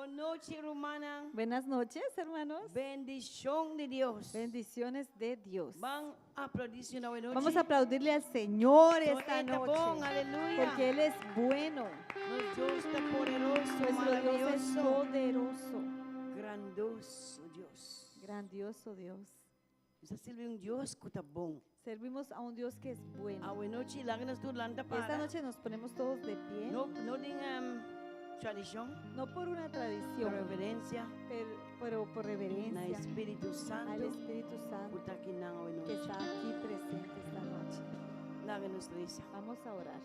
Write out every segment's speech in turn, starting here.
Bon nochi, rumannan. Buenas noches, hermanos. Bendishon di Dios. Bendiciones de Dios. Ban aploudí Señor awe nochi. Vamos a aplaudirle al Señor esta E ta bon, noche. aleluya. Porque Él es bueno. Nos Dios ta poderoso, Nuestro Dios es maravioso, poderoso. grandioso Dios. Grandioso Dios. Nos ta sirbi un Dios ku ta bon. Servimos a un Dios que es bueno. Awe nochi, laga nos tur lanta Y para. esta noche nos ponemos todos de pie. No, no den tradishon, No por una tradición, reverensia pero por na reverencia Spiritu al Santu Espíritu Santo ku ta akinan awe que nochi. está aquí presente esta noche. Laga nos resa. Vamos a orar.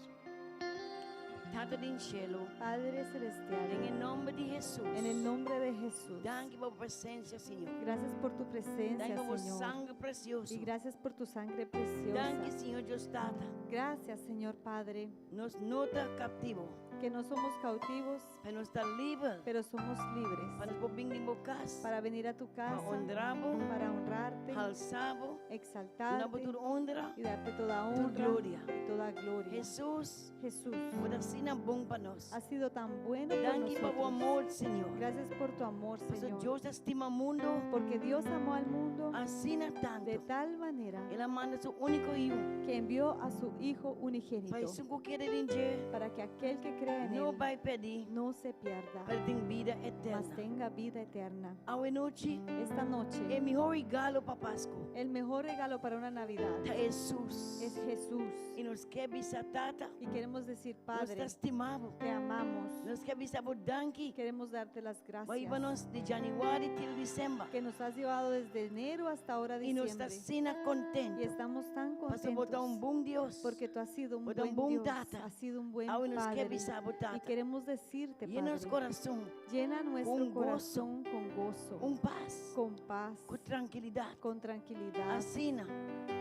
Tata den shelu, Padre Celestial, den nòmber di Hesus. En el nombre de Jesús. Danki pa bo presensia, Señor. Gracias por tu presencia, Danki pa bo Señor. sanger presioso. Y gracias por tu sangre preciosa. Danki, Señor Dios Tata. Gracias, Señor Padre, Nos no ta katibu, que no somos cautivos, pero nos ta liber. Pero somos libres Pa nos por bin den bo kas. Para venir a tu Pa casa, honra bo, para honrarte, halsa bo, exaltarte duna tur honra, y darte toda tur honra gloria. Y toda gloria. Hesus, Jesús, bo ta asina bon pa nos. Ha sido tan bueno por Danki pa bo nosotros. amor, Señor. Gracias por tu amor, Pasobra Señor. Dios a stima mundu Porque Dios amó al mundo asina de tantu. Tal manera El a manda su úniko Yu. Que envió a su Hijo Pa unigénito esun ku kere den dje, para que aquel que cree en no él bai pèrdí, no se pierda, pero tin bida mas eterno. Tenga vida eterna. Awe nochi, Esta noche, e mihó regalo pa Pasku el mejor regalo para una Navidad ta Hesus. Es Jesús. I nos ke bisa Tata, Y queremos decir, nos Padre, ta stima bo. Te amamos. Nos ke bisa bo danki. Queremos darte las Bo a hiba gracias nos di yanüari te desèmber. Que nos has llevado desde enero hasta ahora I nos ta diciembre. asina kontentu. Y estamos tan Pasobra bo ta un contentos bon Dios. Porque tú has sido un Bo ta un buen bon Dios, Tata. Has sido un buen Awe nos ke Padre. bisa bo Y Tata. Queremos decirte, Yena nos Padre, kurason llena nuestro ku goso, corazón con gozo, un pas, con paz, ku trankilidat. Con tranquilidad, Asina,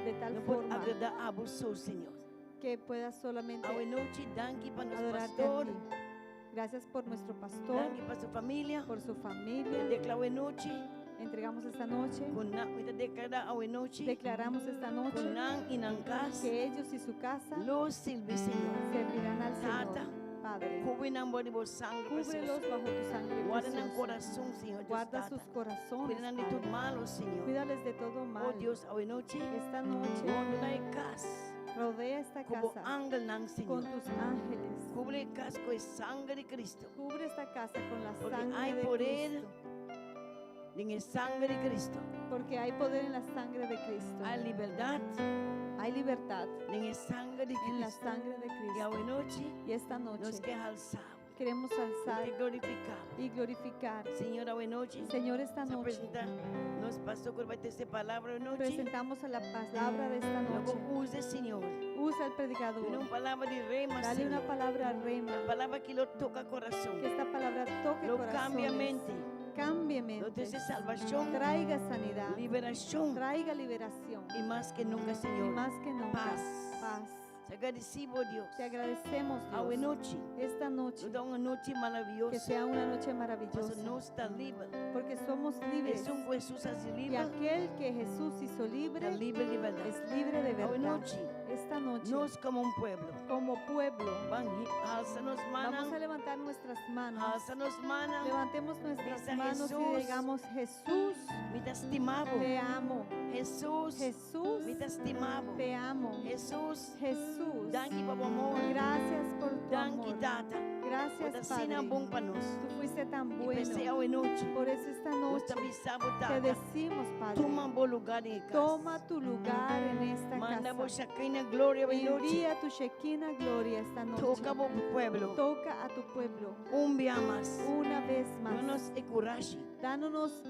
de tal nos por forma agradá bo so, Señor. Que puedas solamente Awe nochi, danki pa nos adorarte a pastor. Ti. Gracias por nuestro pastor, Danki pa su famia. Por su familia. Deklará awe nochi, Entregamos esta noche, ku nan, mi ta deklará awe nochi, declaramos esta ku noche nan i nan kas, que ellos y su casa lo sirbi Señor. Servirán al Tata, Señor. Padre, kubri nan bou di bo sanger cúbrelos presioso. Bajo tu sangre Warda nan preciosa. kurason, Señor Dios Guarda Tata. Sus corazones, Kuida nan di tur Padre. malu, Señor. Cuídales de todo Oh mal. Dios, awe nochi, Esta noche, rondoná e kas, rodea esta ku bo casa angelnan, con Señor. Tus ángeles. Kubri e kas ku e sanger di Kristu. Cubre esta casa con la Porque sangre hay de poder Cristo. den e sanger di Kristu. Porque hay poder en la sangre de Cristo. Hay libertat Hay libertad den e sanger di en la Kristu. Sangre de I Cristo. awe nochi, Y esta nos noche ke halsa, queremos alzar i glorifiká. Y glorificar. Señor, awe nochi, Señor, esta sa noche presentá nos pastor ku ta bai trese palabra awe nochi. Presentamos a la palabra de esta Lo noche. usa, Señor. Usa al Duna predicador. un palabra di rema, Dale una Señor. Palabra rema. Palabra ku lo toka kurason. Que esta palabra toque Lo kambia corazones. Mente. Cambie Lo mentes. trese salbashon, Traiga sanidad. Liberashon. Traiga liberación. I mas ku nunka, Y Señor, más que nunca, Pas. Paz. Te gradisí bo, Dios. Te agradecemos, Awe Dios. Nochi, Esta noche, lo ta un nochi que maravioso. Sea una noche Pasobra maravillosa. Nos ta liber. Porque somos libres. Esun ku Hesus a hasi Y liber, aquel que Jesús hizo ta libre liber di bèrdat. Es libre de Awe verdad. Nochi, Esta noche, nos komo un pueblo, como pueblo, ban halsa nos vamos a man, levantar nuestras manos. Halsa nos man. Levantemos nuestras Bisa manos y Jesús. Digamos: Jesús, Mi ta stima bo. Te amo. Hesus, Jesús, mi ta stima bo. Te amo. Hesus, Jesús, danki pa bo amor. Gracias por tu Danki, amor. Tata. Gracias, Bo ta asina Padre. bon pa nos. Tú fuiste tan I p'esei bueno. awe nochi, Por eso esta nos noche ta bisa bo te Tata. Decimos, Padre, Tuma bo lugá den kas. Toma tu lugar en esta Manda bo casa. Shekinah gloria awe nochi. Envía tu Shekinah gloria esta noche. Toka bo pueblo. Toca a tu pueblo Un bia mas. Una vez más. Duna nos e kurashi. Danos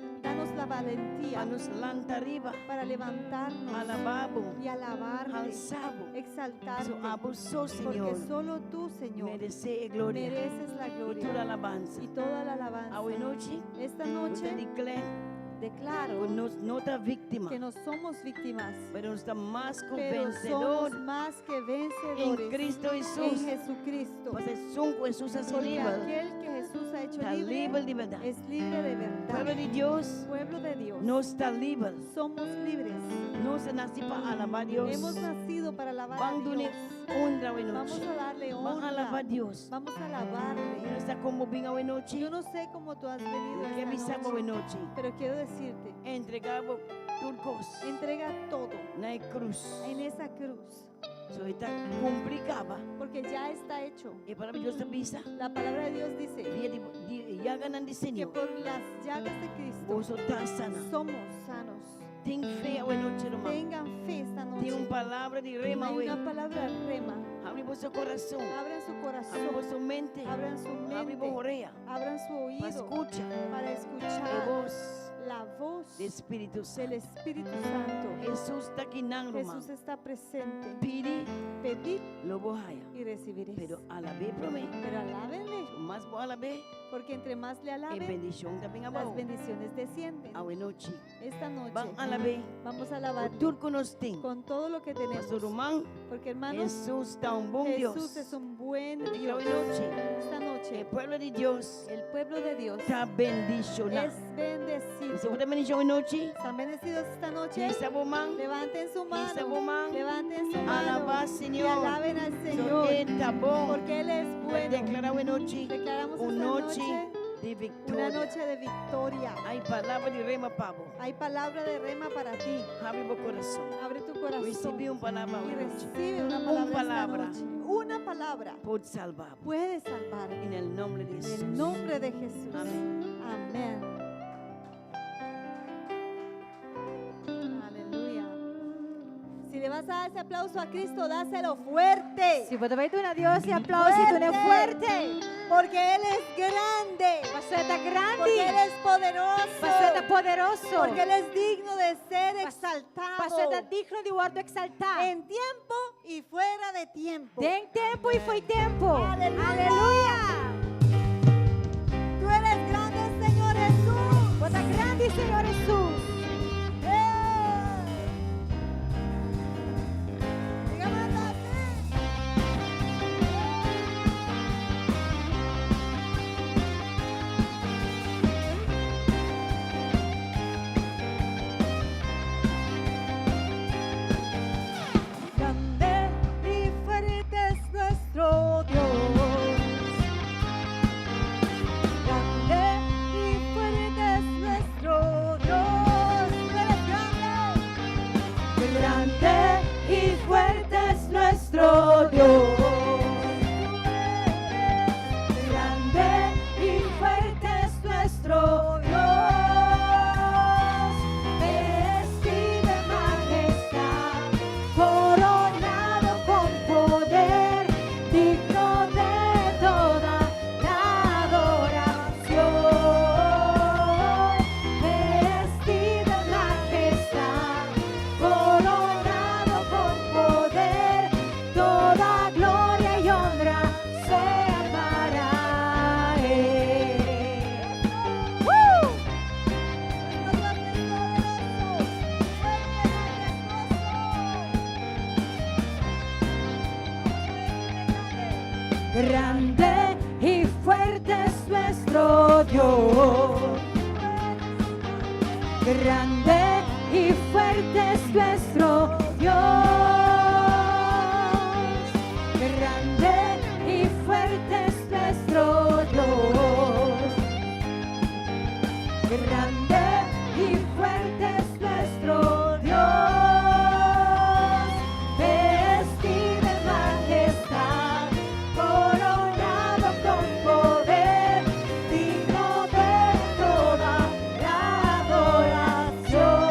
la valentía Pa nos lanta riba. Para levantarnos Alabá bo. Y alabarte, Halsa bo. Exaltarte. So abo so, Porque Señor. Solo tú, Señor, Meresé gloria. Mereces la I tur gloria alabansa. Y toda la alabanza. Awe nochi, Esta nos noche ta deklará. Ku Declaro nos no ta víktima, que no somos víctimas, pero nos ta mas ku pero vensedor somos más que en vencedores Kristu en Hesus. Jesucristo. Pasobra esun ku Hesus a hasi Porque liber, aquel que Jesús ha hecho ta libre liber di bèrdat. es libre de Pueblo verdad. di Dios, Pueblo de Dios, nos ta liber. somos libres. Nos a nase pa alabá Dios. Hemos nacido para alabar a Ban dun'é Dios. honra awe Vamos nochi. a darle Ban alabá honra. Dios. Vamos a alabarle. Mi no sa kon bo a bin awe nochi. Yo no sé cómo tú has venido Mi ke esta bisa bo noche, awe nochi. pero quiero decirte, Entregá bo tur kos entrega todo na e krus. en esa cruz, So e ta kumplí kaba. porque ya está hecho. E palabra di Dios ta bisa. La palabra de Dios dice Via di di yaganan di que Señor. por las llagas de Cristo Boso ta sana. somos sanos. Tin fe awe nochi, ruman. Tengan fe esta Tin un noche. palabra di rema Hay awe. una palabra rema. Habri boso kurason. Abran su Habri corazón, boso mente. abran su Habri bo mente, orea. abran su Pa oído skucha para e escuchar bos la voz di Spiritu del Santu. Espíritu Santo. Hesus ta akinan, ruman. Jesús está presente. Pidi, Pedid lo bo haya. y recibiréis. Pero alab'é promé. Pero alábenle, Mas bo alab'é, porque entre más le e alaben, bendishon ta bin las abou. bendiciones descienden. Awe nochi. Esta noche Ban alab'é. vamos a alabar Tur ku nos tin. con todo lo que tenemos. Paso ruman, Porque hermanos, Hesus ta un bon Jesús Dios. es un buen Te Dios. awe nochi. Esta E noche, pueblo di Dios el pueblo de Dios ta bendishoná. es bendecido. Si bo ta bendishoná awe nochi, ¿Están bendecidos esta noche? Hisa bo man, Levanten su hisa bo mano. man, Levanten su mano. alabá Y Señor. alaben al Señor. E ta bon. Porque Él es bueno. Deklará awe nochi, Declaramos un esta nochi noche di una viktoria. noche de victoria. Hay palabra di rema pa bo. Hay palabra de rema para ti. Habri bo kurason. Abre tu corazón Risibí un palabra y awe nochi. recibe una palabra esta palabra. noche. Una palabra Por salvar. puede salvar. En el nombre de En Jesús. el nombre de Jesús. Amén. Amén. Aleluya. Si le vas a dar ese aplauso a Cristo, dáselo fuerte. Si bo ta bai duna Dios e aplouso, dun'é fuerte. Porque Él es grande. Paso e ta grandi. Porque Él es poderoso. Paso e ta poderoso. Porque Él es digno de ser exaltado. Paso e ta digno di wòrdu eksaltá. En tiempo y fuera de tiempo. Den tempu i fo'i tempu. Aleluya. Aleluya. Tú eres grande, Señor Jesús. Bo ta grandi, Señor Hesus. ¡Eh! Digamos así. Grande y fuerte es nuestro Dios. Grande y fuerte es nuestro Dios. Tú eres grande. Grande y fuerte es nuestro Dios. Grande y fuerte es nuestro Dios. Vestido de majestad, coronado con poder, digno de toda la adoración. Vestido de majestad, coronado con poder, toda gloria y honra sea para Él. ¡Woo! Nuestro Dios es poderoso, fuerte, majestuoso. Grande y fuerte es nuestro Dios. Grande y fuerte es nuestro Dios. Grande y fuerte es nuestro Dios. Grande y fuerte es nuestro Dios. Vestido de majestad, coronado con poder, digno de toda la adoración.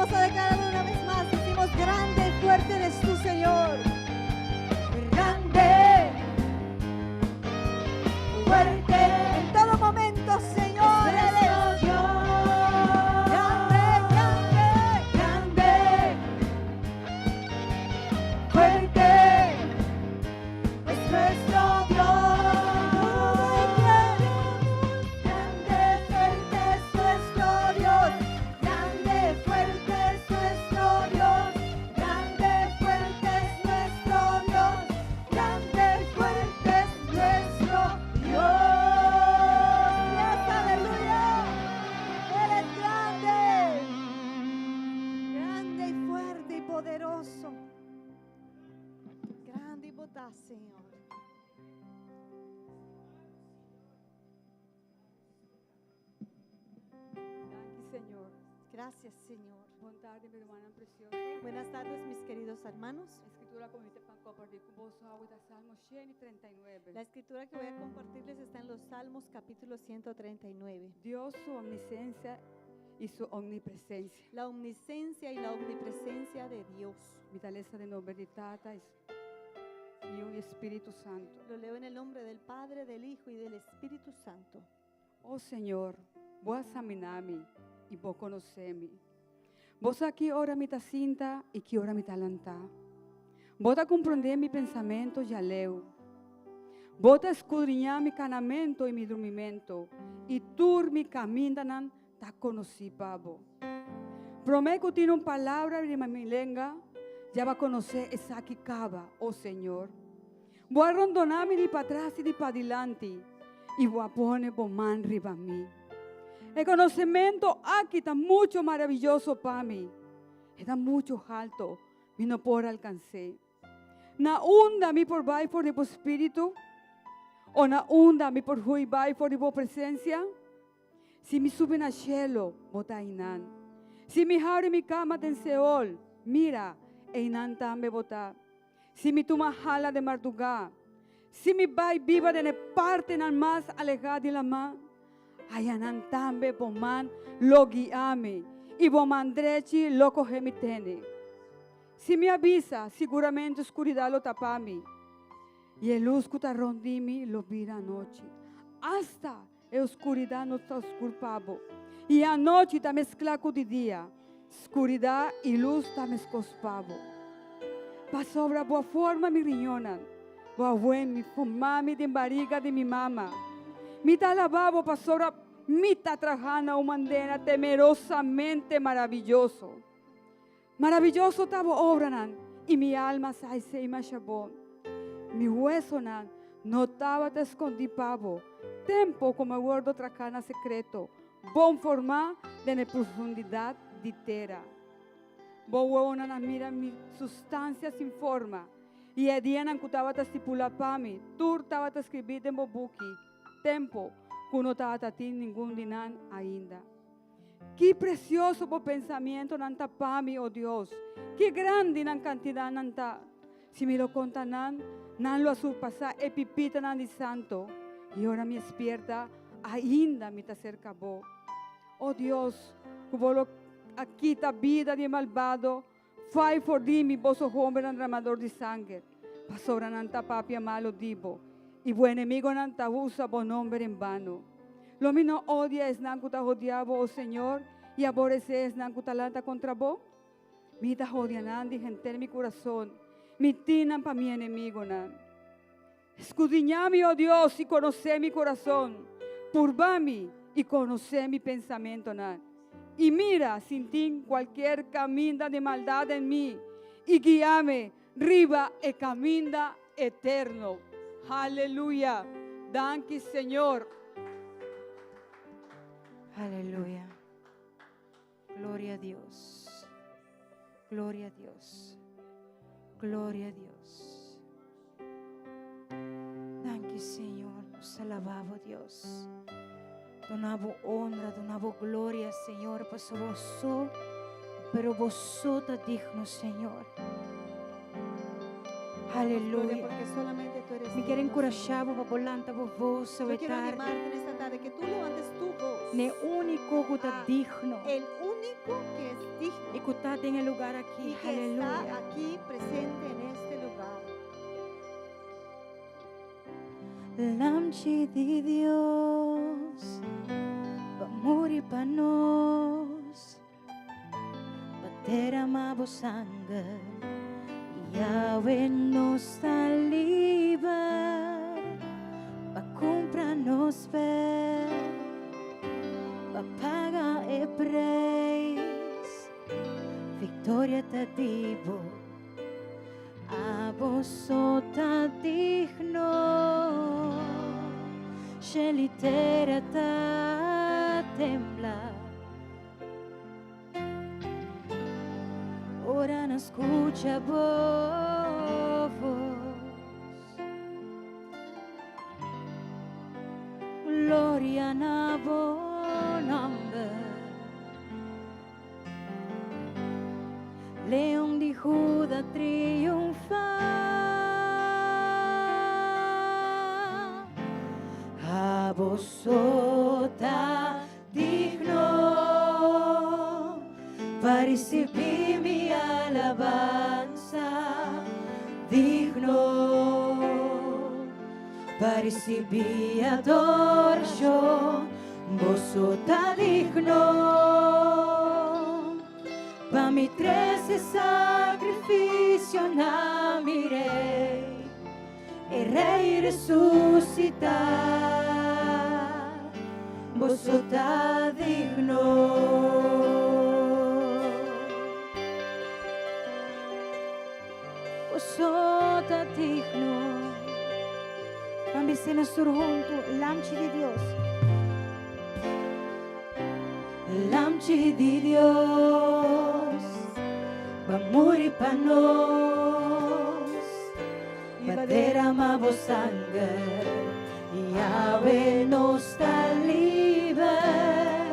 Vamos a declarar una vez más. Decimos, grande y fuerte eres tú, Señor. Grande, fuerte en todo momento, Señor. Eres Dios. Grande, grande, grande, fuerte es nuestro Dios. Grande, fuerte es nuestro Dios. Grande, fuerte es nuestro Dios. Grande, fuerte es nuestro Dios. Grande, fuerte es nuestro Dios. Yes, aleluya. Él es grande. Grande y fuerte y poderoso. Grande bo ta, Señor. Danki, Señor. Gracias, Señor. Bon tardi, mi rumannan presioso. Buenas tardes, mis queridos hermanos. E skritura ku mi ta kompartí ku boso awe ta Salmo 139. La escritura que voy a compartirles está en los Salmos capítulo 139. Dios, su omnisensia i su omnipresensia. La omnisciencia y la omnipresencia de Dios. Mi ta lesa den nòmber di Tata i Yu i Spiritu Santu. Lo leo en el nombre del Padre, del Hijo y del Espíritu Santo. O Señor, bo a saminá mi i bo konosé mi. Bo sa ki ora mi ta sinta i ki ora mi ta lantá. Bo ta komprondé mi pensamentu djaleu. Bo ta skudriñá mi kanamentu i mi drumimentu, i tur mi kamindanan ta konosí pa bo. Promé ku tin un palabra riba mi lenga, ya bo a konosé esaki kaba, o Señor. Bo a rondoná mi di patras i di padilanti, i bo a pone bo man riba mi. E konosementu aki ta muchu maraviyoso pa mi, e ta muchu haltu, mi no por alkans'é. Na unda mi por bai for di bo spiritu? O na unda mi por hui bai for di bo presensia? Si mi subi na shelu, bo ta einan. Si mi habri mi kama den Seol, mira, einan tambe bo ta. Si mi tuma hala den mardugá, si mi bai biba den e partenan mas alehá di lamá, ayanan tambe bo man lo guia mi i bo man drechi lo kohe mi tene. Si mi a bisa, siguramente skuridat lo tapa mi, i e lus ku ta rònt di mi lo bira anochi. Asta e oskuridat no ta oskur pa bo, i e anochi ta mesklá ku di dia, skuridat i lus ta meskos pa bo. Pasobra bo a forma mi riñonnan, bo a wen mi, forma mi den bariga di mi mama. Mi ta alabá bo pasobra mi ta trahá na un manera temerosamente maraviyoso. Maraviyoso ta bo obranan, i mi alma sa esei masha bon. Mi huesonan no tabata skondí pa bo, tempu ku mi a wòrdu traká na sekreto, bon formá den e profundidat di tera. Bo wowonan a mira mi sustansia sin forma, i e dianan ku tabata stipulá pa mi, tur tabata skribí den bo buki, tempu ku no tabata tin ningun di nan ainda. Ki presioso bo pensamientonan ta pa mi, o Dios! Ki grandi nan kantidatnan ta! Si mi lo konta nan, nan lo a surpasá e pipitanan di santo. I ora mi spierta, ainda mi ta serka bo. O Dios, ku bo lo a kita bida di e malbado, Fai for di mi, boso hombernan dramador di sanger, pasobra nan ta papia malu di bo, i bo enemigonan ta usa bo nomber en bano. Lo mi no odia esnan ku ta odia bo, o Señor, i aboresé esnan ku ta lanta kontra bo? Mi ta odia nan di henter mi kurason, mi tin nan pa mi enemigonan. Skudiñá mi, o Dios, i konosé mi kurason, purba mi i konosé mi pensamentonan. I mira si tin kualkier kaminda di maldat den mi, i guia mi riba e kaminda eterno. Haleluya! Danki, Señor. Aleluya. Gloria a Dios. Gloria a Dios. Gloria a Dios. Danki Señor. Nos alabá bo Dios. Duna bo honra, duna bo gloria, Señor, pasobra bo so, pero bo so ta digno, Señor. Aleluya. Porque solamente tú eres Mi quiero digno, enkurashá bo pa bo lanta bo voz Señor. Yo quiero tardi. animarte en esta tarde que tú levantes tu voz. N'e úniko ku ta Ah, digno. El único único que es digno I ku ta den e lugá aki. y que está Aleluya. aquí presente en este lugar. Lamchi di Dios, B'a muri pa nos, B'a derama bo sanger, I awe nos ta liber, B'a kumpra nos bèk, B'a paga e preis, Viktoria ta di bo. Abo so ta digno, Shelu i tera ta tembla. Ora nan skucha bo bos. Gloria na bo nòmber. Leon di Huda triunfá. Abo so ta digno pa risibí mi alabansa, digno pa risibí adorashon. Bo so ta digno pa mi trese sakrifisio na mi Rei, e Rei resusitá. Bo so ta digno. Bo so ta digno. Ban bis'é nos tur huntu, Lamchi di Dios. Lamchi di Dios, B'a muri pa nos, B'a derama bo sanger, i awe nos ta liber,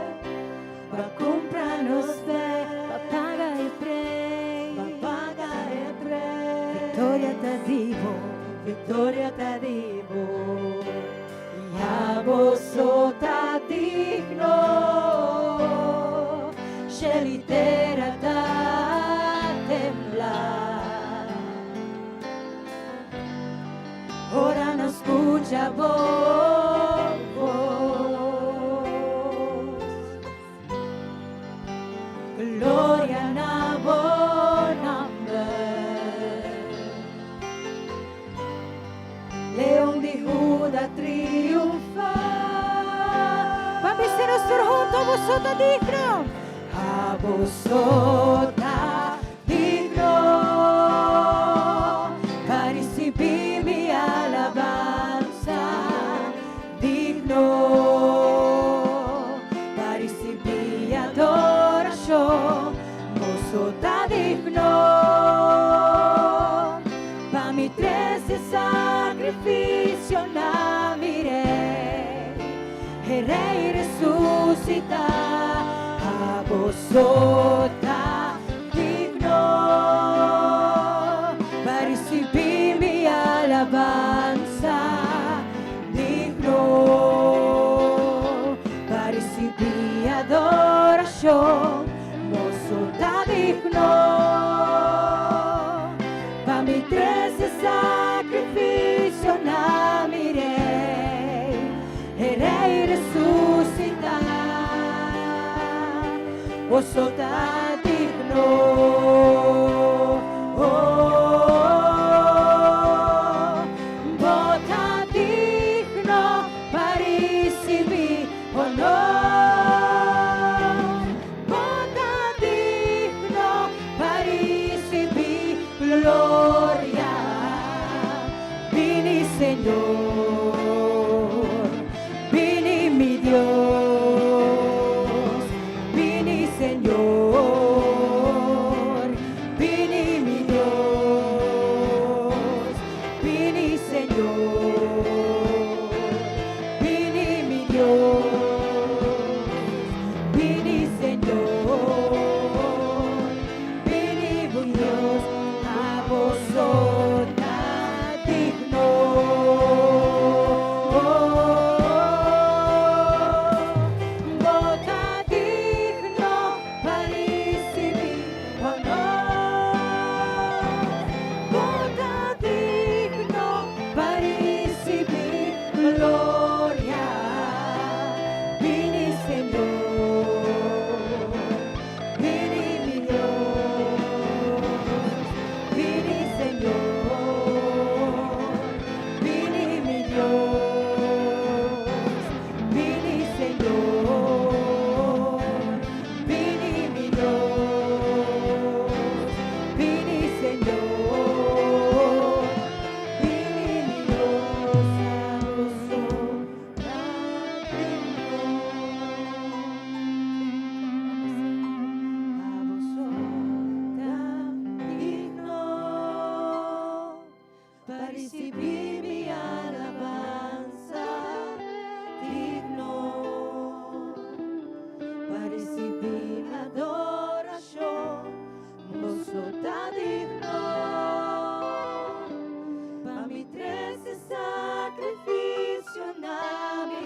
B'a kumpra nos bèk, B'a paga e preis, B'a paga e preis. Viktoria ta di bo, Viktoria ta di bo. I abo so ta digno, Shelu i tera ta tembla. Ora nan skucha bo bos. Gloria na bo nòmber. Leon di Huda triunfá. Ban bisa nos tur huntu, Abo so ta digno. Abo so ta digno pa risibí mi alabansa, digno pa risibí adorashon. Bo so ta digno pa mi trese sakrifisio na mi Rei, e Rei resusitá. Abo so ta digno pa risibí mi alabansa, digno pa risibí adorashon. Bo so ta digno pa mi trese sakrifisio na mi Rei, e Rei resusitá. Bo so ta digno. Oh, bo ta digno pa risibí honor. Bo ta digno pa risibí gloria. Bini Señor, bini mi Dios, bini Señor. Boso ta digno pa mi trese sakrifisio na mi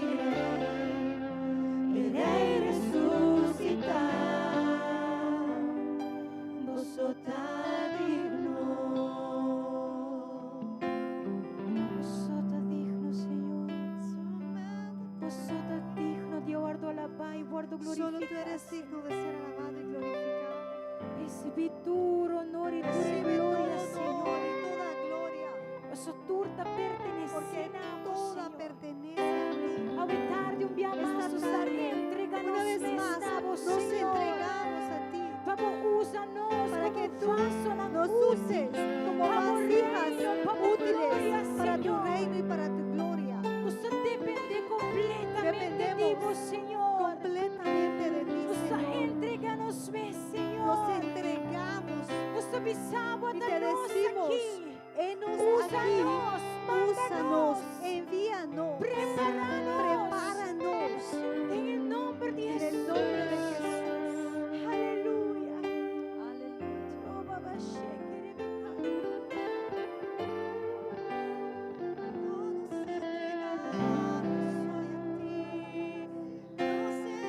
Rei, e Rei resusitá. Boso ta digno. Boso ta digno, Señor. Boso ta digno di wòrdu alabá i wòrdu Solo tú glorifiká. Eres digno de ser alabado y glorificado. Risibí tur honor i tur Recibe todo gloria, honor Señor. Y toda gloria, Paso tur ta pertenesé porque na bo, toda Señor. Pertenece a ti. Awe tardi un bia Esta mas nos tarde, entrega una nos vez más, mes na bo, nos Señor. Entregamos a ti Pa Bo usa nos para komo que tú vasonan nos útil. Uses como Pa bo vasijas reino, pa bo útiles gloria, para tu Señor. Reino y para tu gloria. Nos ta dependé kompletamente di Bo, Dependemos Señor. completamente de ti, Nos Señor. Entregá nos mes, Señor. Nos entregamos Nos ta bisa Bo y te nos decimos, aki. Henos aquí, Úsanos, úsanos, mándanos, envíanos, prepáranos. Prepáranos. En el nombre de En el Jesús. Nombre de Jesús. Aleluya. Aleluya. Oh, baba, shekere, Nos entregamos hoy a ti, nos entregamos. Espíritu Santo, Espíritu Santo.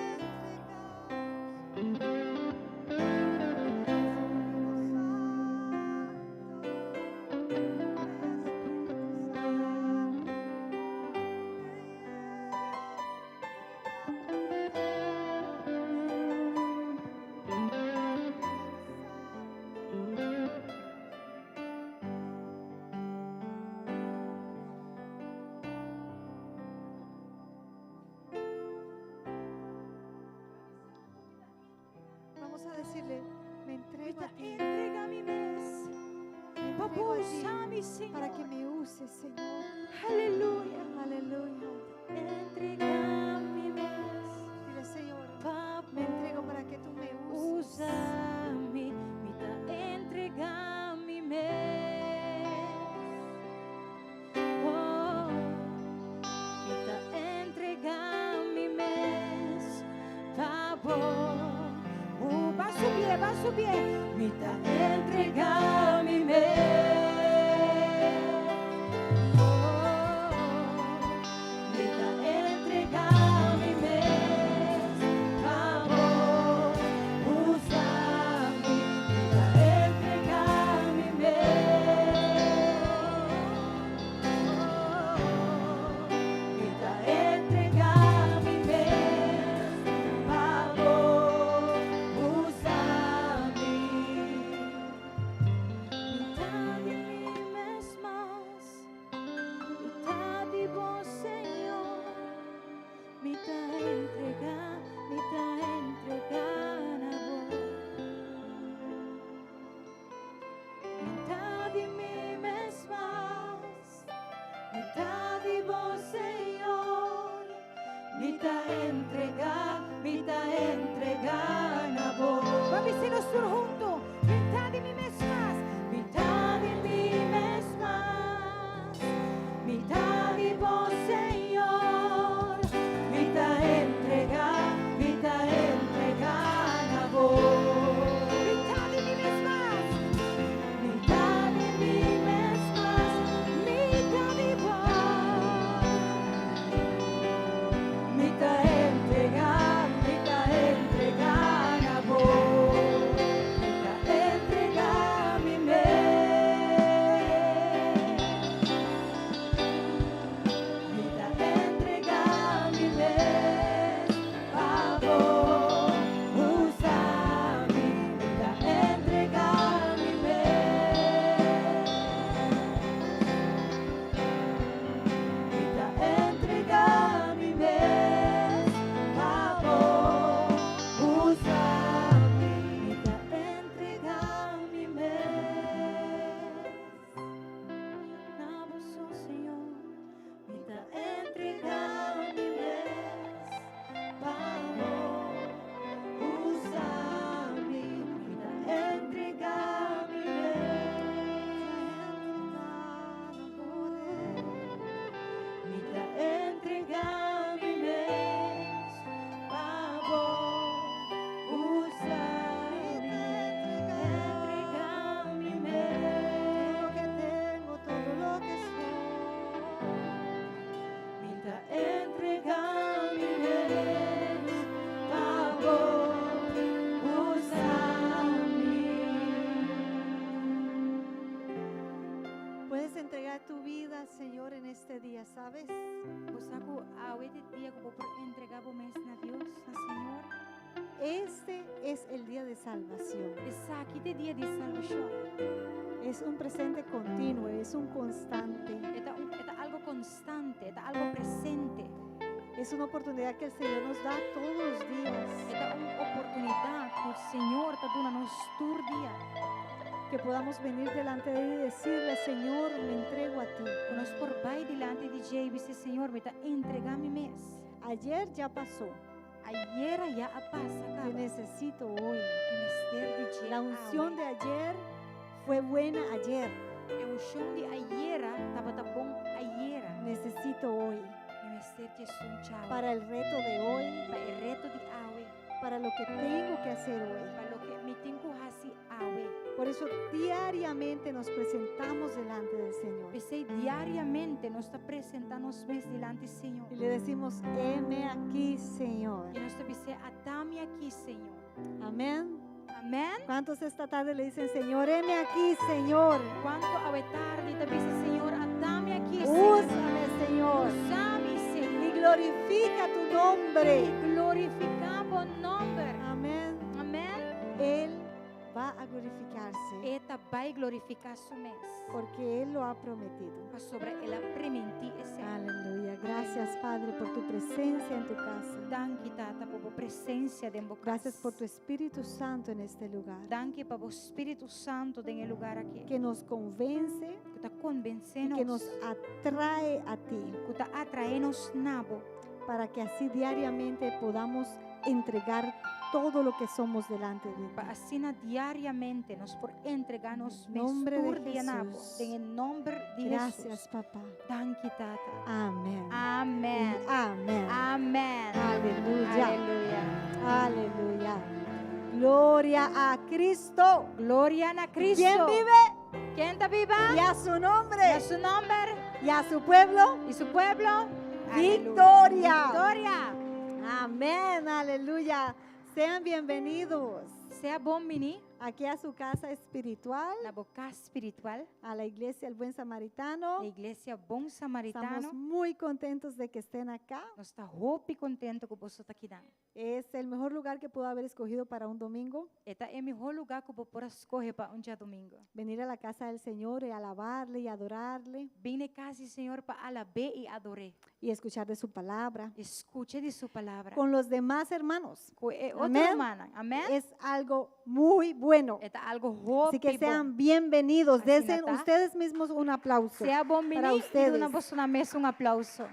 Vamos a decirle, me entrego a ti, Entregá mi mes. Me Pa entrego a ti usa mi, Señor. Para que me uses, Señor. Aleluya. Aleluya. Entregá mi mes. Dile, Señor, Pa me entrego para que tú me uses. Usa mi, mi ta entregá mi mes. Oh, mi ta entregá mi mes. Pa Bo. Oh, ban subi, ban subi. Mi ta entregá mi mes. Oh, mi ta entregá mi mes. Pa Bo usa mi, mi ta entregá mi mes. Oh, mi ta entregá mi mes. Pa Bo usa mi. Mi ta ¿Sabes? Bo sa ku awe ta e dia ku bo por entregá bo mes na Dios, na Señor. Este es el día de salvación. Esaki ta e dia di salbashon. Es un presente continuo, es un constante. E ta, un, e ta algu konstante, e ta algu presente. Es una oportunidad que el Señor nos da todos los días. E ta un oportunidat ku Señor ta duna nos tur dia. Que podamos venir delante de Él y decirle, Señor, me entrego a ti. Ku nos por bai dilanti di dje i bisa, Señor, mi ta entregá mi mes. Ayer ya pasó. Ayera ya a pasa Te kaba. necesito hoy. Mi mester di dje La unción awe. de ayer fue buena ayer. E unshon di ayera tabata bon ayera. Necesito hoy. Mi mester di esun djawe. Para el reto de hoy, Pa e reto di awe. para lo que tengo que hacer hoy. Pa loke mi tin ku hasi awe. Por eso diariamente nos presentamos delante del Señor. P'esei diariamente nos ta presentá nos mes dilanti Señor. Y le decimos, heme aquí, Señor. I nos ta bis'é, Ata mi aki, Señor. Amén. Amèn. ¿Cuántos esta tarde le dicen, Señor, heme aquí, Señor? Kuantu awe tardi ta bisa, Señor, ata mi aki, Señor. Úsame, Señor. Usa mi, Y Señor. glorifica tu nombre. I glorifiká bo nòmber. Amén. Amèn. Él va a glorificarse E ta bai glorifiká su mes. porque Él lo ha prometido. Pasobra el a primintí esei. Aleluya. Gracias, Padre, por tu presencia en tu casa. Danki, Tata, pa bo presensia den bo kas. Gracias por tu Espíritu Santo en este lugar Danki pa bo Spiritu Santu den e lugá aki. que nos convence Ku ta konvensé y que nos nos. atrae a ti Ku ta atraé nos na bo. para que así diariamente podamos entregar todo lo que somos delante de Pa ti. asina diariamente nos por entregá nos En nombre de mes tur dia na bo. Jesús. Den nòmber di Gracias, Hesus. papá. Danki, Tata. Amén. Amèn. Y amén. Amèn. Aleluya. Aleluya. Aleluya. Gloria a Cristo. Gloria na Kristu. ¿Quién vive? Ken ta biba? Y a su nombre. I a su nòmber. Y a su pueblo. I su pueblo. Victoria. Viktoria. Amén. Aleluya. Sean bienvenidos Sea bon biní aquí a su casa espiritual, na bo kas spiritual, a la iglesia El Buen Samaritano. na Iglesia Bon Estamos Samaritano. muy contentos de que estén acá. Nos ta hopi kontentu ku boso ta akinan. Es el mejor lugar que pudo haber escogido para un domingo. E ta e mihó lugá ku bo por a skohe pa un djadumingu. Venir a la casa del Señor y alabarle y adorarle Bin na kas di Señor pa alab'é i ador'é. y escuchar de su palabra. I skucha di su palabra. Con los demás hermanos. Ku e otro Amén. rumannan. Amèn? Es algo muy bueno. E ta algu hopi Así que bon. sean bienvenidos. Así Desen na ta. ustedes mismos un aplauso. Sea bon para biní i duna ustedes. boso mes un aplouso.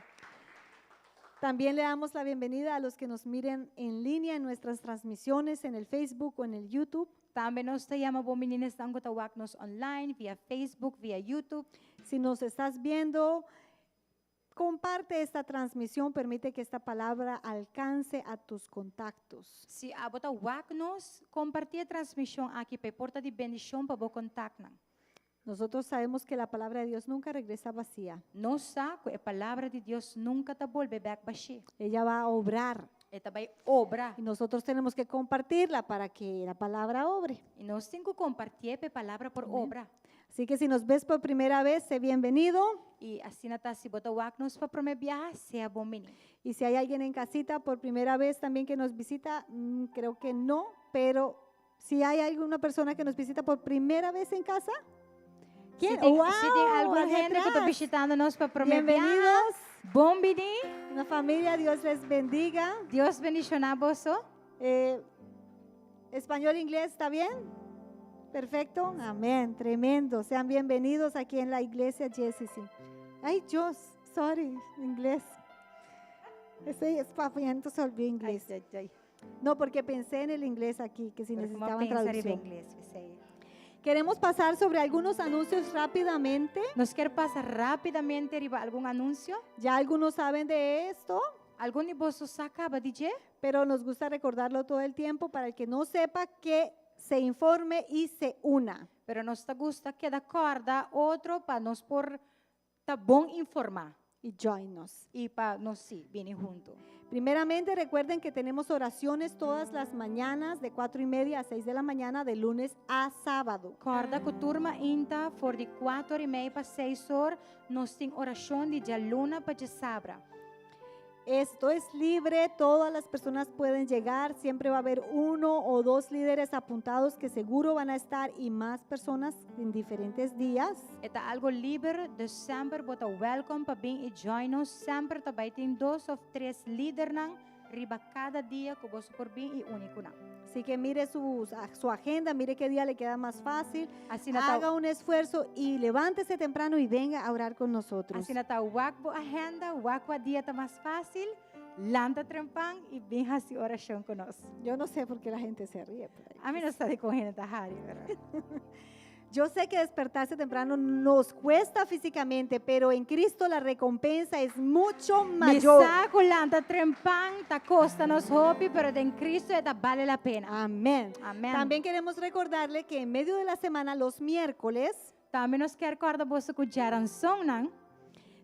También le damos la bienvenida a los que nos miren en línea en nuestras transmisiones en el Facebook o en el YouTube. Tambe nos ta yama bon biní na esnan ku ta wak nos online, via Facebook, via YouTube. Si nos estás viendo, comparte esta transmisión, permite que esta palabra alcance a tus contactos. Si abo ta wak nos, kompartí e transmishon aki pa e por ta di bendishon pa bo kontaktnan. Nosotros sabemos que la palabra de Dios nunca regresa vacía. Nos sa ku e palabra di Dios nunka ta bolbe bèk bashí. Ella va a obrar E ta bai obra. y nosotros tenemos que compartirla para que la palabra obre. I nos tin ku kompartí pa e palabra por obra. Así que si nos ves por primera vez, sé bienvenido. I asina ta si bo ta wak nos pa promé biaha, sea bon biní. Y si hay alguien en casita por primera vez también que nos visita, creo que no, pero si hay alguna persona que nos visita por primera vez en casa, ¿quién? Si tin, ¡Wow! si tin algun Allá hende ku ta atrás. bishitando nos pa promé biaha, Bienvenidos. bon biní. Una familia, Dios les bendiga. Dios bendishoná boso. Español, inglés, ¿está bien? Perfecto. Amén. Tremendo. Sean bienvenidos aquí en la iglesia JCC. Ay, Dios, sorry, inglés. Ese es papiento, se olvidó inglés. Ay, ay, ay. No, porque pensé en el inglés aquí, que si Pero komo necesitaban pensa riba traducción. ingles, p'esei. Queremos pasar sobre algunos anuncios rápidamente. Nos ke pasa rápidamente riba algun anunsio. Ya algunos saben de esto, Algun di boso sa kaba di dje? pero nos gusta recordarlo todo el tiempo para el que no sepa que se informe y se una. Pero nos ta gusta keda kòrda otro pa nos por ta bon informá Y join us. i pa nos sí bini huntu. Primeramente, recuerden que tenemos oraciones todas las mañanas de 4:30 a 6 de la mañana, de lunes a sábado. Kòrda ku tur mainta for di 4:30 pa 6 or, nos tin orashon di djaluna pa djasabra. Esto es libre, todas las personas pueden llegar, siempre va a haber uno o dos líderes apuntados que seguro van a estar y más personas en diferentes días. E ta algu liber, dus semper bo ta welkom pa bin i join nos. Semper ta bai tin dos òf tres lidernan riba kada dia ku boso por bin i uni ku nan. Así que mire su agenda, mire qué día le queda más fácil. Asina ta, Haga un esfuerzo y levántese temprano y venga a orar con nosotros. Asina ta wak bo agenda, wak kua dia ta mas fásil, lanta trempan i bin hasi orashon ku nos. Yo no sé por qué la gente se ríe por ahí. Ami no sa dikon hende ta hari, pero. Yo sé que despertarse temprano nos cuesta físicamente, pero en Cristo la recompensa es mucho Mi mayor. sa ku lanta trempan ta kosta nos hopi, pero den Cristo e ta bale la pena. Amén. Amèn. También queremos recordarle que en medio de la semana, los miércoles, Tambe nos ke kòrda boso ku djaransonnan,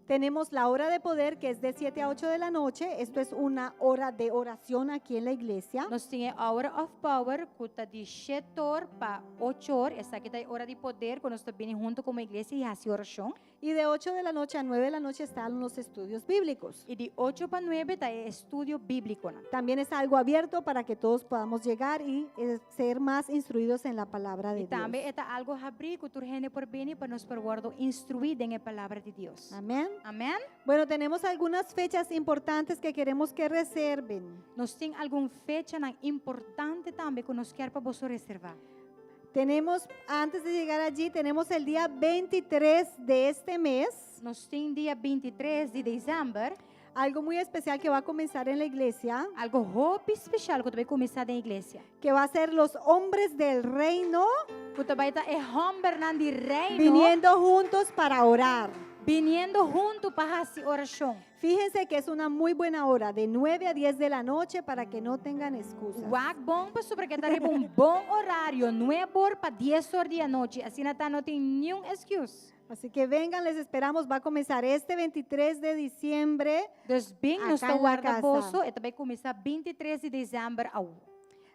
tenemos la hora de poder, que es de 7 a 8 de la noche. Esto es una hora de oración aquí en la iglesia. Nos tin e Hour of Power, ku ta di 7 or pa 8 or. Esaki ta e ora di poder, ku nos ta bini huntu komo iglesia i hasi orashon. Y de 8 de la noche a 9 de la noche están los estudios bíblicos. I di 8 pa 9 ta e estudio bíblikonan. También es algo abierto para que todos podamos llegar y ser más instruidos en la palabra de I tambe Dios. e ta algu habrí ku tur hende por bini pa nos por wòrdu instruí den e Palabra di Dios. Amén. Amèn. Bueno, tenemos algunas fechas importantes que queremos que reserven. Nos tin algun fechanan importante tambe ku nos kier pa boso reservá. Tenemos, antes de llegar allí, tenemos el día 23 de este mes, Nos tin dia 23 di desèmber, algo muy especial que va a comenzar en la iglesia, algu hopi spesial ku ta bai kuminsá den iglesia. Que va a ser los hombres del reino Ku ta bai ta e hòmbernan di reino viniendo juntos para orar. Biniendo huntu pa hasi orashon. Fíjense que es una muy buena hora, de 9 a 10 de la noche, para que no tengan excusas. Wak bon pasobra e ta riba un bon orario, 9 or pa 10 or di anochi. Asina ta no tin niun excuse. Así que vengan, les esperamos. Va a comenzar este 23 de diciembre. Dus bin Acá nos ta en la warda casa. boso, e ta bai kuminsá 23 di desèmber awo.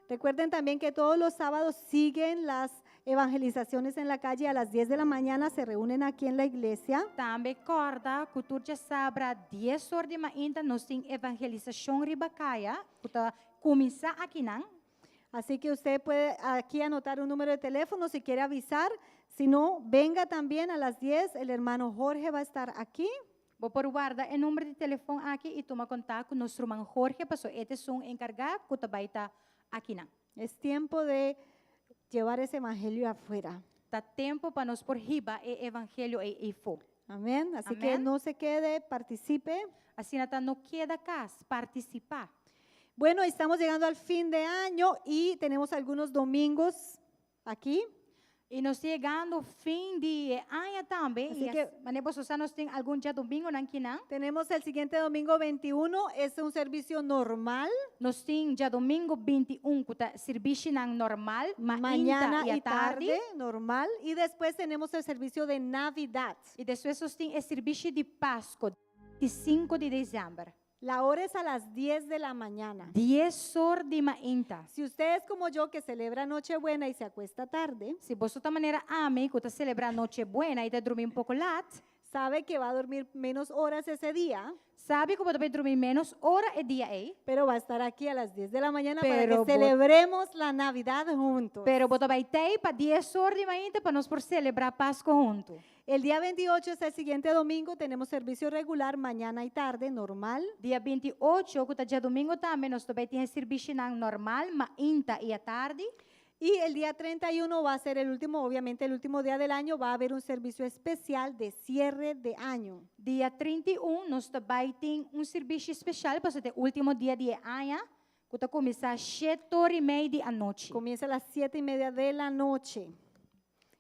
Recuerden también que todos los sábados siguen las evangelizaciones en la calle. A las 10 de la mañana se reúnen aquí en la iglesia. Tambe kòrda ku tur djasabra 10 or di mainta nos tin evangelisashon riba kaya, ku ta kuminsá akinan. Así que usted puede aquí anotar un número de teléfono si quiere avisar. Si no, venga también a las 10. El hermano Jorge va a estar aquí. Bo por warda e number di telefòn aki i tuma kontakto ku nos ruman Jorge, paso e ta esun enkargá ku ta bai ta akinan. Es tiempo de llevar ese evangelio afuera. Ta tempu pa nos por hiba e evangelio ei eifó. Amén. Así que Amén. no se quede, participe. Asina ta no keda kas, partisipá. Bueno, estamos llegando al fin de año y tenemos algunos domingos aquí. I nos ta yegando fin di aña tambe. Así I que- manera boso sa nos tin algun djadumingunan akinan. Tenemos el siguiente domingo 21, es un servicio normal, Nos tin djadumingu 21 ku ta servisio normal, mañana i y tarde, normal. Y después tenemos el servicio de Navidad. I despues nos tin e servisio di Pasku, 5 di desèmber. La hora es a las 10 de la mañana. 10 or di mainta. Si usted es como yo que celebra Nochebuena y se acuesta tarde, Si bo ta manera ami, ku ta selebrá Nochebuena i ta drumi un poko lat, sabe que va a dormir menos horas ese día, sabe ku bo ta bai drumi ménos ora e dia ei, pero va a estar aquí a las 10 de la mañana para Pero que celebremos la Navidad juntos. Pero bo ta bai t'ei pa 10 or di mainta pa nos por selebrá Pasku huntu. El día 28 es el siguiente domingo, tenemos servicio regular mañana y tarde, normal. Dia 28, ku ta djadumingu tambe, nos tambe tin servisio normal, mainta i atardi. Y el día 31 va a ser el último, obviamente el último día del año, va a haber un servicio especial de cierre de año. Dia 31, nos tambe tin un servisio spesial pa e último dia di aña, ku ta kuminsá 7:30 di anochi. Comienza a las 7:30 de la noche.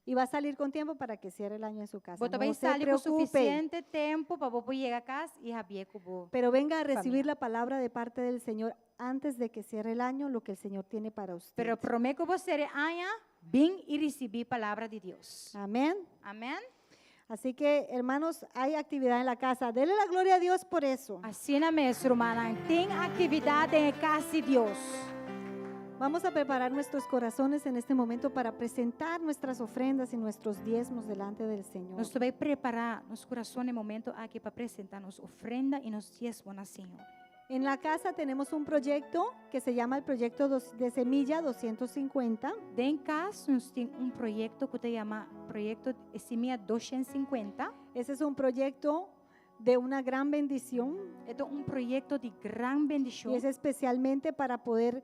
Y va a salir con tiempo para que cierre el año en su casa. Bo No tambe se sali ku preocupe. sufisiente tempu pa bo yega kas i haña ku bo. Pero venga a recibir Familia. la palabra de parte del Señor antes de que cierre el año, lo que el Señor tiene para usted. Pero promé ku bo sera aña, bin i risibí palabra di Dios. Amén. Amèn. Así que, hermanos, hay actividad en la casa. Dele la gloria a Dios por eso. Asina mes, rumannan, tin aktividat den kas di Dios. Vamos a preparar nuestros corazones en este momento para presentar nuestras ofrendas y nuestros diezmos delante del Señor. Nos ta bai prepará nos kurason e momento aki pa presentá nos ofrenda i nos diesmo na Señor. En la casa tenemos un proyecto que se llama el proyecto de Semilla 250. Den kas nos tin un proyekto ku ta yama Proyekto Simia 250. Ese es un proyecto de una gran bendición. E ta un proyekto di gran bendishon. Y es especialmente para poder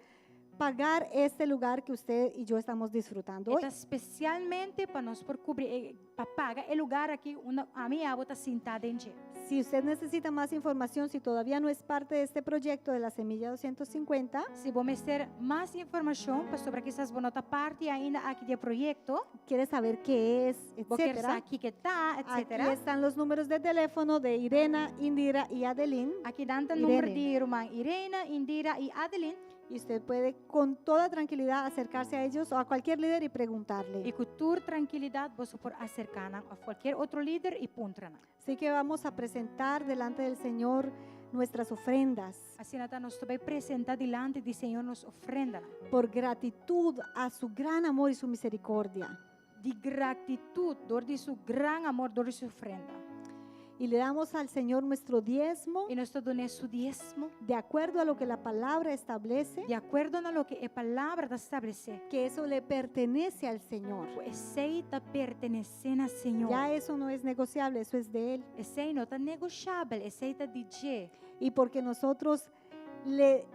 pagar este lugar que usted y yo estamos disfrutando hoy. E ta spesialmente pa nos por kubri e, pa paga e lugá aki unda ami i abo ta sintá den dje. Si usted necesita más información, si todavía no es parte de este proyecto de la Semilla 250, Si bo mester mas informashon pasobra kisas bo no ta parti ainda aki di e proyekto, quiere saber qué es, bo kier etcétera, sa kiko ta, Aquí etcétera. están los números de teléfono de Irena, Indira y Adeline. Aki nan ta number Irene. di ruman Irene, Indira i Adeline. Y usted puede con toda tranquilidad acercarse a ellos o a cualquier líder y preguntarle. I ku tur trankilidat boso por aserká nan òf kualkier otro lider i puntra nan. Así que vamos a presentar delante del Señor nuestras ofrendas Asina ta nos ta bai presentá dilanti di Señor nos ofrendanan. por gratitud a su gran amor y su misericordia. Di gratitut dor di su gran amor, dor di su ofrenda. Y le damos al Señor nuestro diezmo I nos ta dun'é su diesmo. de acuerdo a lo que la palabra establece, Di akuerdo na loke e palabra ta establesé. que eso le pertenece al Señor. Ku esei ta pertenesé na Señor. Ya eso no es negociable, eso es de Él. Esei no ta negoshabel, esei ta di dje. Y porque nosotros le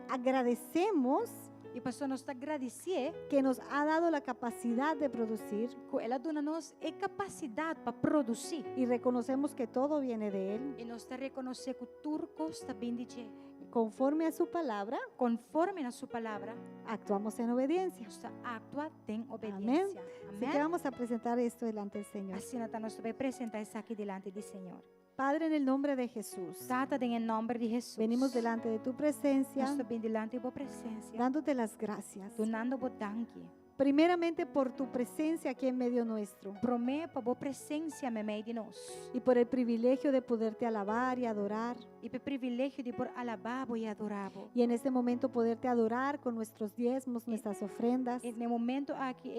agradecemos I pasobra nos ta gradisié que nos ha dado la capacidad de producir ku el a duna nos e kapasidat pa produsí. y reconocemos que todo viene de Él, I nos ta rekonosé ku tur kos ta bin di dje. Conforme a su palabra, Konforme na su palabra, actuamos en obediencia. nos ta aktua den Amén. obediensia. Así que Amén. vamos a presentar esto delante del Señor. Asina ta nos ta bai presentá esaki dilanti di Señor. Padre, en el nombre de Jesús, Tata, den e nòmber di Hesus. venimos delante de tu presencia, Nos ta bin dilanti bo presensia, dándote las gracias. Dunando bo danki. Primeramente por tu presencia aquí en medio nuestro. Promé pa bo presensia meimei di nos. Y por el privilegio de poderte alabar y adorar. I pa e privilegio di por alabá bo i adorá bo. Y en este momento poderte adorar con nuestros diezmos, nuestras ofrendas. I na e momento aki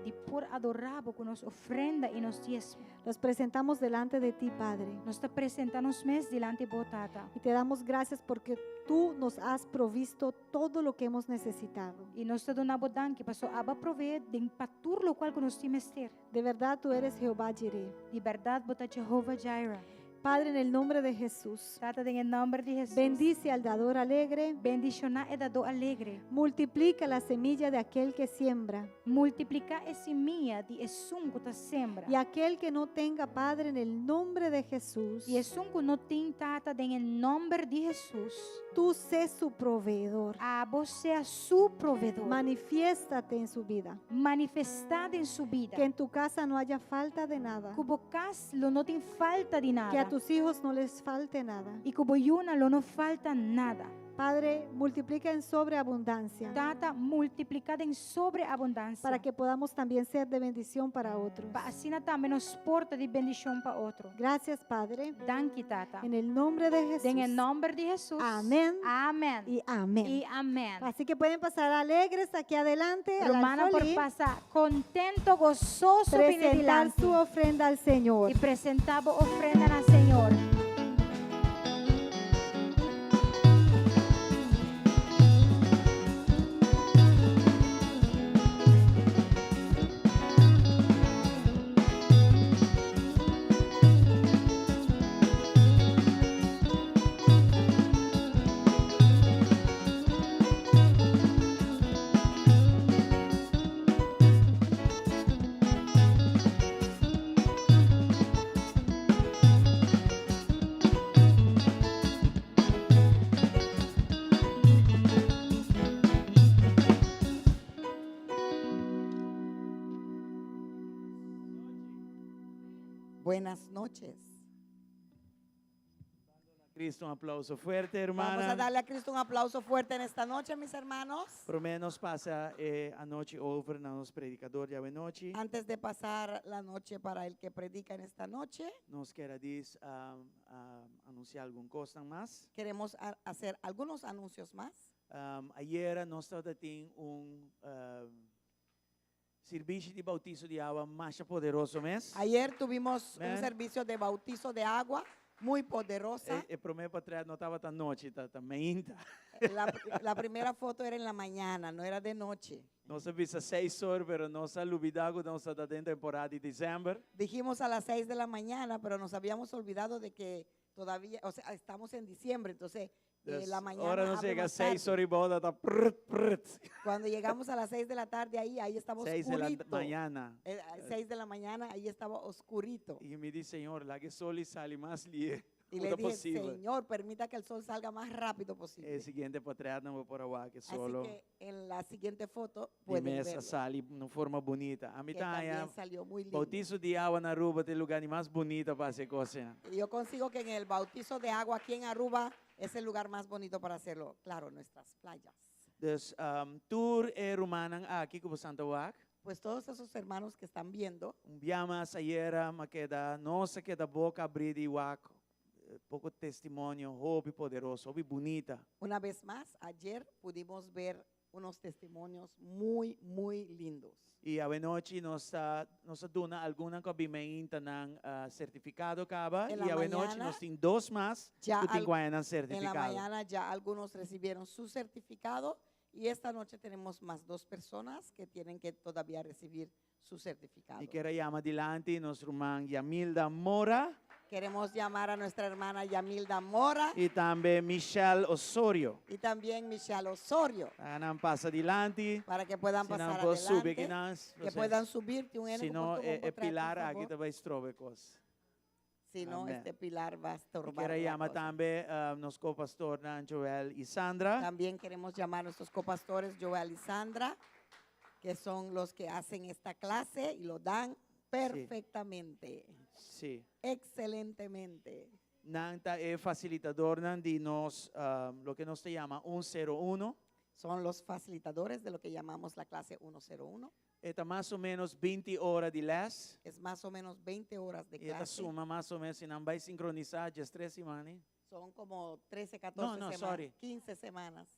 di por adorá bo ku nos ofrenda i nos diesmo. Nos presentamos delante de ti, Padre. Nos ta presentá nos mes dilanti bo, Tata. Y te damos gracias porque tú nos has provisto todo lo que hemos necesitado. I nos ta duna bo danki paso abo a proveé den pa tur lokual ku nos tin mester. De verdad tú eres Jehová Jireh. Di bèrdat bo ta Jehová Jireh. Padre, en el nombre de Jesús. Tata, den e nòmber di Hesus. Bendice al dador alegre. Bendishoná e dadó alegre. Multiplica la semilla de aquel que siembra. Multipliká e simia di esun ku ta sembra. Y aquel que no tenga, Padre, en el nombre de Jesús. I esun ku no tin, Tata, den e nòmber di Hesus. Tú sé su proveedor. Abo sea su proveedor. Manifiéstate en su vida. Manifestá den su bida. Que en tu casa no haya falta de nada. Ku bo kas lo no tin falta di nada. Que a tus hijos no les falte nada. I ku bo yunan lo no falta nada. Padre, multiplica en sobreabundancia. Tata, multiplica den sobreabundancia. Para que podamos también ser de bendición para otros. Pa asina tambe nos por ta di bendicion pa otro. Gracias, Padre. Danki, Tata. En el nombre de Jesús. Den e nomber di Hesus. Amén. Amén. Y amén. Y amén. Así que pueden pasar alegres aquí adelante. Al Rumannan por alfolí, pasa contento, gozoso, bini presentar dilanti. su ofrenda al Señor. Y presenta bo ofrenda na Señor. Buenas noches. Cristo un aplauso fuerte, Vamos a rumannan. darle a Cristo un aplauso fuerte en esta noche, mis hermanos. Promé nos pasa e anochi over na nos predikadó di anochi. Antes de pasar la noche para el que predica en esta noche, Nos ke djis um, um, anunsiá algun kos mas. Queremos hacer algunos anuncios más. Ayera nos tabatin un servisio di boutismo di awa mas poderoso mes. Ayer tuvimos un Amén. Servicio de bautizo de agua muy poderosa. E, e promé portrèt no tabata anochi, tabata mainta. La primera foto era en la mañana, no era de noche. Nos a bisa 6 or, pero nos a lubidá ku nos ta den temporada di desèmber. Dijimos a las 6 de la mañana, pero nos habíamos olvidado de que todavía, o sea, estamos en diciembre, entonces la mañana Ora nos abre yega más 6 tarde. or i bou, ta prut, prut. Cuando llegamos a las 6 de la tarde ahí, ahí estaba 6 di la oscurito. mañana. A 6 de la mañana, ahí estaba oscurito. I mi di, Señor, laga solo sali mas lihé. Y le Kuantu dije, posibel. Señor, permita que el sol salga más rápido posible. E siguiente portrèt nan por wak Así solo. Que en la siguiente foto Di pueden mesa verlo, sali di forma bunita. A que mitad también salió muy lindo. boutismo di awa na Aruba ta e lugá mas bunita pa hasi kos. Y yo consigo que en el bautizo de agua aquí en Aruba es el lugar más bonito para hacerlo. Claro, nuestras playas. Dus tur e rumannan aki ku boso ta wak. Pues todos esos hermanos que están viendo, Un biaha mas ayera, m'a keda, nos a keda boka habrí di wak, poko testimonio, hopi poderoso, hopi bunita. Una vez más, ayer pudimos ver unos testimonios muy, muy lindos. I anochi nos ta nos a duna algun ku a bin mainta nan sertifikado kaba En la i anochi mañana, nos tin dos mas ya ku tin ku nan en la sertifikado. Mañana ya algunos recibieron su certificado y esta noche tenemos más dos personas que tienen que todavía recibir su certificado. Mi ke yama dilanti nos ruman Yamilda Mora Queremos llamar a nuestra hermana Yamilda Mora i tambe Michelle Osorio. Y también Michelle Osorio Nan pasa dilanti. Para que puedan Si nan pasar por subi adelante, aki nan, que puedan subir un Si no, e pilar por aki favor. ta bai stroba kos. Si no, Amèn. este pilar va a I estorbar ke la yama cosa. tambe nos co-pastor Joel i Sandra. También queremos llamar a nuestros copastores Joel y Sandra, que son los que hacen esta clase y lo dan perfectamente, excelentemente. Nan ta e fasilitadónan di nos, loke nos ta yama 101. Son los facilitadores de lo que llamamos la clase 101. E ta mas o ménos 20 ora di lès. Es más o menos 20 horas de E ta clase. suma mas o ménos, si nan bai sinkronisá, 13 siman. Son como 13, 14 No, no, semanas, sorry. 15 semanas.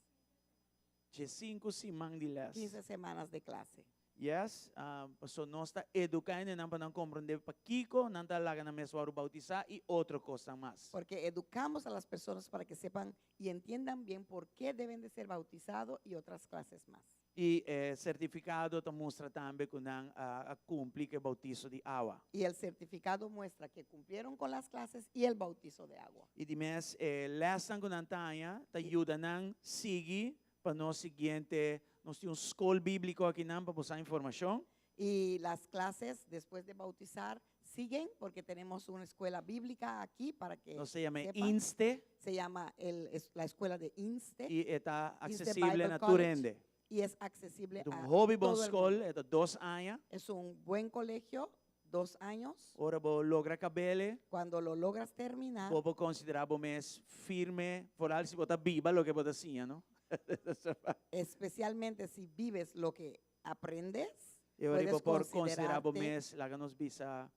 5 siman di lès. 15 semanas de clase. Yes, so nos ta edukando nan pa nan komprondé pakiko, nan ta laga nan mes boutisá i otro kos mas. Porque educamos a las personas para que sepan y entiendan bien por qué deben de ser bautizados y otras clases más. I e sertifikado ta mustra tambe ku nan a kumpli ku boutismo di awa. Y el certificado muestra que cumplieron con las clases y el bautizo de agua. I di mes e lèsnan ku nan ta haña, ta yuda nan sigui pa nos siguiente, nos tin un skol bíbliko akinan pa buska informashon. Y las clases después de bautizar siguen porque tenemos una escuela bíblica aquí para que Nos ta yama sepan. INSTE. Se llama la escuela de INSTE. I ta INSTE aksesibel Bible na College. Tur hende. Y es accesible Un a hopi bon todo el skol, mundo. e ta 2 aña. Es un buen colegio, 2 años. Ora bo logra kab'é, Cuando lo logras terminar, bo por konsiderá bo mes firme, foral si bo ta biba loke bo ta siña, no? Especialmente si vives lo que aprendes, I ora puedes bo por konsiderá bo considerarte, mes, laga nos bisa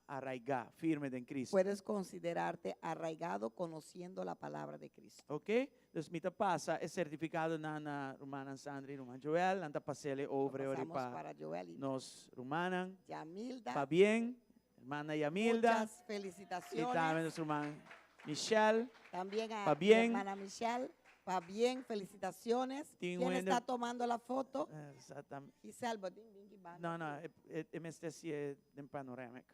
arraigá, firme den Kristu. Puedes considerarte arraigado conociendo la palabra de Cristo. Ok? Dus mi ta pasa e sertifikadonan na ruman Sandra i ruman Joel, nan ta pas'é over Lo pasamos pa para Joel y nos rumannan. Yamilda. Pabien, ruman Yamilda. Muchas I felicitaciones. tambe nos ruman Michelle. También a Pa mi bien. hermana Michelle. Pabien, felicitaciones. Tin ¿Quién un está tomando la foto? Eksaktamente. Giselle, Bodin, Binky, Banda. No, e mester ser den panoramic.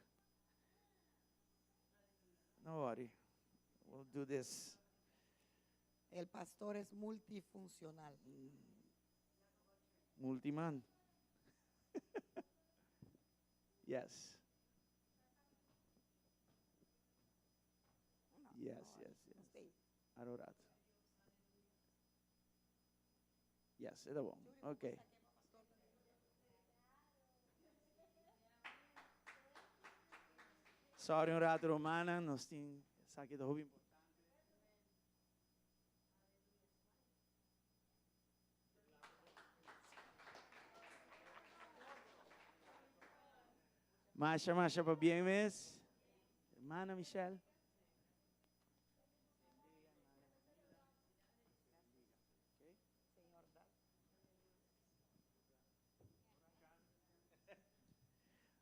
No worry. We'll do this. El pastor es multifuncional. Multiman. Yes. Yes. Arorato. Yes, ta bon. Ok. Sorry un ratu, rumannan, nos tin esaki ta importante. Masha, masha pabien mes. Hermana Michelle.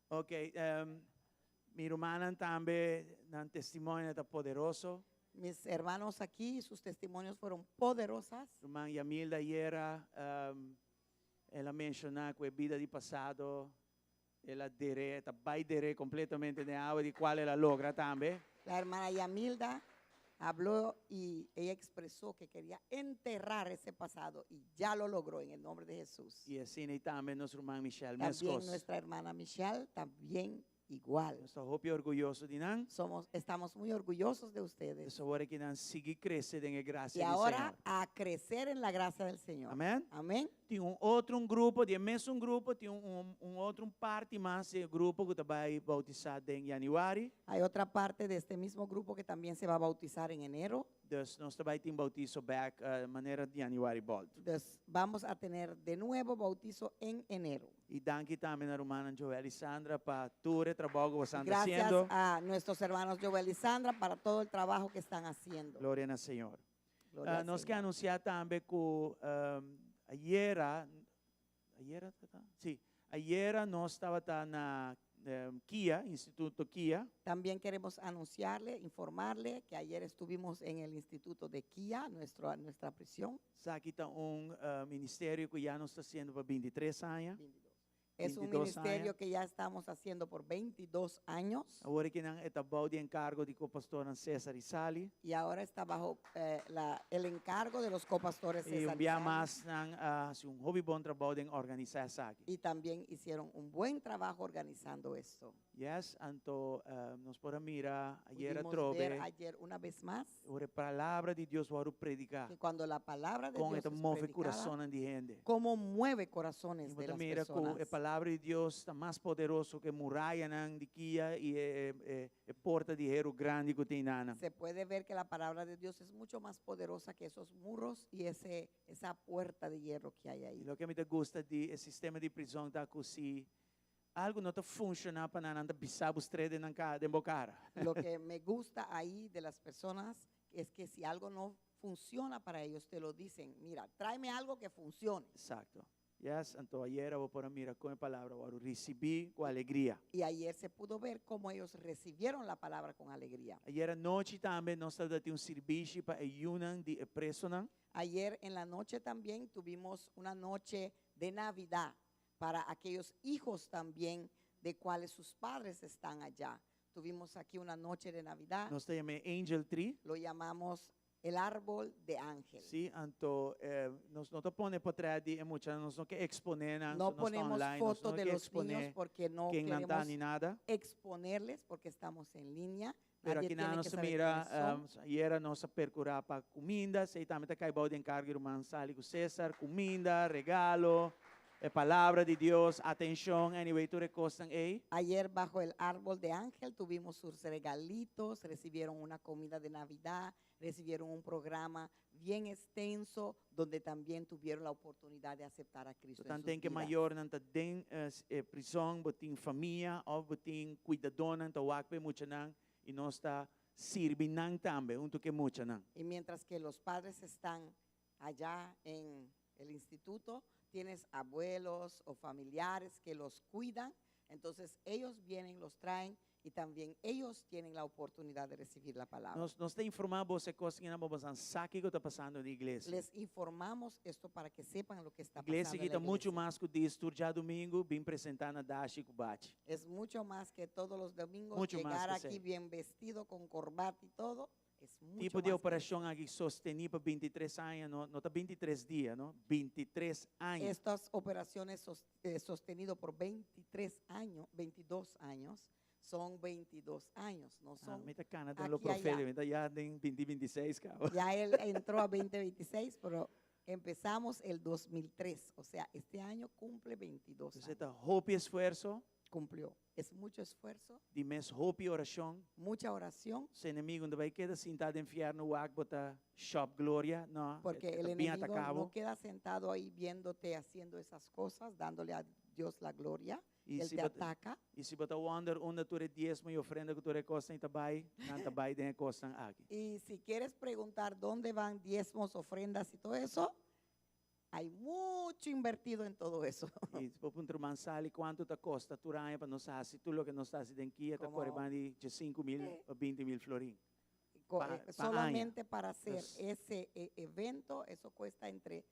Ok, mi rumannan tambe, nan testimonio ta poderoso. Mis hermanos aquí, sus testimonios fueron poderosas. Ruman Yamilda ayera, el a menshoná ku e bida di pasado, el a der'é, ta bai der'é kompletamente den awa, di kual el a logra tambe. La hermana Yamilda habló y ella expresó que quería enterrar ese pasado y ya lo logró en el nombre de Jesús. I asina ei tambe nos ruman Michelle También meskos. nuestra hermana Michelle, también igual. Nos ta hopi orguyoso di nan. Estamos muy orgullosos de ustedes. Anto awor aki nan sigui krese den e grasia Y di ahora Señor. a crecer en la gracia del Señor. Amèn. Amén. Tin un otro un grupo, di e mesun grupo, tin un un otro un parti mas di e grupo ku ta bai boutisá den yanüari. Hay otra parte de este mismo grupo que también se va a bautizar en enero. Dus nos ta bai tin bautiso bèk manera di yanüari bòlt. Dus vamos a tener de nuevo bautizo en enero. I danki tambe na rumannan Joel i Sandra pa tur e trabou ku boso anda Gracias hasiendo. a nuestros hermanos Joel y Sandra para todo el trabajo que están haciendo. Gloria na Señor. Gloria al Nos ke Señor. anunsiá tambe ku ayera, ayera ta ta? Sí, ayera nos tabata na Kia, Instituto Kia. También queremos anunciarle, informarle que ayer estuvimos en el Instituto de Kia, nuestro, nuestra prisión. Esaki ta un ministerio ku ya nos ta hasiendo pa bintitres aña. 22. Es un 22 ministerio años. que ya estamos haciendo por 22 años. Awor aki nan e ta bou di enkargo di kopastornan Cesar i Sally. Y ahora está bajo eh, el encargo de los copastores I César un y bia Sally. mas nan a hasi un hopi bon trabou den organisá esaki. Y también hicieron un buen trabajo organizando esto. Yes, anto nos por a mira ayer Pudimos atrobe. ver ayer una vez más Ora e palabra di Dios wòrdu prediká. que cuando la palabra de Kon e Dios ta es move predicada, kurasonnan di hende. cómo mueve corazones I de bo ta las mira ku e personas. palabra di Dios ta mas poderoso ku e murayanan di kia i e e porta di heru grandi ku tin nan. Se puede ver que la palabra de Dios es mucho más poderosa que esos muros y esa puerta de hierro que hay ahí. I loke mi ta gusta di e sistema di prizòn ta ku si algu no ta funshoná pa nan, nan ta bisa bo straight den nan kara, den bo kara. Lo que me gusta ahí de las personas es que si algo no funciona para ellos, te lo dicen. Mira, tráeme algo que funcione. Exacto. Yes, anto ayera bo por a mira kon e palabra wòrdu risibí ku alegria. Y ayer se pudo ver cómo ellos recibieron la palabra con alegría. Ayera nochi tambe nos tabata tin un sirbishi pa e yunan di e presonan. Ayer en la noche también tuvimos una noche de Navidad para aquellos hijos también de cuales sus padres están allá. Tuvimos aquí una noche de Navidad. Nos ta yam'é Angel Tree. Lo llamamos el árbol de ángel. Sí, anto eh, nos no ta pone potrèt di e muchanan, nos no ke eksponé nan, No nos ta ponemos online, nos fotos no de ke los eksponé niños porque no ken nan ta queremos ni nada. exponerles porque estamos en línea. Pero Nadie aki nan tiene nos que a saber mira, quiénes son. ayera nos a percura pa cuminda, esey tambe ta cay bao di encargo di ruman Sally cu Cesar, cuminda, regalo, e palabra di Dios, atencion, anyway, tur e cosnan ey. Ayer bajo el árbol de ángel tuvimos sus regalitos, recibieron una comida de Navidad, recibieron un programa bien extenso donde también tuvieron la oportunidad de aceptar a Cristo en sus Tanten ke vidas. mayornan ta den e prison, bo tin famia of bo tin cuidadónan ta wak pa e muchanan y nos ta sirbi nan tambe hunto cu e muchanan. Y mientras que los padres están allá en el instituto, tienes abuelos o familiares que los cuidan, entonces ellos vienen, los traen y también ellos tienen la oportunidad de recibir la palabra. Nos ta informá boso e kos kinan pa boso sa kiko ta pasando den iglesia. Les informamos esto para que sepan lo que está Iglesia pasando aki en la ta muchu iglesia. mas ku dis tur djadumingu bin presentá na dashi ku bachi. Es mucho más que todos los domingos Mucho más llegar que aquí esei. bien vestido con corbata y todo. Es mucho Tipo di más que operashon aki sostení pa bintitres aña, no, no ta bintitres dia, no, bintitres aña. Estas operaciones sostenido por 23 años, 22 años, son 22 años, no Ah, son mi ta kana den lo aquí allá. profético, mi ta ya den binti bintiseis kaba. Ya él entró a 2026, pero empezamos el 2003, o sea, este año cumple 22 Entonces años. ta hopi esfuerzo. Cumplió. Es mucho esfuerzo. Di mes hopi orashon. Mucha oración. Su enemigo no ta bai keda sintá den fièrnu wak bo ta shòp gloria, no, Porque e el ta bin enemigo ataká no bo. queda sentado ahí viéndote haciendo esas cosas, dándole a Dios la gloria. Y Él si te bo- ataca. I si bo ta wonder unda tur e diesmo i ofrenda ku tur e kosnan ta bai, nan ta bai den e kosnan aki. Y si quieres preguntar dónde van diezmos, ofrendas y todo eso, hay mucho invertido en todo eso. I bo puntra ruman Sali kuantu ta kosta tur aña pa nos hasi tur loke nos ta hasi den Kia ta Como- kore banda di 5.000 Eh. pa 20.000 florin. Eh, Pa solamente para hacer Entonces- ese evento, eso cuesta entre,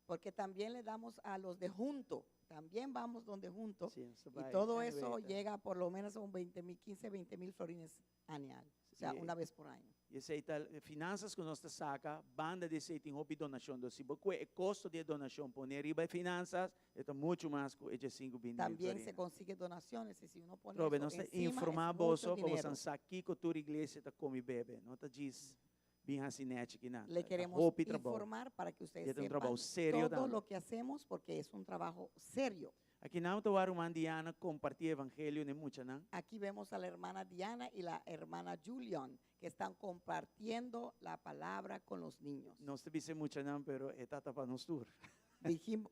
porque también le damos a los de junto, también vamos donde junto, Sí, nos ta y bai todo anyway, eso llega por lo menos a un 20 mil, 15, 20 mil florines anual, o sea, Sí. una vez por año. I esei ta finansas ku nos ta saka, banda di esei tin hopi donashon. Entonces, si bo kue e kosto di e donashon pone riba e finansas, e ta muchu mas ku e 5, 20 mil También se florina. consigue donaciones y si uno pone Trobe, eso nos ta encima, es informá mucho boso pa dinero. boso sa kiko tur iglesia ta kome i bebe. No ta djis bin hasi nèchi kinan. Le Ta queremos hopi trabou. informar para que ustedes Y es un sepan trabajo serio todo tambe. lo que hacemos, porque es un trabajo serio. Aki nan ta wak ruman Diana kompartí evangelio n'e muchanan. Aquí vemos a la hermana Diana y la hermana Julian, que están compartiendo la palabra con los niños. Nos ta bisa muchanan, pero e ta pa nos tur.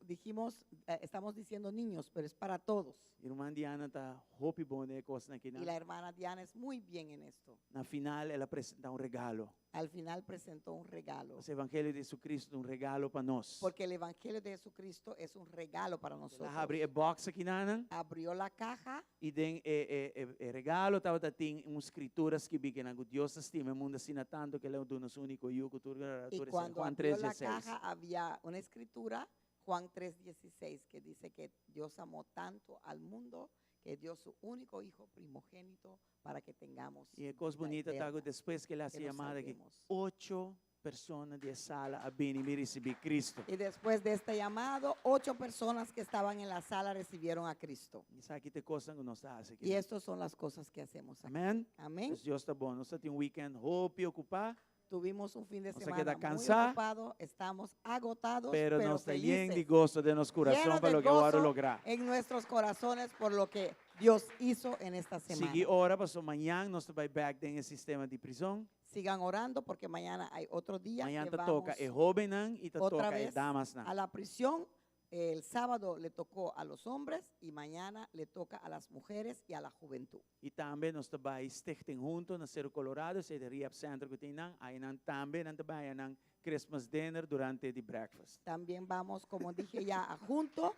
Dijimos, estamos diciendo niños, pero es para todos. I ruman Diana ta hopi bon den e kosnan aki Y nan. la hermana Diana es muy bien en esto. Na final el a presentá un regalo. Al final presentó un regalo. E evangelio di Jesucristo ta un regalo pa nos. Porque el evangelio de Jesucristo es un regalo para nosotros. El a habri e box aki nan. Abrió la caja. I den e, e, e, e regalo tabata tin un skritura skibí ku Dios a stima e mundu asina tantu ku el a duna su úniko yu ku tur Y tur cuando Juan abrió la 3:16. caja había una escritura, Juan 3:16, que dice que Dios amó tanto al mundo que dio su único hijo primogénito para que tengamos I e kos vida bunita ta eterna, despues ku el a que hasi nos yamada aki salvemos. ocho persona den sala a bini i risibí Kristu. Y después de este llamado, ocho personas que estaban en la sala recibieron a Cristo. Esaki ta e kosnan ku nos ta hasi aki. Y estas son las cosas que hacemos aquí. Amèn. Amén. Pues Dios ta bon. Nos tin un weekend hopi okupá. Tuvimos un fin de Nos semana keda muy kansá, ocupado, estamos agotados, pero pero nos ta yen di felices. goso den nos kurason Llenos pa de loke a gozo logra. en nuestros corazones por lo que Dios hizo en esta semana. Sigui ora, paso mañan nos ta bai bèk den e sistema di prizòn. Sigan orando porque mañana hay otro día Mañan que ta toka vamos e hóbennan i ta otra toka e vez damasnan. a la prisión. El sábado le tocó a los hombres y mañana le toca a las mujeres y a la juventud. I tambe nos ta bai Stichting Hunto na Seru Colorado, esei ta Rehab Center ku tin nan, einan tambe nan ta bai nan Christmas dinner durante di breakfast. También vamos, como dije ya, a Junto,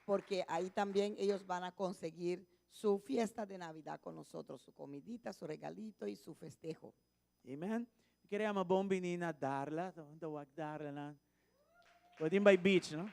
porque ahí también ellos van a conseguir su fiesta de Navidad con nosotros, su comidita, su regalito y su festejo. Amen. Mi ke yama bon biní na Darla, unda wak Darla nan. Bo tin bai beach, no?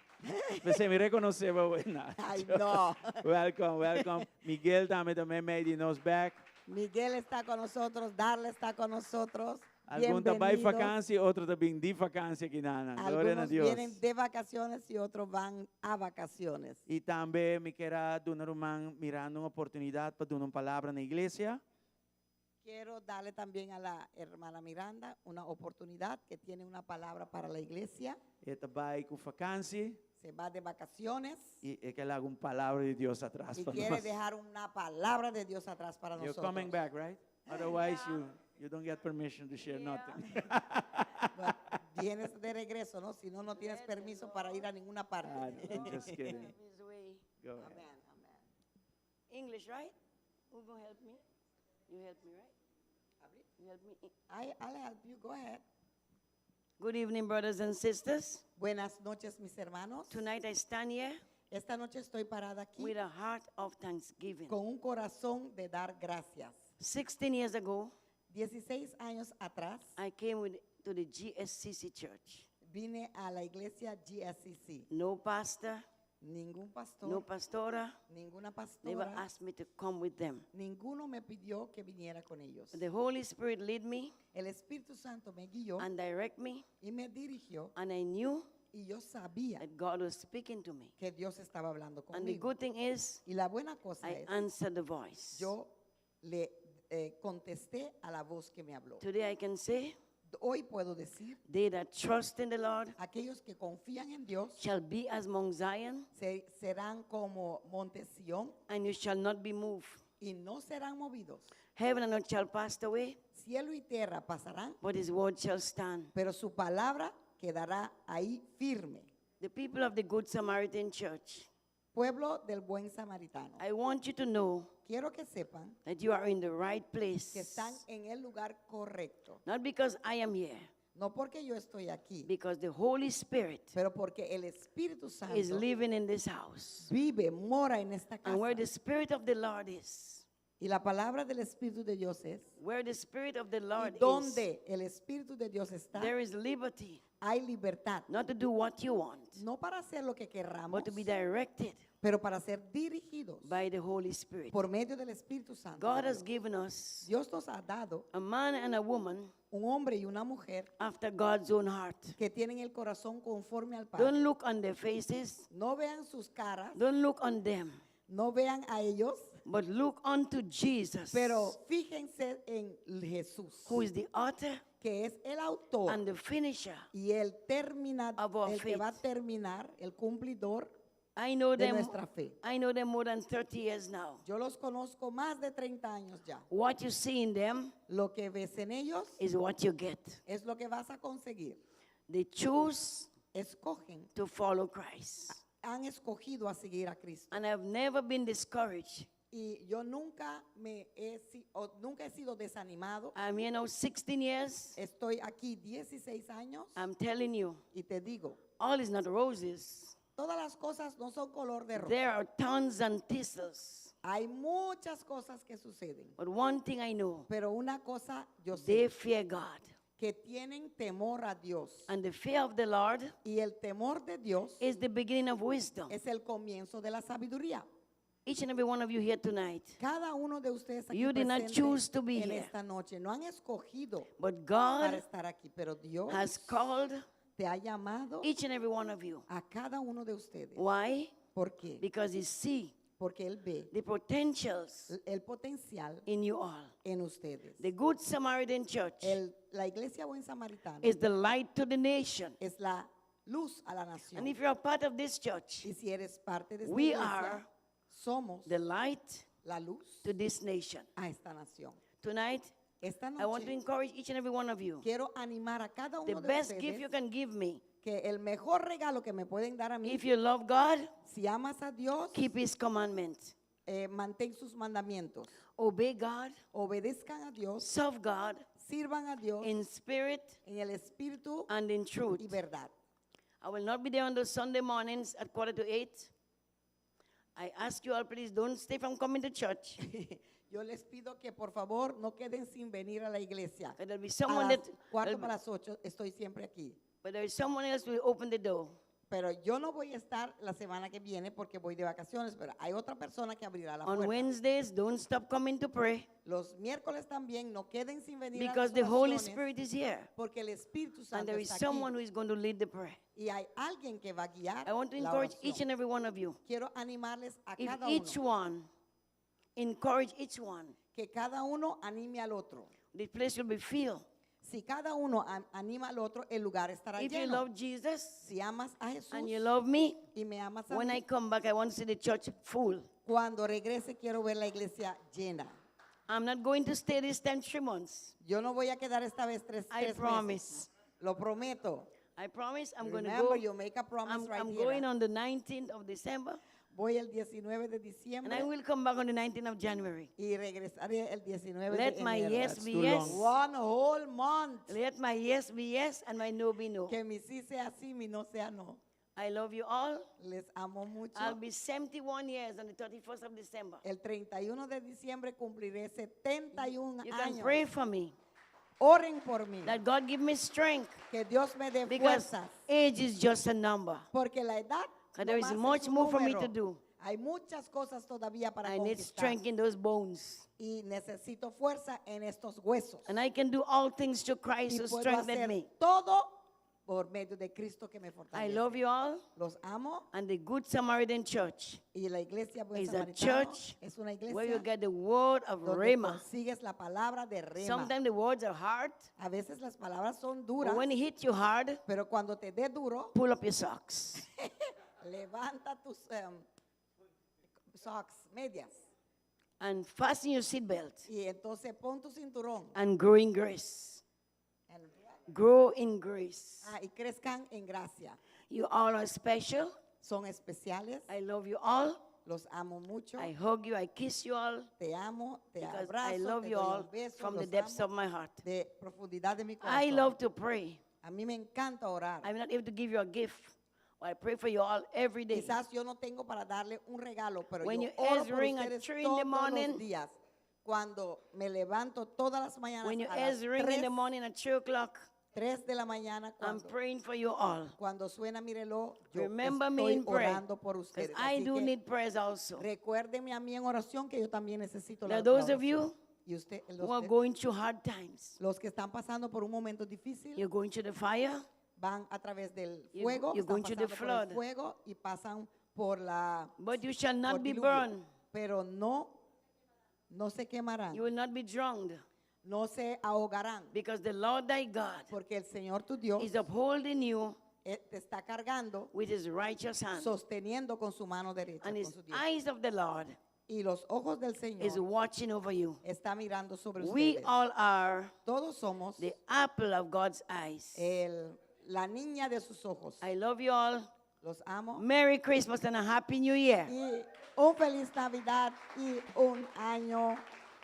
Bo mi rekonosé bo na. Ay, no. Welcome, welcome. Miguel tambe tambe mei nos back. Miguel está con nosotros, Darla está con nosotros. Algun ta bai Bienvenidos. vakansi, otro ta bin di vakansi aki nan. Gloria na Algunos Dios. vienen de vacaciones y otros van a vacaciones. I tambe mi ke duna ruman Miranda un oportunidat pa duna un palabra na iglesia. Quiero darle también a la hermana Miranda una oportunidad que tiene una palabra para la iglesia. E ta bai ku vakansi Se va de vacaciones i e ke laga un palabra di Dios atras y pa quiere nos. dejar una palabra de Dios atrás para You're nosotros. coming back, right? Otherwise, you don't get permission to share nothing. Bueno, vienes de regreso, ¿no? Si no, no tienes permiso para ir a ninguna parte. Ah, no, I'm just kidding. Have his way. Go ahead. Amén, amén. English, right? Who gonna help me? You help me, right? You help me. I'll help you. Go ahead. Good evening, brothers and sisters. Buenas noches, mis hermanos. Tonight I stand here Esta noche estoy parada aquí with a heart of thanksgiving. con un corazón de dar gracias. 16 years ago, 16 años atrás I came to the GSCC church. vine a la iglesia GSCC. No pastor, Ningún pastor, no pastora, ninguna never pastora, asked me to come with them. ninguno me pidió que viniera con ellos. The Holy Spirit led me El Espíritu Santo me guió and direct me, y me dirigió and I knew y yo sabía that God was speaking to me. que Dios estaba hablando And the conmigo. good thing is, Y la buena cosa I es, answered the voice. yo le contesté a la voz que me habló. Today I can say, Hoy puedo decir, they that trust in the Lord aquellos que confían en Dios shall be as Mount Zion, serán como Monte Sión and you shall not be moved. y no serán movidos. Heaven and earth shall pass away, Cielo y tierra pasarán, but his word shall stand. pero su palabra quedará ahí firme. The people of the Good Samaritan Church Pueblo del Buen Samaritano. I want you to know Quiero que sepan that you are in the right place. que están en el lugar correcto. Not because I am here, No porque yo estoy aquí, because the Holy Spirit pero porque el Espíritu is Santo living in this house. vive, mora en esta And where casa. the Spirit of the Lord is, Y la palabra del Espíritu de Dios es, where the Spirit of the y Lord is, donde el Espíritu de Dios está, there is liberty hay libertad. not to do what you want, No para hacer lo que querramos, but to be directed pero para ser dirigidos by the Holy Spirit. por medio del Espíritu Santo. God de has Dios. given us Dios nos ha dado a man and a woman un hombre y una mujer after God's own heart. que tienen el corazón conforme al Padre. Don't look on their faces, No vean sus caras, don't look on them, no vean a ellos, but look unto Jesus, pero fíjense en Jesús, who is the author que es el autor and the finisher. y el termina, of our el que va a faith. terminar, el cumplidor I know de them. nuestra fe. I know them more than 30 years now. Yo los conozco más de 30 años ya. What you see in them Lo que ves en ellos is what you get. es lo que vas a conseguir. They choose Escogen, to follow Christ. han escogido a seguir a Cristo. And I've never been discouraged. Y yo nunca me he, si- o nunca he sido desanimado. I'm here now 16 years. Estoy aquí 16 años I'm telling you, y te digo, all is not roses. todas las cosas no son color de rosa. There are thorns and thistles. Hay muchas cosas que suceden. But one thing I know, Pero una cosa yo they sé, fear God. que tienen temor a Dios. And the fear of the Lord Y el temor de Dios is the beginning of wisdom. es el comienzo de la sabiduría. Each and every one of you here tonight. Cada uno de ustedes aquí You did not presente choose to be en here. esta noche no han escogido But para God estar aquí, pero Dios has called te ha llamado each and every one of you. a cada uno de ustedes. Why? ¿Por qué? Because He see Porque Él ve the potentials el potencial in you all. en ustedes. The Good Samaritan Church El- la iglesia Buen Samaritano is the light to the nation. es la luz a la nación. And if you're a part of this church, Y si eres parte de esta We iglesia, are somos the light la luz to this nation. a esta nación. Tonight, Esta I want to noche encourage each and every one of you. quiero animar a cada The uno de best gift you ustedes can give me, que el mejor regalo que me pueden dar a mí, if you love God, si amas a Dios, keep His commandments. eh, mantén sus mandamientos. Obey God, Obedezcan a Dios, serve God sirvan a Dios in spirit en el espíritu and in truth. y verdad. I will not be there on those Sunday mornings at 7:45. I ask you all, please don't stay from coming to church. Yo les pido que por favor no queden sin venir a la iglesia. There'll be A someone las that, cuarto there'll be- para las ocho estoy siempre aquí. but there is someone else who will open the door. Pero yo no voy a estar la semana que viene porque voy de vacaciones, pero hay otra persona que abrirá la On puerta. Wednesdays, don't stop coming to pray Los miércoles también no queden sin venir a las because the Holy oraciones, Spirit is here. porque el Espíritu And Santo there is está someone who aquí is going to lead the prayer. y hay alguien que va a guiar I want to la encourage each oración. and every one of you. Quiero animarles a If cada each uno one, encourage each one, que cada uno anime al otro. the place will be filled. Si cada uno an- anima al otro, el lugar estará If you lleno. love Jesus Si amas a Jesús and you love me, y me amas a when mí, I come back, I want to see the church full. cuando regrese quiero ver la iglesia llena. I'm not going to stay this time 3 months. Yo no voy a quedar esta vez tres, I tres meses. promise. Lo prometo. I promise I'm going to Remember, go. you make a promise I'm, right I'm here. going on the 19th of December, Voy el 19 de and diciembre I will come back on the 19th of January. y regresaré el 19 Let de my enero. yes That's be too yes. long. One whole month. Let my yes be yes and my no be no. Que mi sí sea sí, mi no sea no. I love you all. Les amo mucho. I'll be 71 years on the 31st of December. El 31 de diciembre cumpliré 71 You can años. pray for me Oren por mí. that God give me strength Que Dios me dé because fuerzas. age is just a number. Porque la edad 'Cause there is nomás es much un more for me número. to do. Hay muchas cosas todavía para I need conquistar. strength in those bones. Y necesito fuerza en estos huesos. And I can do all things through Christ Y who puedo strengthened hacer me. todo por medio de Cristo que me I fortalece. love you all. Los amo And the Good Samaritan Church y la iglesia Buen is a Samaritano church es una where you iglesia get the word of donde Rhema. consigues la palabra de Rema. Sometimes the words are hard, A veces las palabras son but duras, when it hit you hard, pero cuando te dé duro, pull up your socks. levanta tus socks, medias, and fasten your seatbelt y entonces pon tu cinturón and grow in grace. And- Grow in grace. ah, y crezcan en gracia. You all are special. Son especiales. I love you all. Los amo mucho. I hug you. I kiss you all Te amo, te because abrazo, I love te you doy all un beso, from the los depths amo of my heart. de profundidad de mi corazón. I love to pray. A mí me encanta orar. I'm not able to give you a gift. but I pray for you all every day. Quizás yo no tengo para darle un regalo, pero When yo your oro ears por ring at ustedes 3 in the todos morning, los días. Cuando me levanto todas las mañanas When your a las ears ring in the 3, morning at 3 o'clock, 3 de la mañana, I'm cuando, praying for you all. cuando suena mi reloj, yo Remember me estoy in prayer. orando por Because ustedes. I Así do que need prayers also. recuérdenme a mí en oración que yo también necesito la, Now, la those of oración. you Y usted, los, who are de- going through hard times, los que están pasando por un momento difícil, you're going through the fire, van a través del You're- fuego, you're están going through the pasando por el flood. fuego y pasan por la but you shall por not be diluvio, burned. pero no no se quemarán, You will not be drowned no se ahogarán, because the Lord thy God porque el Señor tu Dios is upholding you te está cargando, with his righteous hand. sosteniendo con su mano derecha, And con his su diestra. eyes of the Lord Y los ojos del is Señor watching over you. está mirando sobre We ustedes. all are Todos somos the apple of God's eyes. la niña de sus ojos. I love you all. Los amo. Merry Christmas and a Happy New Year. Y un feliz Navidad y un año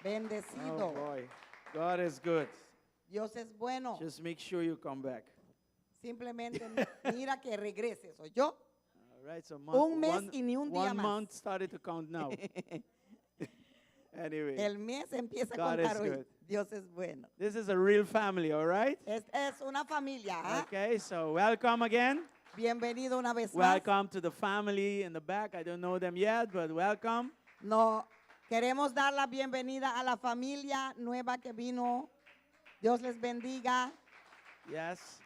bendecido. Oh boy. God is good. Dios es bueno. Just make sure you come back. Simplemente mira que regreses. ¿O yo? All right, so month, Un mes one, y ni un día one más. month started to count now. Anyway, El mes empieza a God is contar hoy. good. Dios es bueno. this is a real family, all right? Es una familia. ¿ah? Okay, so welcome again. Bienvenido una vez más. Welcome to the family in the back. I don't know them yet, but welcome. No, queremos dar la bienvenida a la familia nueva que vino. Dios les bendiga. Yes.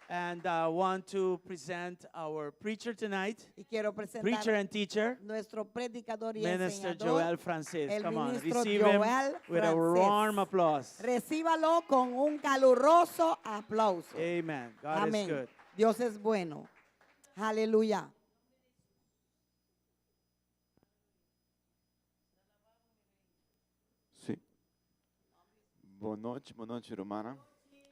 And I want to present our preacher tonight, Y quiero presentar preacher and teacher, nuestro predicador y Minister enseñador, Joel Francis. el Come on, ministro receive him Joel with a Francis. warm applause. Recíbalo con un caluroso aplauso. Amen. God is Amén. good. Dios es bueno. Aleluya. Si. Bon nochi, bon nochi, rumannan.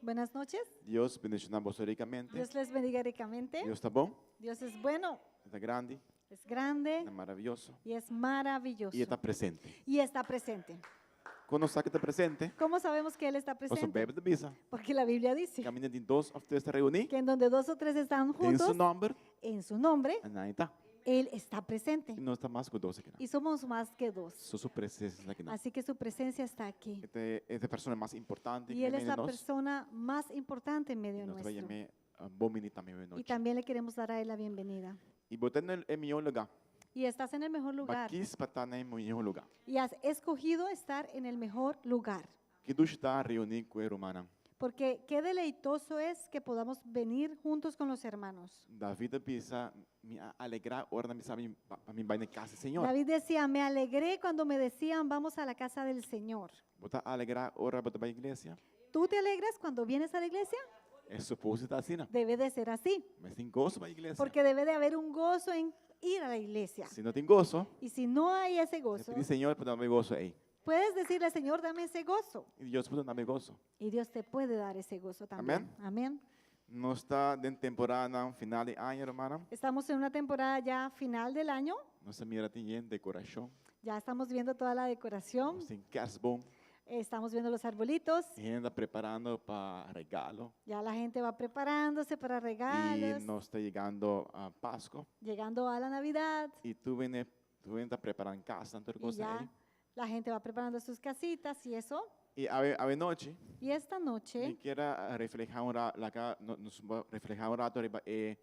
Buenas noches. Dios bendishoná boso rikamente. Dios les bendiga ricamente. Dios ta bon, Dios es bueno, ta grandi, es grande ta maravioso y es maravilloso. i ta presente. Y está presente. Kon nos sa ku e ta presente, ¿Cómo sabemos que Él está paso presente? Beibel ta bisa. Porque la Biblia dice Kaminda tin dos òf tres ta reuní, que en donde dos o tres están den su juntos, nòmber, en su nombre, einan e ta. Él está presente. I nos ta mas ku dos aki. Y somos más que dos. So su presensia ta aki. Así que su presencia está aquí. E ta e persona mas importante Y Él es la nos. persona más importante en medio Nos ta bai nuestro. yam'é bon biní tambe Y nochi. también le queremos dar a Él la bienvenida. I bo ta den e mihó lugá. Y estás en el mejor lugar. B'a kis pa ta den e mihó lugá. Y has escogido estar en el mejor lugar. Ki dushi ta reuní ku e rumannan. Porque qué deleitoso es que podamos venir juntos con los hermanos. David a bisa, mi a alegrá ora nan bisa mi pa mi bai na kas di Señor. David decía, me alegré cuando me decían, vamos a la casa del Señor. Bo ta alegrá ora bo ta bai iglesia? ¿Tú te alegras cuando vienes a la iglesia? E supuesto ta asina, no? Debe de ser así, Mester tin goso bai iglesia. porque debe de haber un gozo en ir a la iglesia. Si no tin goso, Y si no hay ese gozo, pidi Señor pa duna mi goso ei. puedes decirle, Señor, dame ese gozo. I Dios por duna mi goso. Y Dios te puede dar ese gozo también. Amén. Amén. Nos ta den temporada final di aña, rumannan. Estamos en una temporada ya final del año. Nos ta mira tin yen dekorashon. Ya estamos viendo toda la decoración. Nos tin kerstboom. Estamos viendo los arbolitos. Hende ta preparando pa regalo. Ya la gente va preparándose para I regalos. nos ta yegando na Pasku. Llegando a la Navidad. I tur hende, tur hende ta preparando kas, tur Y kos ya ei. la gente va preparando sus casitas y eso. I awe, awe nochi, Y esta noche mi ke reflehá un rato, laga nos reflehá un ratu riba e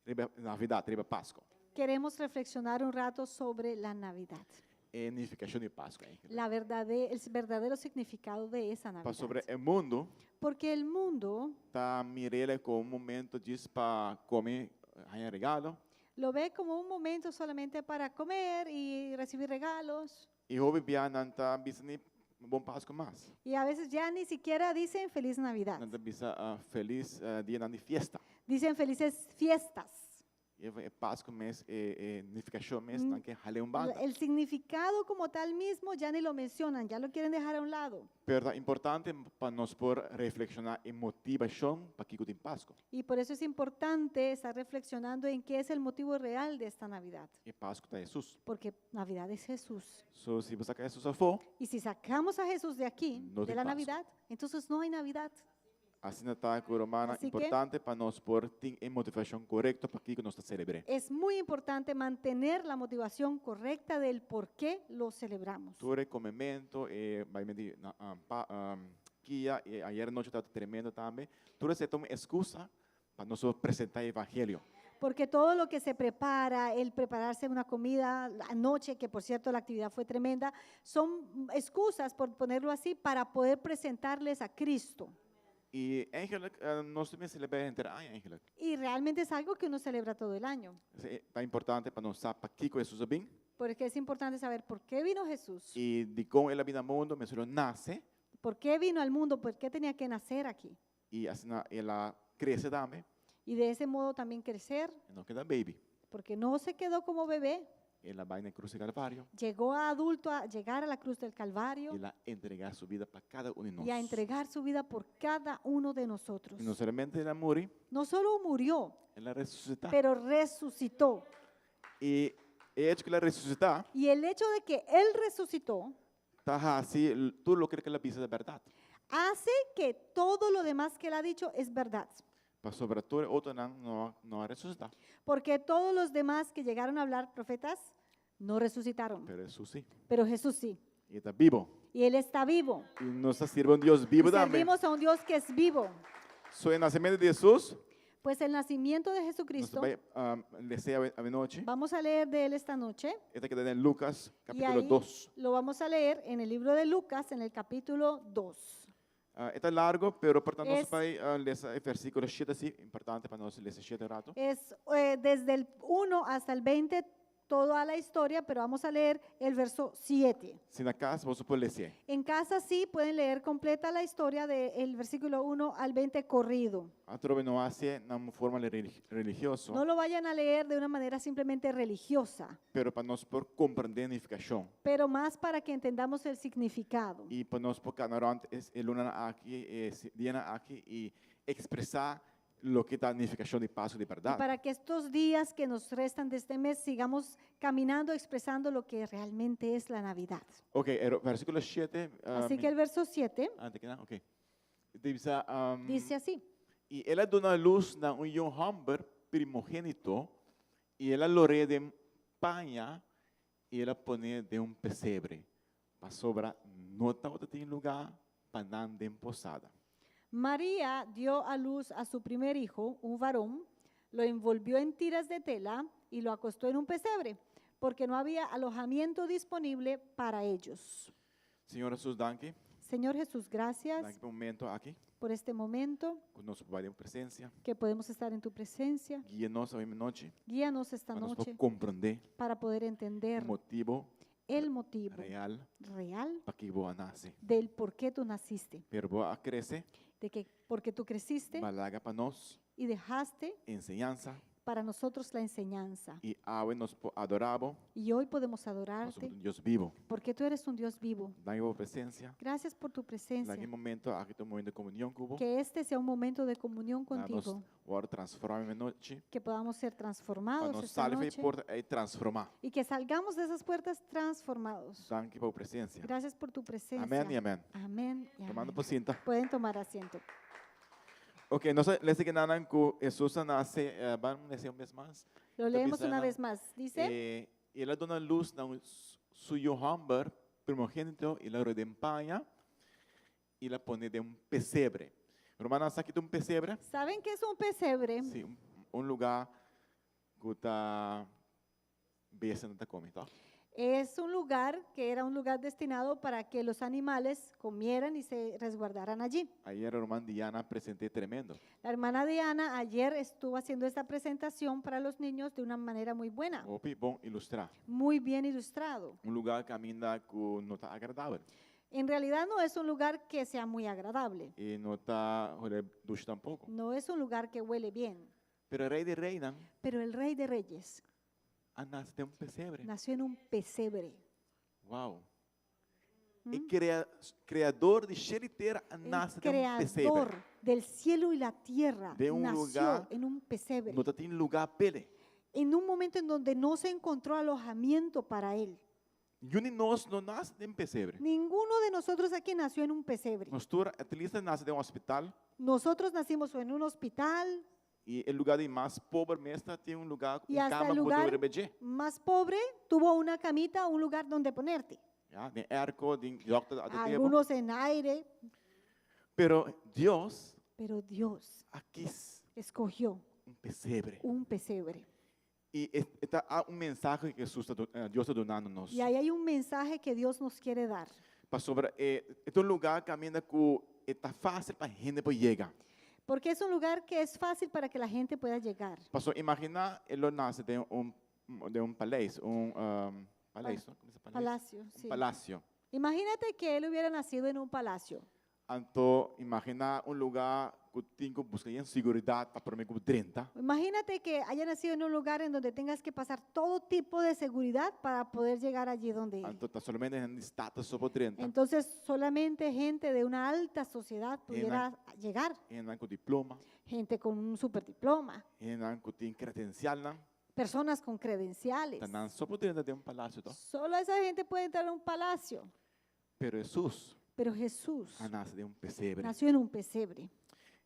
riba Navidat, riba Pasku. queremos reflexionar un rato sobre la Navidad. E nifikashon di Pasku. Eigenlijk. La verdade- el verdadero significado de esa Navidad. Pasobra e mundu Porque el mundo ta mir'é komo un momento djis pa kome, haña regalo. lo ve como un momento solamente para comer y recibir regalos. I hopi bia nan no ta bisa ni bon Pasku mas. Y a veces ya ni siquiera dicen feliz Navidad. Nan ta bisa felis dia di fiesta. Dicen felices fiestas. E Pasku mes, e nifikashon mes, nan ke hal'é un banda. El significado como tal mismo ya ni lo mencionan, ya lo quieren dejar a un lado. Pero ta importante pa nos por reflekshoná e motivashon pakiko tin Pasku. Y por eso es importante estar reflexionando en qué es el motivo real de esta Navidad. E Pasku ta Hesus. Porque Navidad es Jesús. So si bo saka Hesus afó, Y si sacamos a Jesús de aquí, no de tin la Pasku. Navidad, entonces no hay Navidad. Asina ta ku rumannan, Así que importante pa nos por tin e motivashon korekto pakiko nos ta selebr'é. Es muy importante mantener la motivación correcta del por qué lo celebramos. Tur e komementu, e baimentu di na pa kia, e ayer nochi tabata tremendo tambe. Tur esei ta un eskusa pa nos por presentá e evangelio. Porque todo lo que se prepara, el prepararse una comida anoche, que por cierto la actividad fue tremenda, son excusas, por ponerlo así, para poder presentarles a Cristo. I eigenlijk nos ta selebr'é henter aña eigenlijk. Y realmente es algo que uno celebra todo el año. Ta importante pa nos sa pakiko Hesus a bin. Porque es importante saber por qué vino Jesús. I dikon el a bin na mundu, mester lo nase. ¿Por qué vino al mundo? ¿Por qué tenía que nacer aquí? I asina el a krese tambe. Y de ese modo también crecer. E no keda baby. Porque no se quedó como bebé. El a bai na krus di Kalvario. Llegó a adulto a llegar a la cruz del Calvario. El a entregá su bida pa kada un di nos. Y a entregar su vida por cada uno de nosotros. I no solamente el a muri. No solo murió. El a resusitá. Pero resucitó. I e echo ku el a resusitá. Y el hecho de que él resucitó. Ta hasi tur loke el a bisa ta bèrdat. Hace que todo lo demás que él ha dicho es verdad. Pasobra tur e otronan no no a resusitá. Porque todos los demás que llegaron a hablar profetas no resucitaron. Pero Hesus sí. Pero Jesús sí. I e ta bibo. Y él está vivo. I nos ta sirbi un Dios bibo Y tambe. servimos a un Dios que es vivo. So e nasementu di Hesus. Pues el nacimiento de Nos Jesucristo. bai les'é anochi. Vamos a leer de él esta noche. E ta keda den Lucas Y capítulo ahí 2. lo vamos a leer en el libro de Lucas, en el capítulo 2. E ta largo, pero por ta nos Es bai lesa e versículo shete si, importante pa nos lesa shete rato. Es desde el 1 hasta el 20 toda la historia, pero vamos a leer el verso 7. Si na kas boso por les'é. En casa sí pueden leer completa la historia del versículo 1 al 20 corrido. Atrobe no hasié na un forma religioso. No lo vayan a leer de una manera simplemente religiosa, Pero pa nos por komprendé nifikashon. pero más para que entendamos el significado. I pa nos por kana rònt e lunanan aki, e dianan aki i ekspresá loke ta nifikashon di Pasku di Y bèrdat. para que estos días que nos restan de este mes sigamos caminando expresando lo que realmente es la Navidad. Ok, e versíkulo shete. Así que el verso 7 Ah, te keda? Ok. Dice, dice así. I el a duna lus na un yu hòmber primogénito, i el a lor'é den paña, i el a pon'é den un pesebre, pasobra no tabata tin lugá pa nan den posada. María dio a luz a su primer hijo, un varón, lo envolvió en tiras de tela y lo acostó en un pesebre, porque no había alojamiento disponible para ellos. Señor Hesus, danki. Señor Jesús, gracias Danki pa e momento aki. por este momento Ku nos por bai den bo presensia. que podemos estar en tu presencia. Guia nos awe nochi. Guíanos esta Pa nos por noche komprendé para poder entender e motibu el motivo real real pakiko bo a nase. del por qué tú naciste, Pero bo a krese, de que porque tú creciste b'a laga pa nos y dejaste enseñansa para nosotros la enseñanza. I awe nos por adorá bo. Y hoy podemos Pasobra adorarte bo ta un Dios bibo. porque tú eres un Dios vivo. Danki pa bo presencia. Gracias por tu presencia. Laga e momento aki ta un momento di komunion ku bo. Que este sea un momento de comunión Laga nos contigo. wòrdu transformá awe nochi. Que podamos ser Pa transformados nos esta sali for e noche. porta ei transformá. Y que salgamos de esas puertas transformados. Danki pa bo presencia. Gracias por tu presencia. Amén y amén. Amén y Tomando amén. por sinta. Pueden tomar asiento. Ok, nos a lesa kinan ku Hesus a nase, ban lesa un bes mas. Lo Ta leemos bisa una nan, vez más. Dice, El a duna lus na un su yu hòmber primogénito i el a rod'é den paña i el a pon'é den un pesebre. Rumannan sa ki ta un pesebre? ¿Saben qué es un pesebre? Sí, un lugá ku ta bestianan ta kome, tòg? Es un lugar que era un lugar destinado para que los animales comieran y se resguardaran allí. Ayer ruman Diana a present'é tremendo. La hermana Diana ayer estuvo haciendo esta presentación para los niños de una manera muy buena. Hopi bon ilustrá. Muy bien ilustrado. Un lugá kaminda ku no ta agradabel. En realidad no es un lugar que sea muy agradable. I no ta hole dushi tampoko. No es un lugar que huele bien. Pero rei di reinan Pero el rey de reyes a nase den un pesebre. nació en un pesebre. Wow. E krea, kreador di shelu i tera a El nase den un pesebre. creador del cielo y la tierra De un nació lugar en un pesebre. No tabatin lugá p'e. En un momento en donde no se encontró alojamiento para él. Niun di nos no a nase den pesebre. Ninguno de nosotros aquí nació en un pesebre. Nos tur at least a nase den un hospital. Nosotros nacimos o en un hospital I e lugá di mas pober mes tin un lugá, y un hasta kama el ku lugar bo por más pobre tuvo una camita, un lugar donde ponerte. Ja, den airco, den dòkter a Algunos en aire, Pero Dios pero Dios a kis escogió un pesebre. un pesebre. I ta un mensahe ku Hesus ta, Dios ta dunando nos. Y ahí hay un mensaje que Dios nos quiere dar. Pasobra e ta un lugá kaminda ku ta fásil pa hende por yega. Porque es un lugar que es fácil para que la gente pueda llegar. Paso imaginá e lo nase den un den un paleis, un paleis, no? Kon paleis? Palacio, Un sí. palacio. Imagínate que él hubiera nacido en un palacio. Anto imaginá un lugá ku tin ku buska yen seguridat pa promé ku drenta. Imagínate que haya nacido en un lugar en donde tengas que pasar todo tipo de seguridad para poder llegar allí donde él. Anto ta solamente hende di status so por drenta. Entonces solamente gente de una alta sociedad pudiera llegar, Hendenan ku diploma. gente con un superdiploma, Hendenan ku tin kredensialnan. personas con credenciales. Ta nan so por drenta den un palasio to. Solo esa gente puede entrar a un palacio. Pero Hesus Pero Jesús a nase den un pesebre. nació en un pesebre.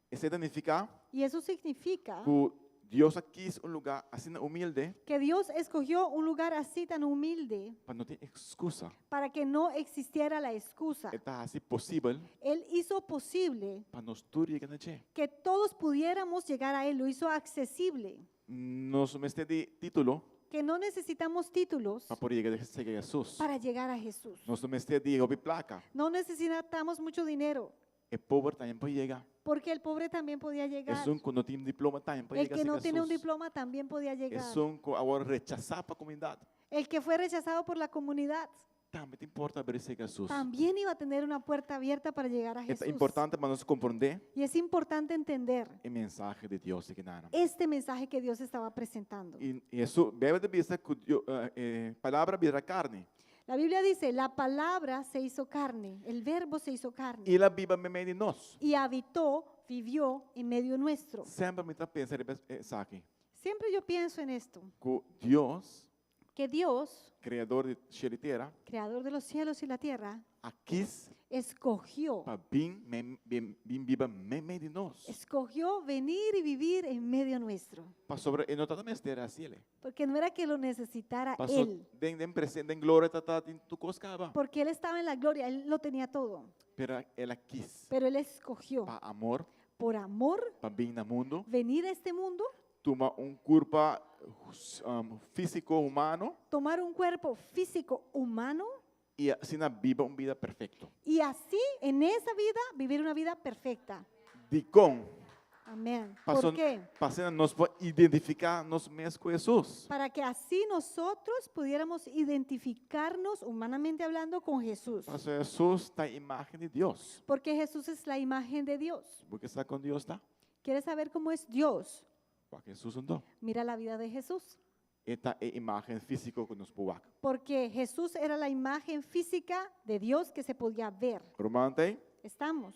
Esei ta nifiká Y eso significa ku Dios a kis un lugá asina humilde que Dios escogió un lugar así tan humilde pa no tin ekskusa. para que no existiera la excusa. E ta hasi posibel Él hizo posible pa nos tur yega na dje. que todos pudiéramos llegar a Él, lo hizo accesible. Nos no mester di título Que no necesitamos títulos pa por yega serka Hesus. para llegar a Jesús. Nos no mester di hopi plaka. No necesitamos mucho dinero, E pober tambe por yega. porque el pobre también podía llegar. Esun ku no tin diploma tambe por El yega que no serka tiene un Hesus. diploma también podía llegar. Esun ku a wòrdu rechasá pa komunidat. El que fue rechazado por la comunidad Tambe tin porta habrí serka Hesus. también iba a tener una puerta abierta para llegar a E ta Jesús. importante pa nos komprondé Y es importante entender e mensahe di Dios akinan. este mensaje que Dios estaba presentando. I Hesus, Beibel ta bisa ku e palabra a bira karni. La Biblia dice, la palabra se hizo carne, el verbo se hizo carne I el a biba meimei di nos. y habitó, vivió en medio nuestro. Semper mi ta pensa riba esaki. Siempre yo pienso en esto, Ku Dios, que Dios, Kreador di shelu i tera, creador de los cielos y la tierra, a kis escogió, pa bin, bin, bin biba meimei di nos. escogió venir y vivir en medio nuestro. Pasobra e no tabata mester hasié. Porque no era que lo necesitara Paso él, den den presen den gloria e tabatin tur kos kaba. porque él estaba en la gloria, él lo tenía todo. Pero el a kis Pero él escogió pa amor, por amor pa bin na mundu, venir a este mundo, tuma un kurpa físiko humano tomar un cuerpo físico humano i asina biba un bida perfekto. y así en esa vida vivir una vida perfecta. Dikon? Amén. Paso, ¿Por qué? Pa asina nos por identifiká nos mes ku Hesus. Para que así nosotros pudiéramos identificarnos humanamente hablando con Jesús. Paso Hesus ta imágen di Dios. Porque Jesús es la imagen de Dios. Bo ke sa kon Dios ta? ¿Quieres saber cómo es Dios? Wak Hesus anto. Mira la vida de Jesús. E ta e imágen físiko ku nos por wak. Porque Jesús era la imagen física de Dios que se podía ver. Ruman, t'ei? Estamos.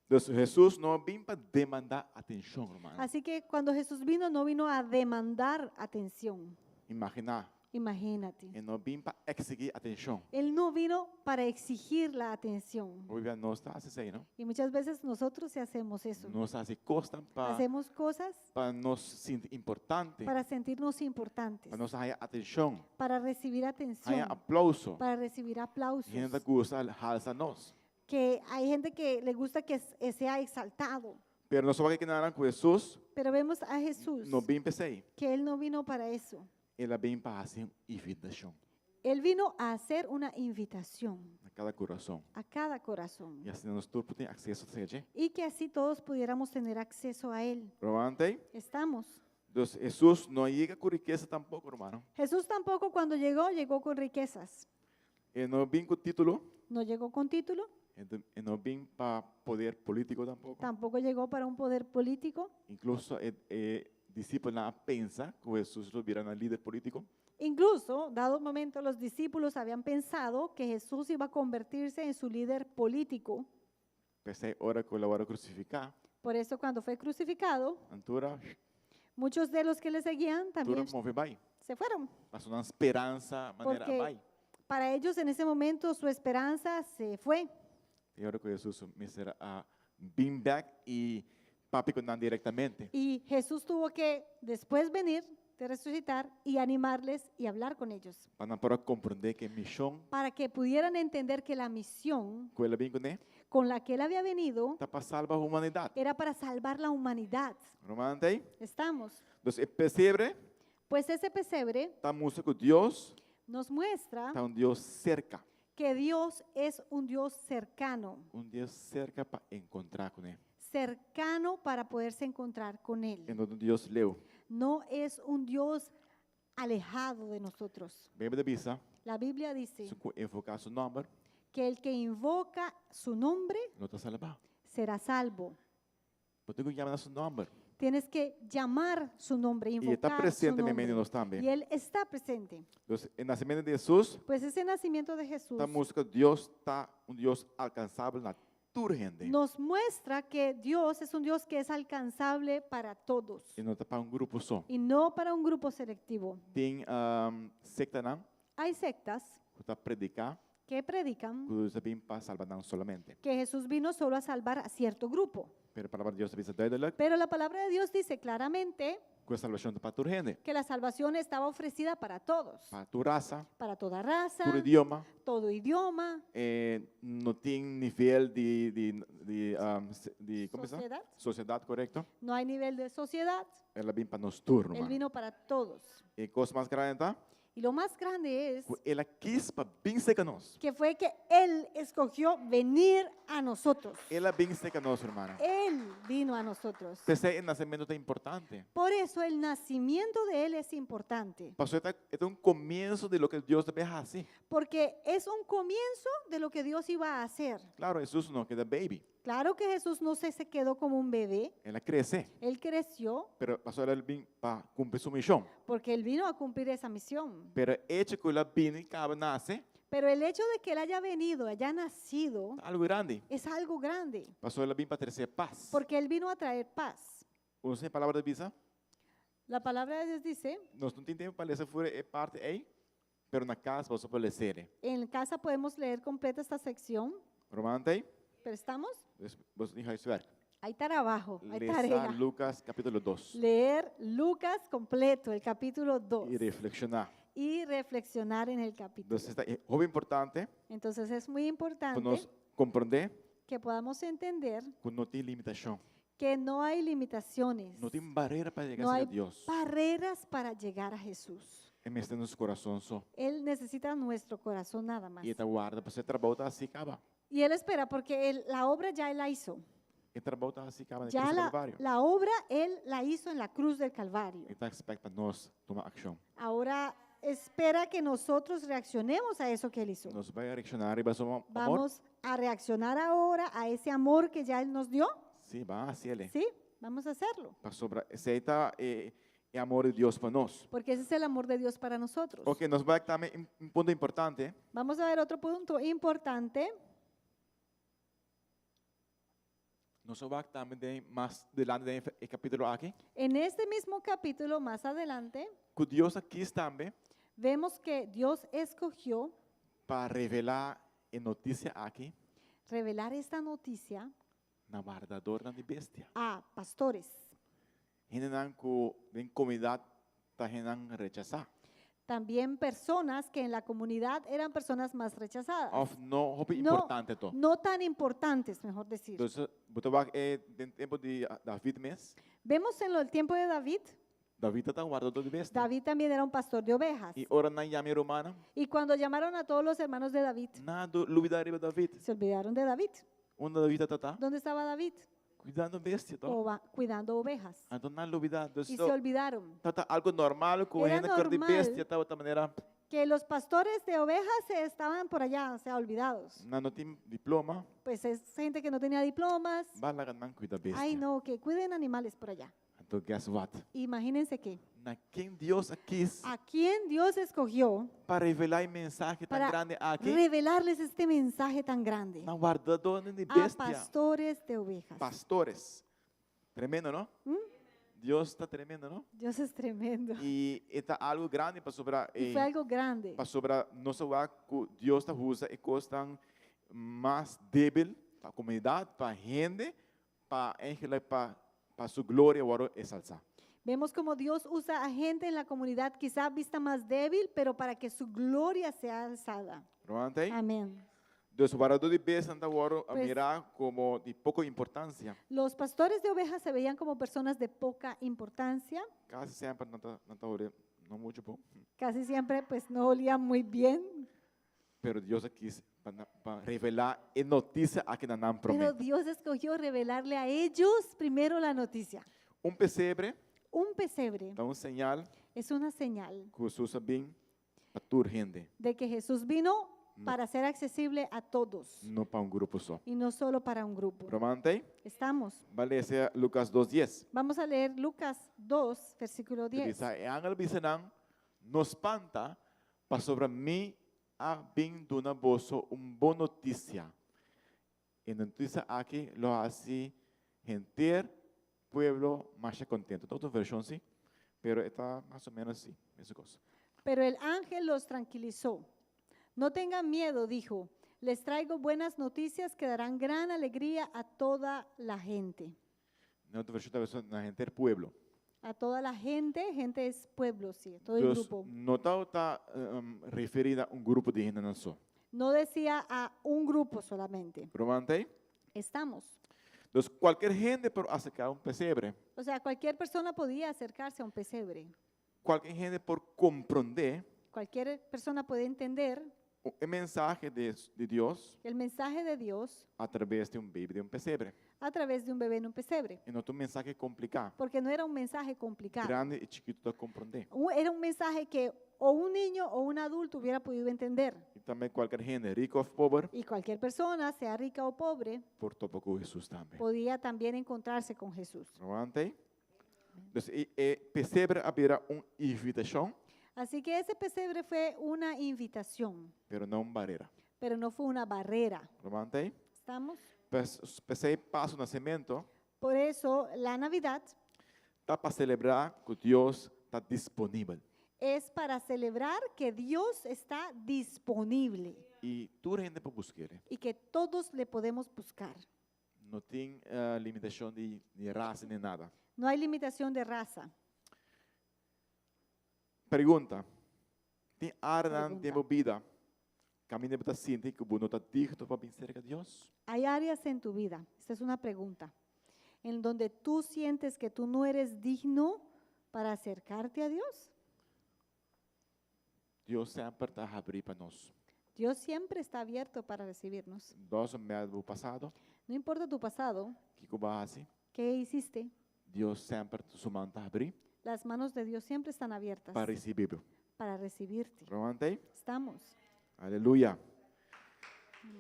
Entonces, Hesus no a bin pa demandá atenshon, ruman. Así que cuando Jesús vino, no vino a demandar atención. Imaginá. Imagínate. E no a bin pa eksigí atenshon. Él no vino para exigir la atención. Hopi bia nos ta hasi esei, no? Y muchas veces nosotros sí hacemos eso. Nos ta hasi kosnan pa Hacemos cosas pa nos sinti importante. para sentirnos importantes, Pa nos haña atenshon. para recibir atención, Haña aplouso. para recibir aplausos. Hende ta gusta halsa nos. Que hay gente que le gusta que sea exaltado. Pero nos ta wak akinan ku Hesus Pero vemos a Jesús no a bin p'esei. que Él no vino para eso. El a bin pa hasi un invitashon Él vino a hacer una invitación na kada kurason. a cada corazón. I asina nos tur por tin akseso na dje. Y que así todos pudiéramos tener acceso a Él. Ruman, t'ei? Estamos. Entonces, Hesus no a yega ku rikesa tampoko, ruman. Jesús tampoco cuando llegó, llegó con riquezas. E no a bin ku título. No llegó con título, E no a bin pa poder polítiko tampoko. tampoco llegó para un poder político. Inkluso e, e disipelnan a pensa ku Hesus lo bira nan lider polítiko. Incluso, dado momento, los discípulos habían pensado que Jesús iba a convertirse en su líder político. P'esei ora ku el a wòrdu krusifiká, Por eso cuando fue crucificado, nan tur a muchos de los que le seguían tur a también move bai. se fueron. Pasobra nan speransa manera a Porque bai. para ellos en ese momento su esperanza se fue. I ora ku Hesus mester a bin bèk i papia ku nan direktamente. Y Jesús tuvo que después venir de resucitar y animarles y hablar con ellos Pa nan por a komprondé ku e mishon para que pudieran entender que la misión ku el a bin kuné con la que él había venido ta pa salba humanidat. era para salvar la humanidad. Rumannan ta ei? Estamos. Dus e pesebre Pues ese pesebre ta mustra ku Dios nos muestra ta un Dios serka. que Dios es un Dios cercano, Un Dios serka pa enkontrá kuné. cercano para poderse encontrar con Él. E no ta un Dios leu. No es un Dios alejado de nosotros. Beibel ta bisa, La Biblia dice esun ku invoká su nòmber, que el que invoca su nombre lo ta salbá. será salvo. Bo tin ku yama na su nòmber. Tienes que llamar su nombre, I e ta invocar su presente meimei di nombre. nos tambe. Y Él está presente. Dus e nasementu di Hesus Pues ese nacimiento de Jesús ta mustra ku Dios ta un Dios alkansabel na tur hende. nos muestra que Dios es un Dios que es alcanzable para todos I no ta pa un grupo so. y no para un grupo selectivo. Tin sektanan Hay sectas ku ta prediká que predican ku Dios a bin pa salba nan solamente. que Jesús vino solo a salvar a cierto grupo. Pero e Palabra di Dios ta bisa duidelijk Pero la palabra de Dios dice claramente ku e salbashon ta pa tur hende, que la salvación estaba ofrecida para todos, pa tur rasa, para toda raza, tur idioma. todo idioma, No tin nivel di di di di kon bisa? Sociedad. Sosiedat, korekto. No hay nivel de sociedad. El a bin pa nos tur, Él ruman. vino para todos. E kos mas grandi ta Y lo más grande es ku el a kis pa bin serka nos. que fue que Él escogió venir a nosotros. El a bin serka nos, ruman. Él vino a nosotros. P'esei e nasementu ta importante. Por eso el nacimiento de Él es importante. Pasobra e ta, e ta un komienso di loke Dios ta bai hasi. Porque es un comienzo de lo que Dios iba a hacer. Klaro, Hesus no a keda baby. Claro que Jesús no se quedó como un bebé. El a krese. Él creció Pero pasobra el a bin pa kumpli su mishon. porque Él vino a cumplir esa misión. Pero e echo ku el a bini kaba nase, Pero el hecho de que Él haya venido, haya nacido, ta algu grandi. es algo grande. Pasobra el a bin pa trese pas. Porque Él vino a traer paz. Bo sa e palabra ta bisa? La palabra de Dios dice, Nos no tin tempu pa lesa full e parti ei, pero na kas bo por les'é. en casa podemos leer completa esta sección, Ruman ta ei? pero estamos, Dus bo tin huiswerk. hay trabajo, hay Lesa tarea. Lucas capítulo 2. Leer Lucas completo, el capítulo 2. I reflekshoná. Y reflexionar en el capítulo. Entonces, ta hopi importante Entonces es muy pa importante nos komprondé que podamos entender ku no tin limitashon. que no hay limitaciones, No tin barera pa yega no na hay Dios. barreras para llegar a Jesús. E mester nos kurason so. Él necesita nuestro corazón nada más. I e ta warda pasobra e trabou ta hasí kaba. Y Él espera porque la obra ya Él la hizo. E trabou ta hasí kaba na Ya krus di la, Kalvario. la obra Él la hizo en la cruz del Calvario. E ta expect pa nos tuma akshon. Ahora espera que nosotros reaccionemos a eso que Él hizo. Nos ta bai reakshoná riba su amor. Vamos a reaccionar ahora a ese amor que ya Él nos dio. Sí, ban hasié. Sí, vamos a hacerlo. Pasobra esei ta e amor di Dios pa nos. Porque ese es el amor de Dios para nosotros. Ok, nos ta bai tambe un punto importante. Vamos a ver otro punto importante. Nos ta bai tambe den mas adelante den e kapítulo aki. En este mismo capítulo, más adelante, Ku Dios a kis tambe vemos que Dios escogió pa revelá e notisia aki revelar esta noticia na wardadónan di bestia. a pastores. Hendenan ku den komunidat ta hendenan rechasá. También personas que en la comunidad eran personas más rechazadas. Òf no hopi No, importante toch. no tan importantes, mejor decir. Entonces, bo ta wak den tempu di David mes. Vemos en lo, el tiempo de David, David tabata un wardadó di bestia. David también era un pastor de ovejas. I ora nan yama e rumannan, Y cuando llamaron a todos los hermanos de David, nan a lubidá riba David. se olvidaron de David. Unda David tabata? ¿Dónde estaba David? Kuidando bestia, toch? Cuidando ovejas. Anto nan a lubidá. Y se olvidaron Tabata algu normal ku Era hende ku di normal. bestia, tabata manera que los pastores de ovejas se estaban por allá, o sea, olvidados. Nan no tin diploma, Pues es gente que no tenía diplomas. ban laga nan kuida bestia. Ay, no, que cuiden animales por allá. Anto guess what? Imagínense que Na ken Dios a kies a quién Dios escogió pa revelá e mensahe tan para grandi aki? revelarles este mensaje tan grande. Na wardadónan di A bestia. pastores de ovejas. Pastores. Tremendo, no? Dios ta tremendo, no? Dios es tremendo. I e ta algu grandi pasobra Y fue algo grande. Pasobra nos a wak ku Dios ta usa e kosnan mas débil pa komunidat, pa hende, pa eigenlijk pa pa su gloria wòrdu esalsá. Vemos como Dios usa a gente en la comunidad quizá vista más débil, pero para que su gloria sea alzada. Ruman ta ei? Amén. Dus wardadó di bestia ta wòrdu Pues- mirá komo di poko importansia. Los pastores de ovejas se veían como personas de poca importancia. Kasi semper nan ta nan ta hole no muchu bon. Casi siempre pues no olían muy bien. Pero Dios a kis pa nan pa revelá e notisia aki na nan promé. Pero Dios escogió revelarle a ellos primero la noticia. Un pesebre Un pesebre ta un señal es una señal ku Hesus a bin pa tur hende, de que Jesús vino No. para ser accesible a todos no pa un grupo so. y no solo para un grupo. Ruman ta ei? Estamos. Ban lesa Lucas 2:10. Vamos a leer Lucas 2, versículo 10. Bisa, e angel bisa nan, no spanta, pasobra mi a bin duna boso un bon notisia. E notisia aki lo hasi henter pueblo masha kontentu. Ta otro vershon si, pero e ta mas o menos si, mesun kos. Pero el ángel los tranquilizó. No tengan miedo, dijo. Les traigo buenas noticias que darán gran alegría a toda la gente. Na otro vershon ta bisa na henter pueblo. A toda la gente, gente es pueblo, sí, todo el Dus grupo. no tabata referí na un grupo di hendenan so. No decía a un grupo solamente. Ruman ta ei? Estamos. Dus kualker hende por aserká un pesebre. O sea, cualquier persona podía acercarse a un pesebre. Kualke hende por komprondé Cualquier persona puede entender e mensahe di di Dios el mensaje de Dios a traves di un baby den un pesebre. a través de un bebé en un pesebre. E no ta un mensahe kompliká. Porque no era un mensaje complicado. Grandi i chikitu ta komprondé. Era un mensaje que o un niño o un adulto hubiera podido entender. I tambe kualke hende, riku òf pober, Y cualquier persona, sea rica o pobre, por topa ku Hesus tambe. podía también encontrarse con Jesús. Ruman ta ei? Dus e e pesebre a bira un invitashon, Así que ese pesebre fue una invitación, pero no un barera. pero no fue una barrera. Ruman ta ei? ¿Estamos? Pues, p'esei Pasku Nasementu Por eso la Navidad ta pa selebrá ku Dios ta disponibel. es para celebrar que Dios está disponible I tur hende por busk'é. y que todos le podemos buscar. No tin limitashon di rasa ni nada. No hay limitación de raza. Pregunta. Tin áreanan den Pregunta. bo bida kaminda bo ta sinti ku bo no ta digno pa bin serka Dios? Hay áreas en tu vida, esta es una pregunta, en donde tú sientes que tú no eres digno para acercarte a Dios. Dios semper ta habrí pa nos. Dios siempre está abierto para recibirnos. Doesn't matter bo pasado. No importa tu pasado, Kiko bo a hasi? ¿qué hiciste? Dios semper su man ta habrí. Las manos de Dios siempre están abiertas Pa risibí bo. para recibirte. Ruman ta ei? Estamos. Aleluya.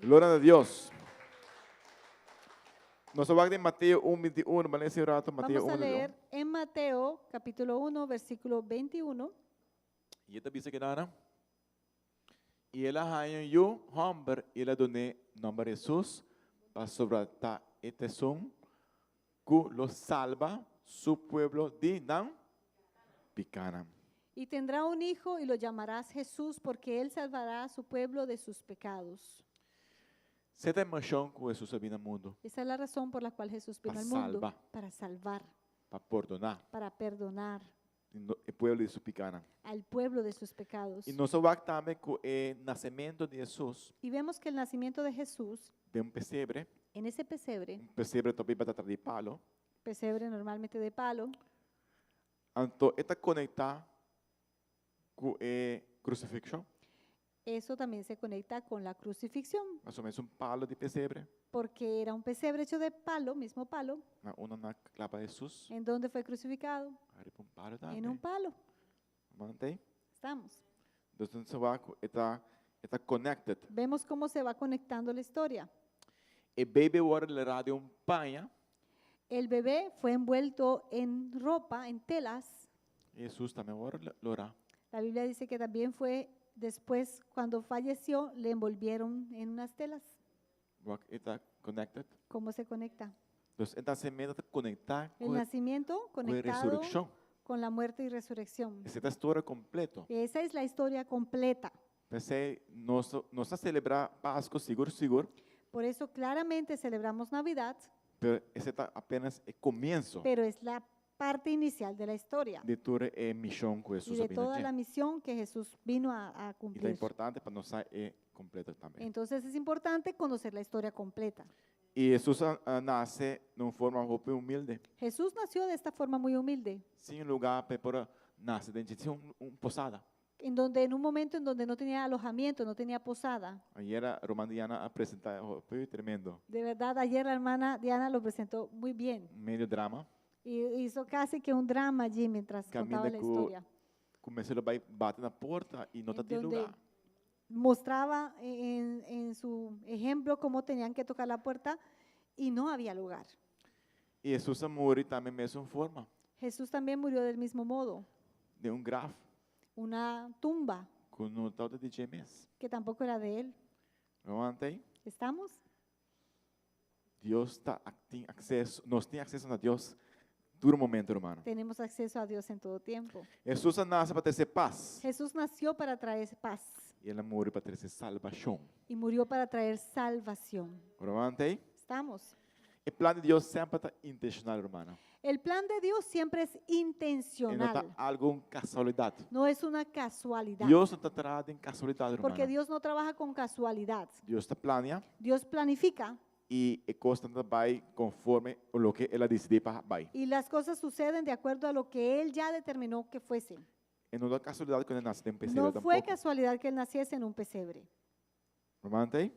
Gloria na Dios. Nos ta wak den Mateo 1, 21, ban lesa un rato Mateo Vamos a 1, 21. leer en Mateo capítulo 1, versículo 21. I e ta bisa kidana. I el a haña un yu hòmber i el a dun'é nòmber Hesus, pasobra ta e ta esun ku lo salba su pueblo di nan pikánan. Y tendrá un hijo y lo llamarás Jesús, porque él salvará a su pueblo de sus pecados. Esei ta e moshon ku Hesus a bini na mundu. Esa es la razón por la cual Jesús vino Pa al mundo. salba. Para salvar. Pa pordoná. Para perdonar. E pueblo di su pikánan. Al pueblo de sus pecados. I nos a wak tambe ku e nasementu di Hesus. Y vemos que el nacimiento de Jesús. Den un pesebre. En ese pesebre. Un pesebre topi bata di palo. Pesebre normalmente de palo. Anto e ta konektá ku e krusifikshon. Eso también se conecta con la crucifixión. Mas o menos un palo di pesebre. Porque era un pesebre hecho de palo, mismo palo. Na unda nan a klaba Hesus. ¿En dónde fue crucificado? Ariba un palo tambe. En un palo. Mantei. Estamos. Entonces nos ta wak ku e ta, e ta connected. Vemos cómo se va conectando la historia. E baby a wòrdu lerá den un paña. El bebé fue envuelto en ropa, en telas. Hesus tambe a wòrdu lorá. La Biblia dice que también fue después, cuando falleció, le envolvieron en unas telas. Wak e ta connected. ¿Cómo se conecta? Dus e nasementu ta konektá El ku e nacimiento ku e conectado resurekshon. con la muerte y resurrección. Esei ta historia kompleto. Esa es la historia completa. P'esei nos nos ta selebrá Pasku sigur sigur. Por eso claramente celebramos Navidad, Pero esei ta apenas e komienso pero es la parte inicial de la historia di tur e mishon ku y Hesus a de bini toda dje. la misión que Jesús vino a I ta cumplir. importante pa nos sa e kompleto tambe. Entonces es importante conocer la historia completa. I Hesus a nase na un forma hopi humilde. Jesús nació de esta forma muy humilde, Sin un lugá pa e por a nase den dje, sin un posada. en donde en un momento en donde no tenía alojamiento, no tenía posada. Ayera ruman Diana a presentá hopi tremendo. De verdad, ayer la hermana Diana lo presentó muy bien. Medio drama. Y hizo casi que un drama allí mientras contaba Caminda la ku historia. ku mester lo bai bate na porta i no ta En tin donde lugá. mostraba en su ejemplo cómo tenían que tocar la puerta y no había lugar. I Hesus a muri tambe mesun forma. Jesús también murió del mismo modo. Den un graf. Una tumba. Ku no tabata di dje mes. Que tampoco era de él. Aguanta ei. ¿Estamos? Dios ta tin akseso, nos tin akseso na Dios tur momento, hermano. Tenemos acceso a Dios en todo tiempo. Hesus a nase pa trese pas. Jesús nació para traer paz. I el a muri pa trese salbashon. Y murió para traer salvación. Aguanta ei. Estamos. E plan di Dios semper ta intenshonal, hermano. El plan de Dios siempre es E no ta intencional. algu kasualidat. No es una casualidad. Dios no ta traha den kasualidat, hermano. Porque Dios no trabaja con casualidad. Dios ta plania. Dios planifica. I e kosnan ta bai konforme loke el a disidí pa bai. Y las cosas suceden de acuerdo a lo que Él ya determinó que fuese. E no ta kasualidat ku el a nase den un pesebre No fue tampoco. casualidad que Él naciese en un pesebre. Ruman ta ei?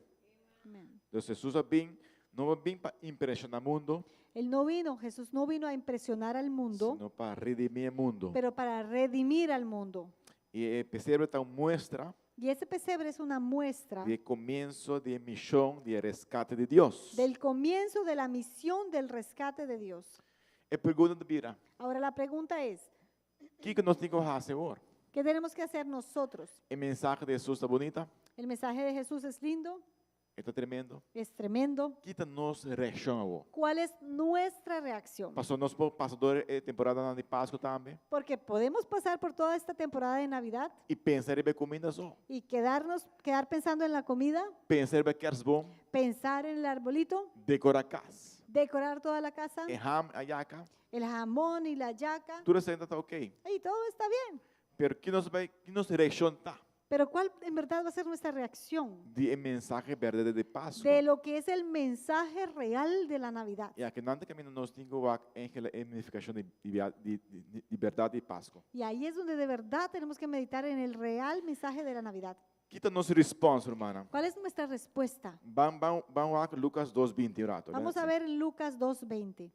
Amén. Entonces Jesús a bin, no a bin pa impreshoná mundo. Él no vino, Jesús no vino a impresionar al mundo, Sino pa redimí e mundo. pero para redimir al mundo. I e pesebre ta un muestra. Y ese pesebre es una muestra Di e komienso di e mishon di e reskate di Dios. del comienzo de la misión del rescate de Dios. E pregunta ta bira. Ahora la pregunta es, Kiko nos tin ku hasi awor? ¿qué tenemos que hacer nosotros? E mensahe di Hesus ta bunita? El mensaje de Jesús es lindo, E ta tremendo. es tremendo. Ki ta nos reakshon awor? ¿Cuál es nuestra reacción? Paso nos por pasa dor e temporadanan di Pasku tambe. Porque podemos pasar por toda esta temporada de Navidad I pensa riba e kuminda so. y quedarnos, quedar pensando en la comida, Pensa riba e kerstboom. pensar en el arbolito, Dekorá kas. decorar toda la casa, E ham, hallaca. el jamón y la hallaca. Tur esei ta ok. Y todo está bien. Pero ki nos bai, ki nos reakshon ta? Pero ¿cuál en verdad va a ser nuestra reacción Di e mensahe berdadero di Pasku. de lo que es el mensaje real de la Navidad? I akinan ta kaminda nos tin ku wak eigenlijk e nifikashon di, di, di, di, di bèrdat di Pasku. Y ahí es donde de verdad tenemos que meditar en el real mensaje de la Navidad. Ki ta nos respons, rumannan? ¿Cuál es nuestra respuesta? Ban, ban, ban wak Lucas 2.20 un ratu. Vamos a ver en Lucas 2.20.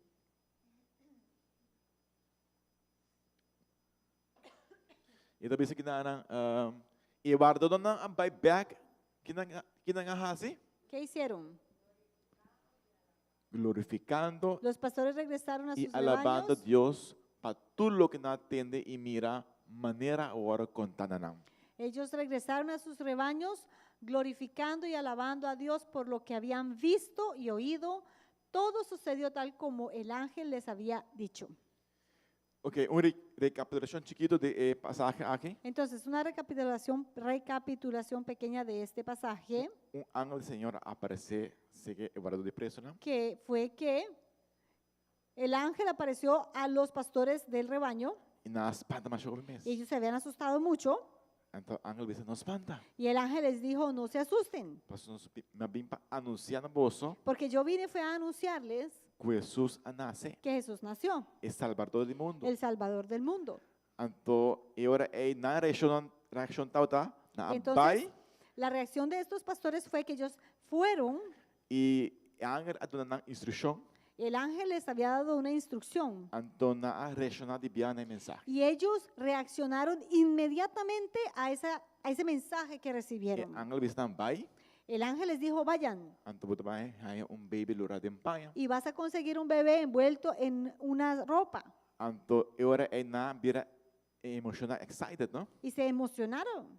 I ta bisa akinan, um, e wardadónan a bai bèk, ki nan, ki nan a hasi? ¿Qué hicieron? Glorifikando Los pastores regresaron a i sus alabando rebaños Dios pa tur loke nan a tende i mira manera a wòrdu kontá na nan. Ellos regresaron a sus rebaños glorificando y alabando a Dios por lo que habían visto y oído. Todo sucedió tal como el ángel les había dicho. Ok, un re rekapitulashon chikitu di e pasahe aki. Entonces, una recapitulación, recapitulación pequeña de este pasaje, Un angel di Señor a aparesé serka e wardadó di preso, no? que fue que el ángel apareció a los pastores del rebaño. I nan a spanta masha hopi mes. Ellos se habían asustado mucho. Anto angel a bisa, no spanta. Y el ángel les dijo, no se asusten, Pasobra mi a bin pa anunsiá na boso porque yo vine fue a anunciarles ku Hesus a nase, que Jesús nació, e Salbador di mundu. el Salvador del mundo. Anto e ora ei nan reakshon reakshon tabata, nan a Entonces, bai la reacción de estos pastores fue que ellos fueron, i e angel a duna nan instrukshon, el ángel les había dado una instrucción anto nan a reakshoná di biaha na e mensahe. y ellos reaccionaron inmediatamente a, esa, a ese mensaje que E recibieron. angel a bisa nan bai. El ángel les dijo, vayan Anto bo ta bai haña un baby lorá den paña. y vas a conseguir un bebé envuelto en una ropa. Anto e ora ei nan a bira emoshoná, excited, no? Y se emocionaron.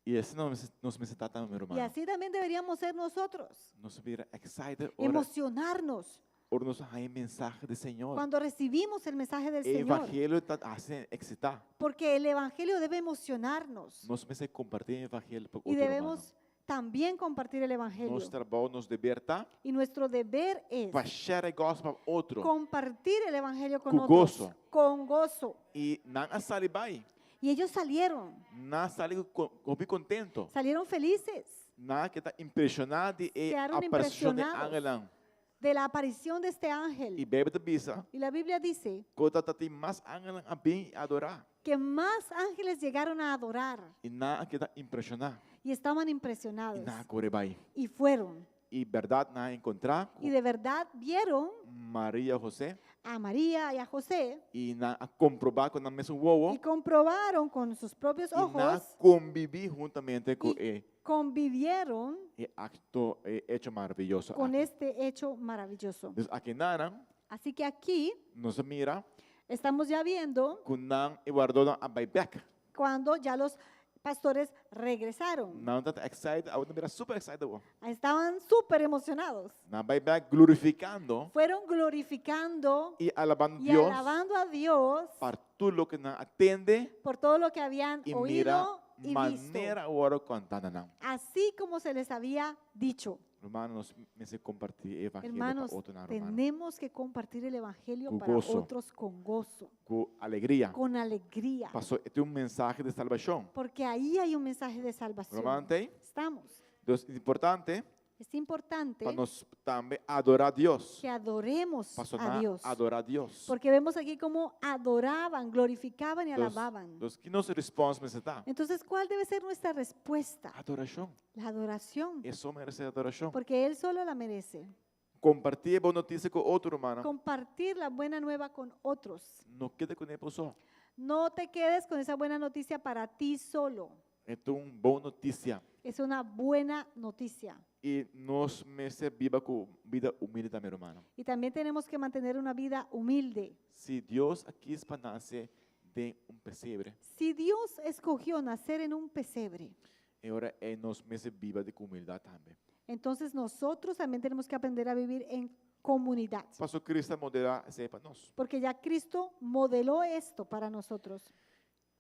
I asina nos nos mester ta tambe, mi Y rumannan. así también deberíamos ser nosotros. Nos bira excited ora, Emocionarnos ora nos haña e mensahe di Señor. cuando recibimos el mensaje del E Señor. evangelio ta hasi eksitá. Porque el Evangelio debe emocionarnos. Nos mester kompartí e evangelio pa Y otro rumannan. debemos también compartir el Evangelio. Nos trabou, nos deber ta Y nuestro deber es pa share e gospel pa otro. compartir el Evangelio con Ku otros. goso. Con gozo. I nan a sali bai. Y ellos salieron. Nan a sali ku hopi kontento. Salieron felices Nan a keda impreshoná di e Quedaron aparishon di impresionados angelnan. de la aparición de este ángel. I Beibel ta bisa Y la Biblia dice ku tabatin mas angelnan a bin i adorá. que más ángeles llegaron a adorar I nan a keda impreshoná. y estaban I impresionados. nan a kore bai. Y fueron. I bèrdat nan a enkontrá ku Y de verdad vieron Maria José a María y a José i nan a komprobá ku nan mesun wowo y comprobaron con sus propios i nan a ojos, kombibí huntamente ku I e convivieron e akto, e hecho maraviyoso con aki. este hecho maravilloso. Dus akinan Así que aquí nos a mira estamos ya viendo ku nan e wardadónan a bai bèk. cuando ya los pastores regresaron. Nan tabata excited, awor nan bira super excited awor. Estaban súper emocionados. Nan a bai bèk glorifikando Fueron glorificando i alabando y Dios alabando a Dios pa tur loke nan a tende por todo lo que habían i mira oído y visto. manera a wòrdu kontá na nan. Así como se les había dicho. Rumannan, nos mester kompartí e evangelio pa Hermanos, otronan, rumannan. tenemos que compartir el Evangelio Ku para goso. otros con gozo, Ku alegria. con alegría, Paso e tin un mensahe di salbashon. porque ahí hay un mensaje de salvación. Rumannan, t'ei? Estamos. Dus importante Es importante pa nos tambe adorá Dios. que adoremos Paso a nan a Dios. adorá Dios. Porque vemos aquí cómo adoraban, glorificaban y Dus, alababan. dus ki nos respons mester ta? Entonces, ¿cuál debe ser nuestra respuesta? Adorashon. La adoración. E so meresé adorashon. Porque Él solo la merece. Kompartí e bon notisia ku otro rumannan. Compartir la buena nueva con otros. No keda kuné bo so. No te quedes con esa buena noticia para ti solo. E ta un bon notisia. Es una buena noticia. I nos mester biba ku bida humilde tambe, rumannan. Y también tenemos que mantener una vida humilde. Si Dios a kis pa nase den un pesebre, Si Dios escogió nacer en un pesebre, e ora ei nos mester biba di ku humildat tambe. entonces nosotros también tenemos que aprender a vivir en comunidad. Paso Cristo a modelá esei pa nos. Porque ya Cristo modeló esto para nosotros.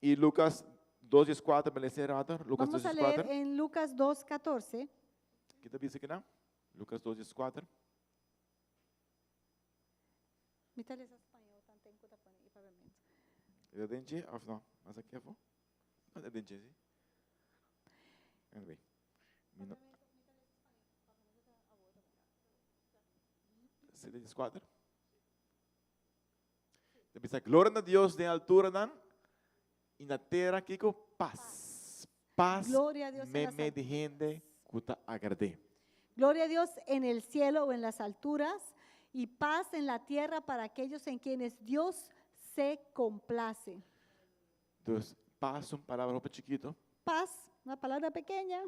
I Lucas 2, 4, mi lesa rato. Lucas Vamos 2, a leer 4. en Lucas 2, 14. Kiko ta bisa akinan? Lucas 2, 4. E ta den dje of no? Mas aki afó? No ta den dje, si? Anyway. Mi no. 7, 4. Ta bisa, Gloria na Dios den alturanan i na tera kiko? Pas. Pas Gloria a Dios en las meimei di hende ku ta agrad'é. Gloria a Dios en el cielo o en las alturas y paz en la tierra para aquellos en quienes Dios se complace. Dus pas un palabra hopi chikitu, Paz, una palabra pequeña,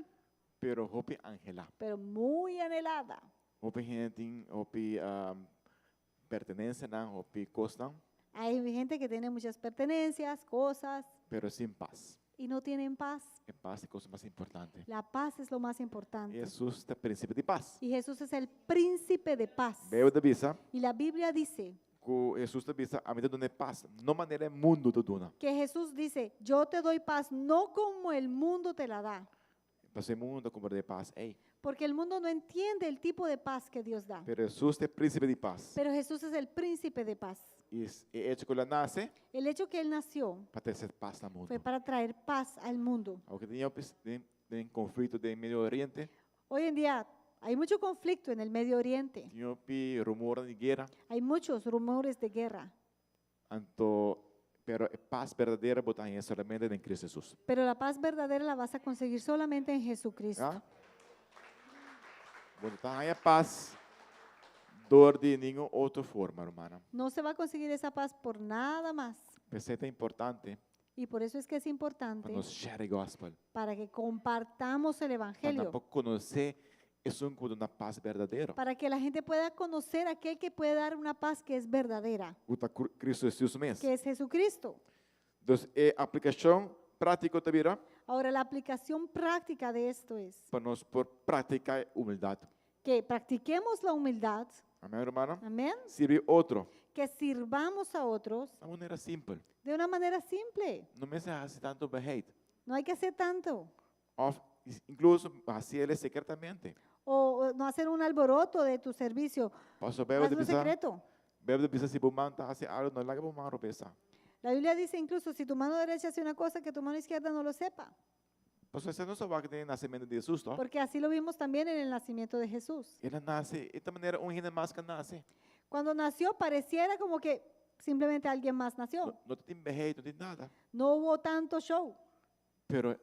pero hopi anhelá. pero muy anhelada. Hopi hende tin hopi pertenensianan, hopi kosnan, Hay gente que tiene muchas pertenencias, cosas, pero sin pas. y no tienen paz. E pas ta e kos mas importante. La paz es lo más importante. Hesus ta prínsipe di pas. Y Jesús es el príncipe de paz. Beibel ta bisa Y la Biblia dice ku Hesus ta bisa, ami ta duna pas, no manera e mundu ta duna. que Jesús dice, yo te doy paz no como el mundo te la da, Pasobra e mundu no ta komprondé pas ei. porque el mundo no entiende el tipo de paz que Dios da. Pero Hesus ta e prínsipe di pas. Pero Jesús es el príncipe de paz. I e echo ku el a nase El hecho que Él nació pa trese pas na mundu. fue para traer paz al mundo. Aunke tin hopi den konflikto den Medio Oriente, Hoy en día hay mucho conflicto en el Medio Oriente. tin hopi rumor di guera. Hay muchos rumores de guerra. Anto, pero e pas berdadero bo ta haña solamente den Cristo Hesus. Pero la paz verdadera la vas a conseguir solamente en Jesucristo. Ja? Bo no ta haña pas dor di ningun otro forma, rumannan. No se va a conseguir esa paz por nada más. P'esei ta importante. Y por eso es que es pa importante nos share e gospel. para que compartamos el Pa Evangelio, nan por konosé esun ku duna pas berdadero. para que la gente pueda conocer aquel que puede dar una paz que es verdadera, Ku ta Kristu Hesus mes. que es Jesucristo. Dus e aplikashon práktiko ta bira Ahora, la aplicación práctica de esto es pa nos por praktiká humildat. que practiquemos la humildad, Amèn, ruman? amén, Sirbi otro. que sirvamos a otros Di un manera simpel. de una manera simple. No mester hasi tantu beheit. No hay que hacer tanto. Òf inkluso hasié sekretamente. O no hacer un alboroto de tu servicio. Paso Beibel Hazlo ta bisa, secreto. Beibel ta bisa si bo man ta hasi algu, no laga bo man robes sa. La Biblia dice incluso, si tu mano derecha hace una cosa, que tu mano izquierda no lo sepa. Paso esei nos a wak den nasementu di Hesus, no? Porque así lo vimos también en el nacimiento de Jesús. El a nase, e ta manera un hende mas ku a nase. Cuando nació pareciera como que simplemente alguien más nació. No, no tin beheit, no tin nada. No hubo tanto show. Pero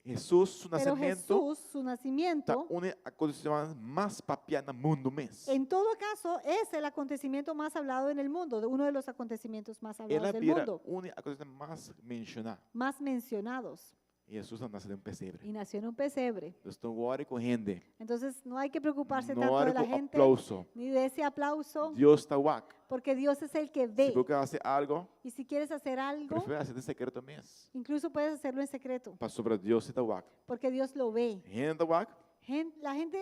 Hesus, su Pero nasementu, Jesús, su nacimiento, ta un akontesimentu mas papiá na mundu mes. en todo caso, es el acontecimiento más hablado en el mundo, de uno de los acontecimientos más hablados El a del bira mundo, un akontesimentu mas menshoná. más mencionados. I Hesus a nase den un pesebre. Y nació en un pesebre. Entonses, no worry ku hende. Entonces, no hay que preocuparse No tanto worry de la ku gente, aplouso. ni de ese aplauso, Dios ta wak. porque Dios es el que Si ve. bo ke hasi algu, Y si quieres hacer algo, preferí hasi den sekreto mes. incluso puedes hacerlo en secreto, Pasobra Dios sí ta wak. porque Dios lo ve. Hende no ta wak, La gente,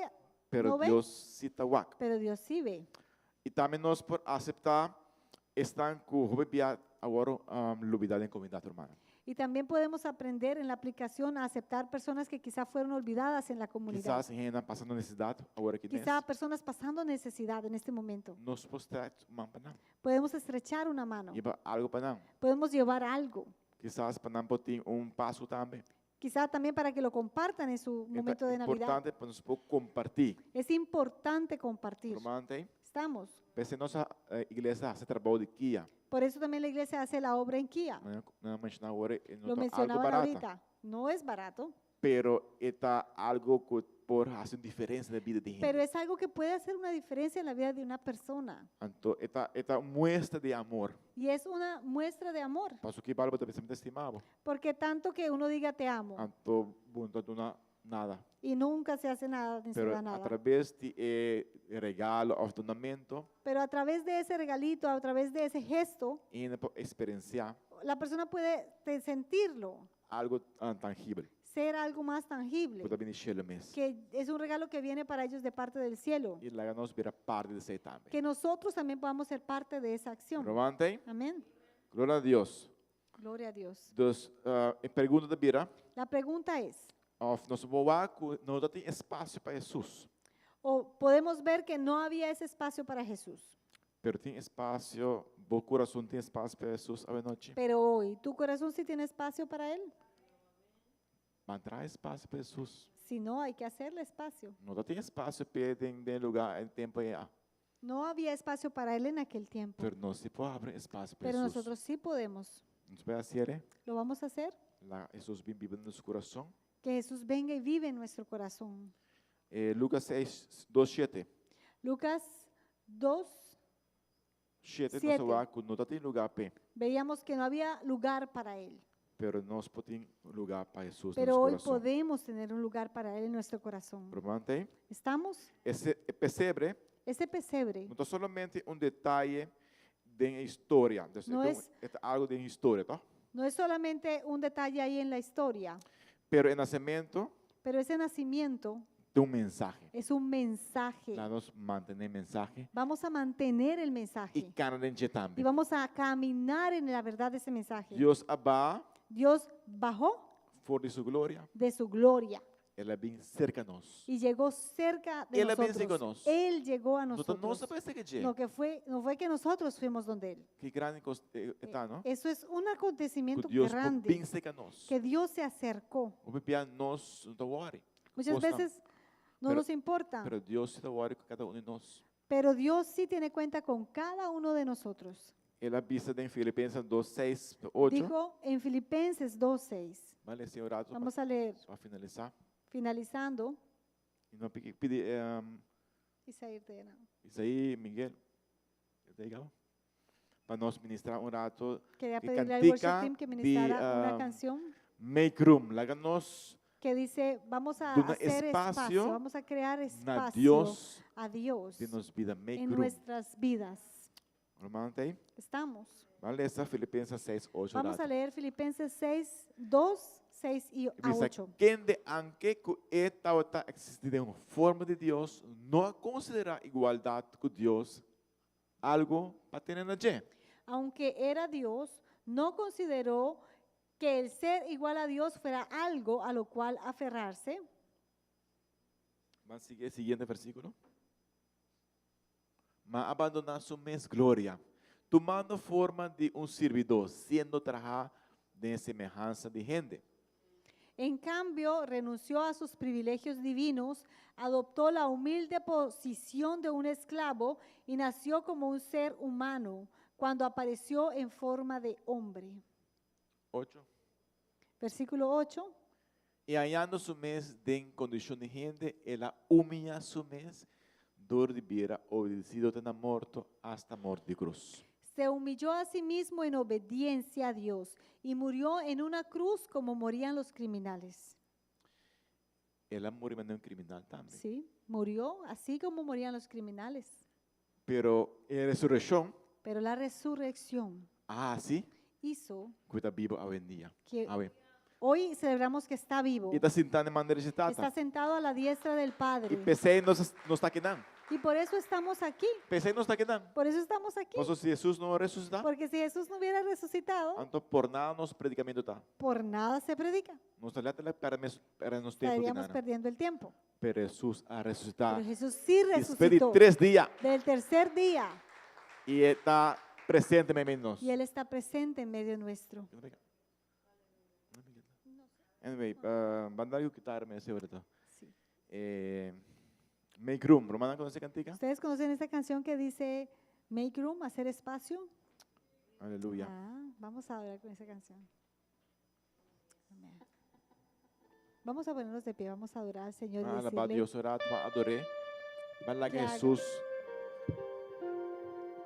pero no ve, Dios sí ta wak. pero Dios sí ve. I tambe nos por aseptá esnan ku hopi bia a wòrdu lubidá den komunidat, ruman. Y también podemos aprender en la aplicación a aceptar personas que quizá fueron olvidadas en la comunidad. Kisas hende pasando nesesidat awor aki Quizá personas pasando necesidad en este momento. Nos por stretch man pa nan. Podemos estrechar una mano. Hiba algu pa nan. Podemos llevar algo. Kisas pa nan por tin un Pasku tambe. Quizá también para que lo compartan en su momento de Navidad. Importante pa nos por kompartí. Es importante compartir. Ruman, Estamos. P'esei nos iglesia ta hasi trabou di KIA. Por eso también la iglesia hace la obra en Kia. Nan a menshoná awor, no Lo ta algu mencionaban barata. ahorita. No es barato. Pero ta algu ku por hasi un diferensia den bida di hende. Pero es algo que puede hacer una diferencia en la vida de una persona. Anto, e ta muestra di amor. Y es una muestra de amor. Paso ki bal bo ta bisa mi ta stima bo. Porque tanto que uno diga te amo. Anto bo no ta duna nada. Y nunca se hace nada, ni se Pero da a nada. traves di e regalo òf dunamentu, Pero a través de ese regalito, a través de ese gesto, hende por eksperensiá la persona puede sentirlo, algu tangibel. ser algo más tangible, Ku ta bini di shelu mes. que es un regalo que viene para ellos de parte del cielo. I laga nos bira parti di esei tambe. Que nosotros también podamos ser parte de esa acción. Ruman, Amén. Gloria na Dios. Gloria a Dios. Dus, e pregunta ta bira, La pregunta es, òf nos por wak ku no tin espasio pa Hesus, o podemos ver que no había ese espacio para Jesús. pero tin espasio, bo kurason tin espasio pa Hesus awe nochi. Pero hoy, ¿tu corazón sí tiene espacio para Él? Ban traha espasio pa Hesus. Si no, hay que hacerle espacio. No tin espasio p'e den lugá e tempu ei. No había espacio para Él en aquel tiempo. Pero nos sí por habri espasio pa Pero Hesus. nosotros sí podemos. Nos por hasi, ¿Lo vamos a hacer? Laga Hesus bin biba den nos kurason. Que Jesús venga y vive en nuestro corazón. Lucas 6, 2, 7. Lucas 2, 7, 7. nos wak ku no tin lugá p'e. Veíamos que no había lugar para Él. Pero nos por tin lugá pa Hesus Pero den hoy nos kurason. podemos tener un lugar para Él en nuestro corazón. Ruman, ¿Estamos? E pesebre Ese pesebre no ta solamente un detaye di historia. Entonses, No anto, es ta algu di historia, ta? No es solamente un detalle ahí en la historia. Pero e nasementu Pero ese nacimiento ta un mensahe. es un mensaje. Laga nos mantené e mensahe. Vamos a mantener el mensaje. I kana den dje tambe. Y vamos a caminar en la verdad de ese mensaje. Dios a baha Dios bajó for di su gloria. de su gloria El a bin serka nos. y llegó cerca de El a bin serka nosotros. nos. Él llegó a No ta nosotros. nos a bai serka dje. No, que fue, no fue que nosotros fuimos donde Él. Ki grandi kos ta, no? Eso es un acontecimiento Ku Dios por grande. bin serka nos. Que Dios se acercó. Hopi bia nos no ta worry. Muchas Kosnan. veces no Pero, nos importa. pero Dios sí ta worry ku kada un di nos. Pero Dios sí tiene cuenta con cada uno de nosotros. El a bisa den Filipenses 2, 6, 8. Dijo en Filipenses 2, 6. Ban lesa un ratu Vamos a leer. pa finalisá. Finalizando. I no pidi Isaí Tena. Isaí, Miguel. Legal? pa nos ministrá un rato Quería e pedirle al worship kantika team que di ministrara una canción Make Room. Laga nos que dice, vamos a duna hacer espacio espacio, vamos a crear na espacio Dios a Dios den nos bida. Make en room. nuestras vidas. Ruman ta ei? Estamos. Ban lesa Filipenses 6, 8 Vamos a rato. leer Filipenses 6, 2, 6 y E a bisa, 8. Kende anke ku e tabata eksistí den forma di Dios, no a konsiderá igualdat ku Dios algu pa tene na dje. Aunque era Dios, no consideró que el ser igual a Dios fuera algo a lo cual aferrarse. Ban sigui e siguiente versíkulo. Ma a bandoná su mes gloria, tumando forma di un sirbidó, siendo trahá den e semehansa di hende. En cambio, renunció a sus privilegios divinos, adoptó la humilde posición de un esclavo y nació como un ser humano cuando apareció en forma de hombre. 8. Versículo 8. I hañando su mes den kondishon di hende, el a humillá su mes dor di bira obedesido te na morto, asta morto di krus. Se humilló a sí mismo en obediencia a Dios y murió en una cruz como morían los criminales. El a muri manera un kriminal tambe. Sí, murió así como morían los criminales. Pero e resurekshon Pero la resurrección a hasi hizo ku e ta bibu awendia. que Awe. hoy celebramos que está vivo. E ta sintá na man derechi Está Tata. sentado a la diestra del I Padre. p'esei nos nos ta akinan. Y por eso estamos aquí. P'esei nos ta akinan. Por eso estamos aquí. Pasobra si Hesus no a resusitá, Porque si Jesús no hubiera resucitado, anto por nada nos predikamentu ta. por nada se predica. Nos ta lèterlijk pèrdè mes pèrdè nos tempu Estaríamos kinan. perdiendo el tiempo. Pero Hesus a resusitá Pero Jesús sí despues di resucitó tres dia del tercer día. i e ta presente meimei di nos. Y Él está presente en medio nuestro. Anyway, uh, banda yu kitar me ese ahorita. Sí. Eh, Make Room, Romana conoce cantica? ¿Ustedes conocen esta canción que dice Make Room, hacer espacio? Aleluya. Ah, vamos a orar con esa canción. Amén. Vamos a ponernos de pie, vamos a adorar al Señor y Ah, alabá decirle Dios, ora, pa ador'é. Ban laga Que haga. Jesús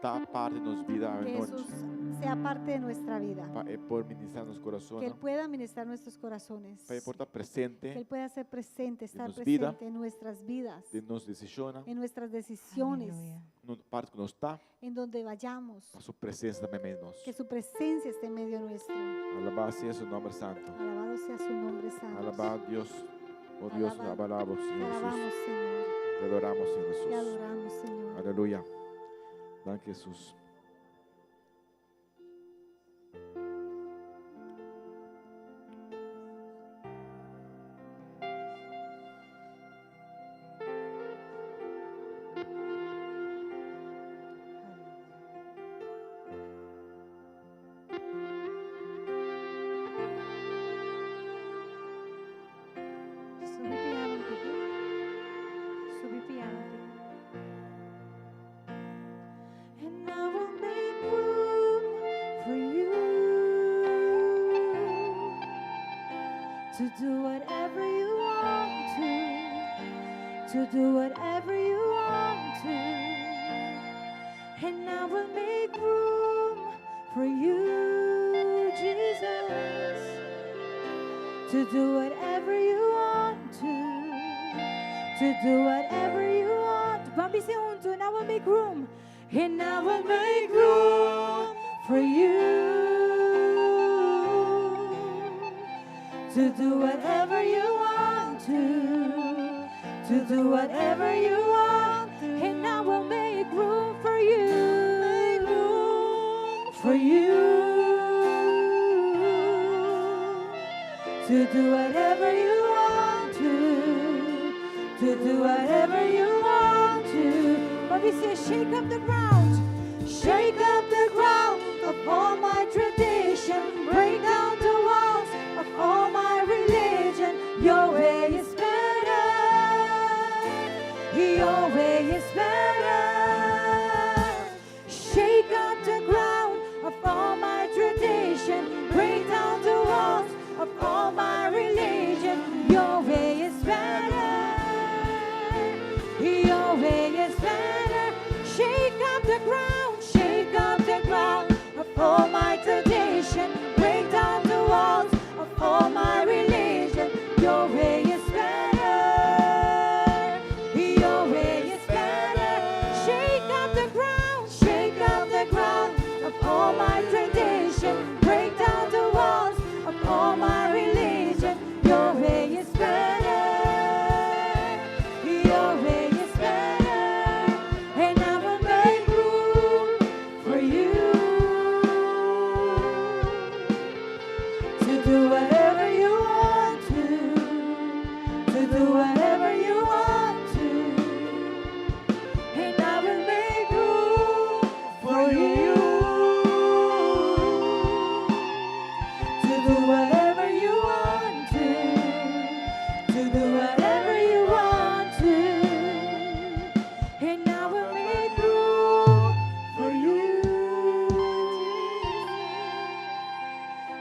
ta parte di nos bida que anochi. Jesús sea parte de nuestra vida, Pa e por ministrá nos que corazón. Él pueda ministrar nuestros corazones, Pa e por ta que presente Él pueda ser presente, estar nos bida, presente en nuestras vidas, den nos desishonnan, en nuestras decisiones, Aleluya. na parti ku nos ta, en donde vayamos, pa su presensia ta meimei di nos. que su presencia esté en medio nuestro. Alabá sea su nòmber santu. Alabado sea su nombre santo. Alabá Dios, oh Dios, Alaba- alabamos, Te Señor Jesús. alabamos, Señor. Te adoramos, Señor Te Jesús. adoramos, Señor. Aleluya. Danki, Jesús. Subi piano un tiki. Subi piano un tiki. And I will make room for you to do whatever you want to, to do whatever you want to. And I will make room for you, Jesus, to do whatever you want to, to do whatever you want. Ban bisa huntu, and I will make room. And I will make room for you to do whatever you want to, to do whatever you want. And I will make room for you, make room for you to do whatever you want to, to do whatever you want to. But we say, shake up the ground, shake up the ground of all my tradition, break down the walls of all my religion. Your way is better, your way is better. Shake up the ground of all my tradition, break down the walls of all my religion. Your way is better. Your way is better. Shake up the ground, shake up the ground. nation. Break down the walls of all my religion. Your way is better. Your way is better. And I will make room for you to do whatever you want to, to do whatever you want to, and I will make room for you to do whatever you want to do whatever you want to, and I will make room for you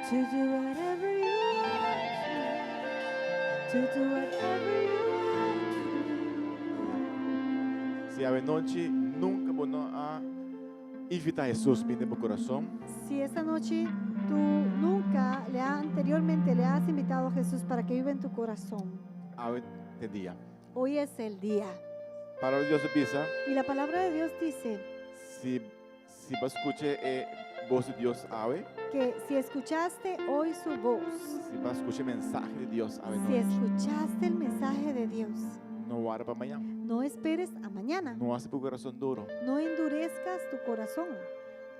to do whatever you want to do whatever you want to. Si anochi nunka bo no a invitá Hesus bin den bo kurason, Si esta noche tú nunca le ha, anteriormente le has invitado a Jesús para que viva en tu corazón, awe ta e dia. Hoy es el día. Palabra di Dios ta bisa, Y la palabra de Dios dice si si bo skucha e bos di Dios awe, que si escuchaste hoy su voz, si bo skucha e mensahe di Dios awe si nochi, escuchaste el mensaje de Dios, no warda pa mañan. No esperes a mañana. No hasi bo kurason duru. No endurezcas tu corazón.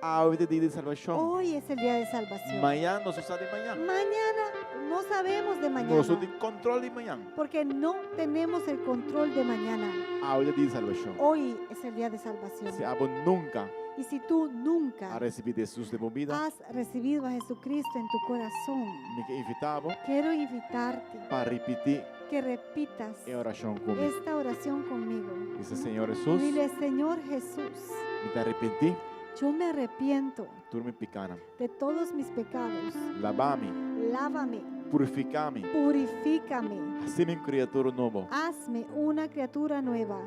Awe ta e dia di salbashon. Hoy es el día de salvación. Mañan nos no sa di mañan. Mañana no sabemos de mañana. Nos no tin kontrol di mañan. Porque no tenemos el control de mañana. Awe ta e dia di salbashon. Hoy es el día de salvación. Si abo nunka Y si tú nunca a risibí Hesus den bo bida, has recibido a Jesucristo en tu corazón, mi ke invitá bo quiero invitarte pa ripití que repitas e orashon ku mi. Esta oración conmigo. Bisa Señor Hesus, Dile, Señor Jesús, mi ta arepentí yo me arrepiento tur mi pikánan. De todos mis pecados. Laba mi, Lávame, purifiká mi, purifícame, hasi mi un kriatura nobo. Hazme una criatura nueva.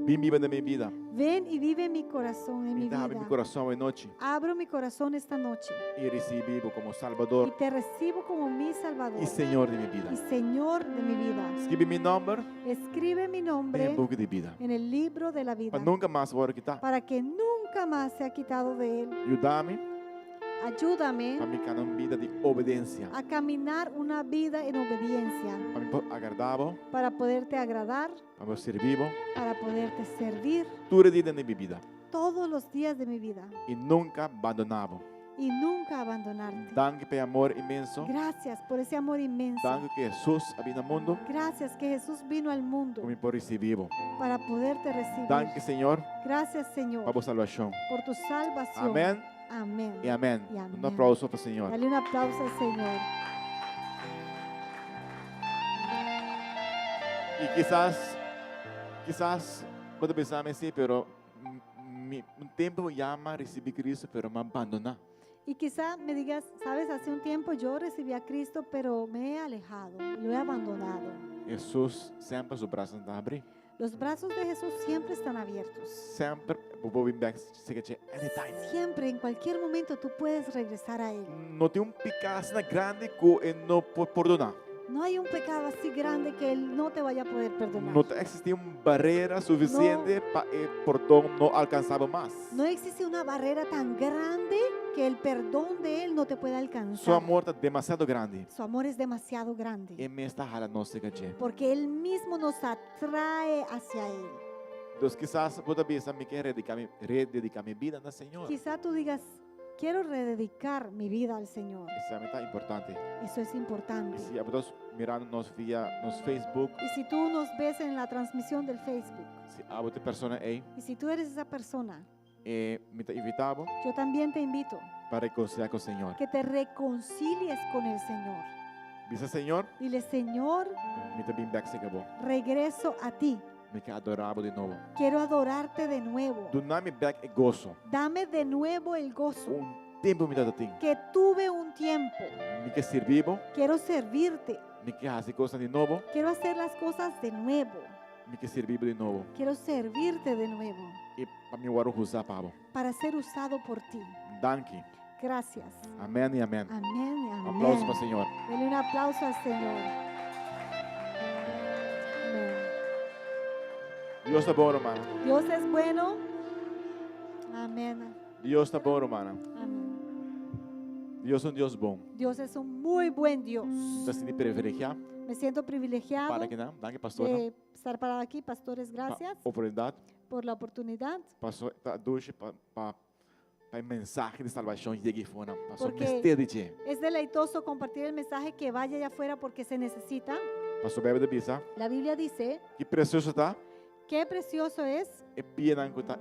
Bin biba den mi bida. Ven y vive en mi corazón, en mi Mi ta habri mi vida. kurason awe nochi Abro mi corazón esta noche i risibí bo komo y Salbador te recibo como mi Salvador i Señor di mi bida. Y Señor de mi vida. Skirbi mi nòmber Escribe mi den nombre buki di bida. En el libro de la vida Pa nunka mas wòrdu kitá. Para que nunca más sea quitado de él. Yuda mi Ayúdame pa mi kana un bida di obedensia. A caminar una vida en obediencia Pa mi por agradá bo, para poderte agradar, pa mi por sirbi bo para poderte servir tur e dia di mi bida todos los días de mi vida i nunka bandoná bo. Y nunca abandonarte. Danki pa e amor inmenso. Gracias por ese amor inmenso. Danki ku Hesus a bini na mundu Gracias que Jesús vino al mundo pa mi por risibí bo. Para poderte recibir. Danki Señor Gracias, Señor, pa bo salbashon. Por tu salvación. Amèn Amén. i amèn. Y amén. Un aplouso pa Señor. Dale un aplauso al Señor. I kisas, kisas, bo ta pensa sí, pero mi, un tempu ya m'a risibí Kristu, pero m'a bandoná. Y quizá me digas, sabes, hace un tiempo yo recibí a Cristo, pero me he alejado, lo he abandonado. Hesus semper su brasanan ta habrí. Los brazos de Jesús siempre están abiertos. Semper bo por bin bèk serka dje anytime. Siempre, en cualquier momento, tú puedes regresar a Él. No tin un piká asina grandi ku e no por pordoná. No hay un pecado así grande que Él no te vaya a poder perdonar. No ta eksistí un barera sufisiente pa e pordon no alkansá bo mas. No existe una barrera tan grande que el perdón de Él no te pueda alcanzar. Su amor ta demasiado grandi. Su amor es demasiado grande. E mes ta hala nos serka dje. Porque Él mismo nos atrae hacia Él. Dus kisas bo ta bisa mi ke redediká mi redediká mi bida na Señor. Quizá tú digas, quiero rededicar mi vida al Señor. Esei ta importante. Eso es importante. I si abo ta mirando nos via nos Facebook, Y si tú nos ves en la transmisión del Facebook, si abo ta e persona ei, y si tú eres esa persona, eh, mi ta invitá bo yo también te invito pa rekonsiliá ku Señor. Que te reconcilies con el Señor. Bisa Señor, Dile, Señor, mi ta bin bèk serka bo. Regreso a ti. Mi ke adorá bo di nobo. Quiero adorarte de nuevo. Duna mi bèk e goso. Dame de nuevo el gozo Un tempu mi tabatin. Que tuve un tiempo. Mi ke sirbi bo. Quiero servirte. Mi ke hasi kosnan di nobo. Quiero hacer las cosas de nuevo. Mi ke sirbi bo di nobo. Quiero servirte de nuevo. I pa mi wòrdu usá pa bo. Para ser usado por ti. Danki. Gracias. Amèn i amèn. Amén y amén. Aplauso pa Señor. Dele un aplauso al Señor. Amén. Dios ta bon, ruman. Dios es bueno. Amén. Dios ta bon, ruman. Amén. Dios ta un Dios bon. Dios es un muy buen Dios. Mi ta sinti privilegiá Me siento privilegiado para akinan. Danki pastornan de estar parado aquí. Pastores, pa gracias oportunidat. por la oportunidad. Paso ta dushi pa pa pa e mensahe di salbashon yega efonan. Paso Porque mester di dje. es deleitoso compartir el mensaje que vaya allá afuera porque se necesita. Paso Beibel ta bisa. La Biblia dice. Ki presioso ta. Qué precioso es. E pianan ku ta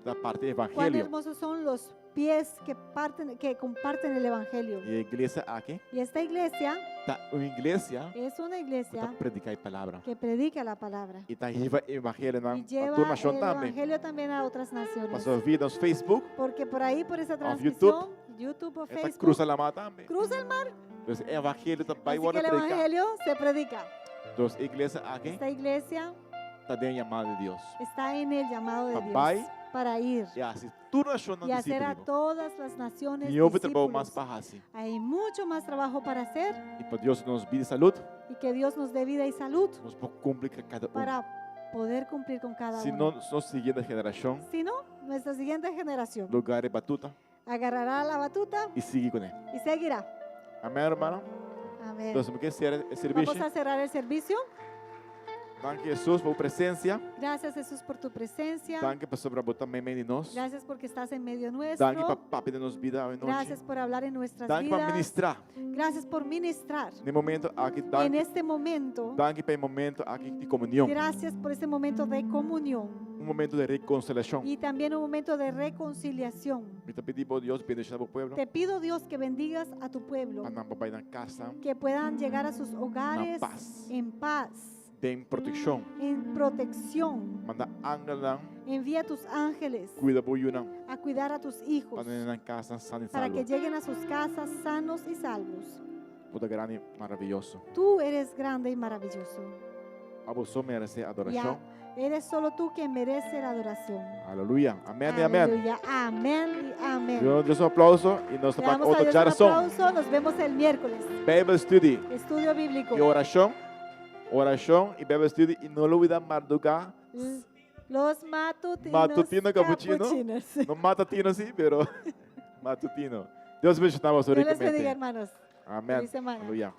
ta parti e Cuán evangelio. hermosos son los pies que parten, que comparten el evangelio. I e iglesia aki. Y esta iglesia. Ta un iglesia. Es una Ku ta iglesia. prediká e palabra. Que predica la palabra. I ta hiba e evangelionan Y pa lleva tur nashon el tambe. evangelio también a otras naciones. Pasobra via nos Facebook. Porque por ahí, por esa Of transmisión, YouTube. YouTube o E ta Facebook. krusa lamá tambe. Cruza el mar. Entonces e evangelio ta bai Así que wòrdu el prediká. evangelio se predica. Entonces e iglesia aki. Esta iglesia. Ta den yamada di Dios. Está en el llamado de Pa Dios. bai. Para ir. I hasi tur nashonnan Y hacer a disípulo. todas las naciones Tin hopi trabou mas discípulos. pa hasi. Hay mucho más trabajo para hacer. I pa Dios nos bida i salud. Y que Dios nos dé vida y salud. Nos por kumpli ku kada un. Para poder cumplir con cada Si uno. no, nos siguiente generashon. Si no, nuestra siguiente generación. Lo gara e batuta. Agarrará la batuta. I sigui kuné. Y seguirá. Amèn, rumannan? Amén. Entonces, mi ke sera e servisio. Vamos a cerrar el servicio. Danki Hesus pa bo presensia. Gracias Jesús por tu presencia. Danki pasobra bo ta meimei di nos. Gracias porque estás en medio nuestro. Danki pa papia den nos bida awe nochi. Gracias por hablar en nuestras Danki pa vidas. ministrá. Gracias por ministrar. Den e momento aki En danki. este momento. Danki pa e momento aki di komunion. Gracias por este momento de comunión. Un momento di rekonsiliashon. Y también un momento de reconciliación. Mi ta pidi bo Dios bendishoná bo pueblo. Te pido Dios que bendigas a tu pueblo. Pa nan por bai nan kas. Que puedan llegar a sus hogares Na pas. en paz. Den protekshon. En protección. Manda angelnan. Envía tus ángeles. Kuida bo yunan. A cuidar a tus hijos. Pa nan nan kas sano i Para salvo. que lleguen a sus casas sanos y salvos. Bo ta grandi i maravioso. Tú eres grande y maravilloso. Abo so meresé adorashon. Ya, eres solo tú quien merece la adoración. Aleluya. Amèn i amèn. Aleluya. Amén y amén. Duna Dios un aplauso i nos Le ta damos otro a Dios un djarason. aplauso. Nos vemos el miércoles. Bible Study. Estudio bíblico. I orashon. Orashon i Bible Study i no lubida marduga. Los matutinos. Matutino capuchino. capuchinos. No matatino sí, pero matutino. Dios bendiciona boso Dios les bendiga, ricamente. hermanos. Amén. Feliz semana. Aleluya.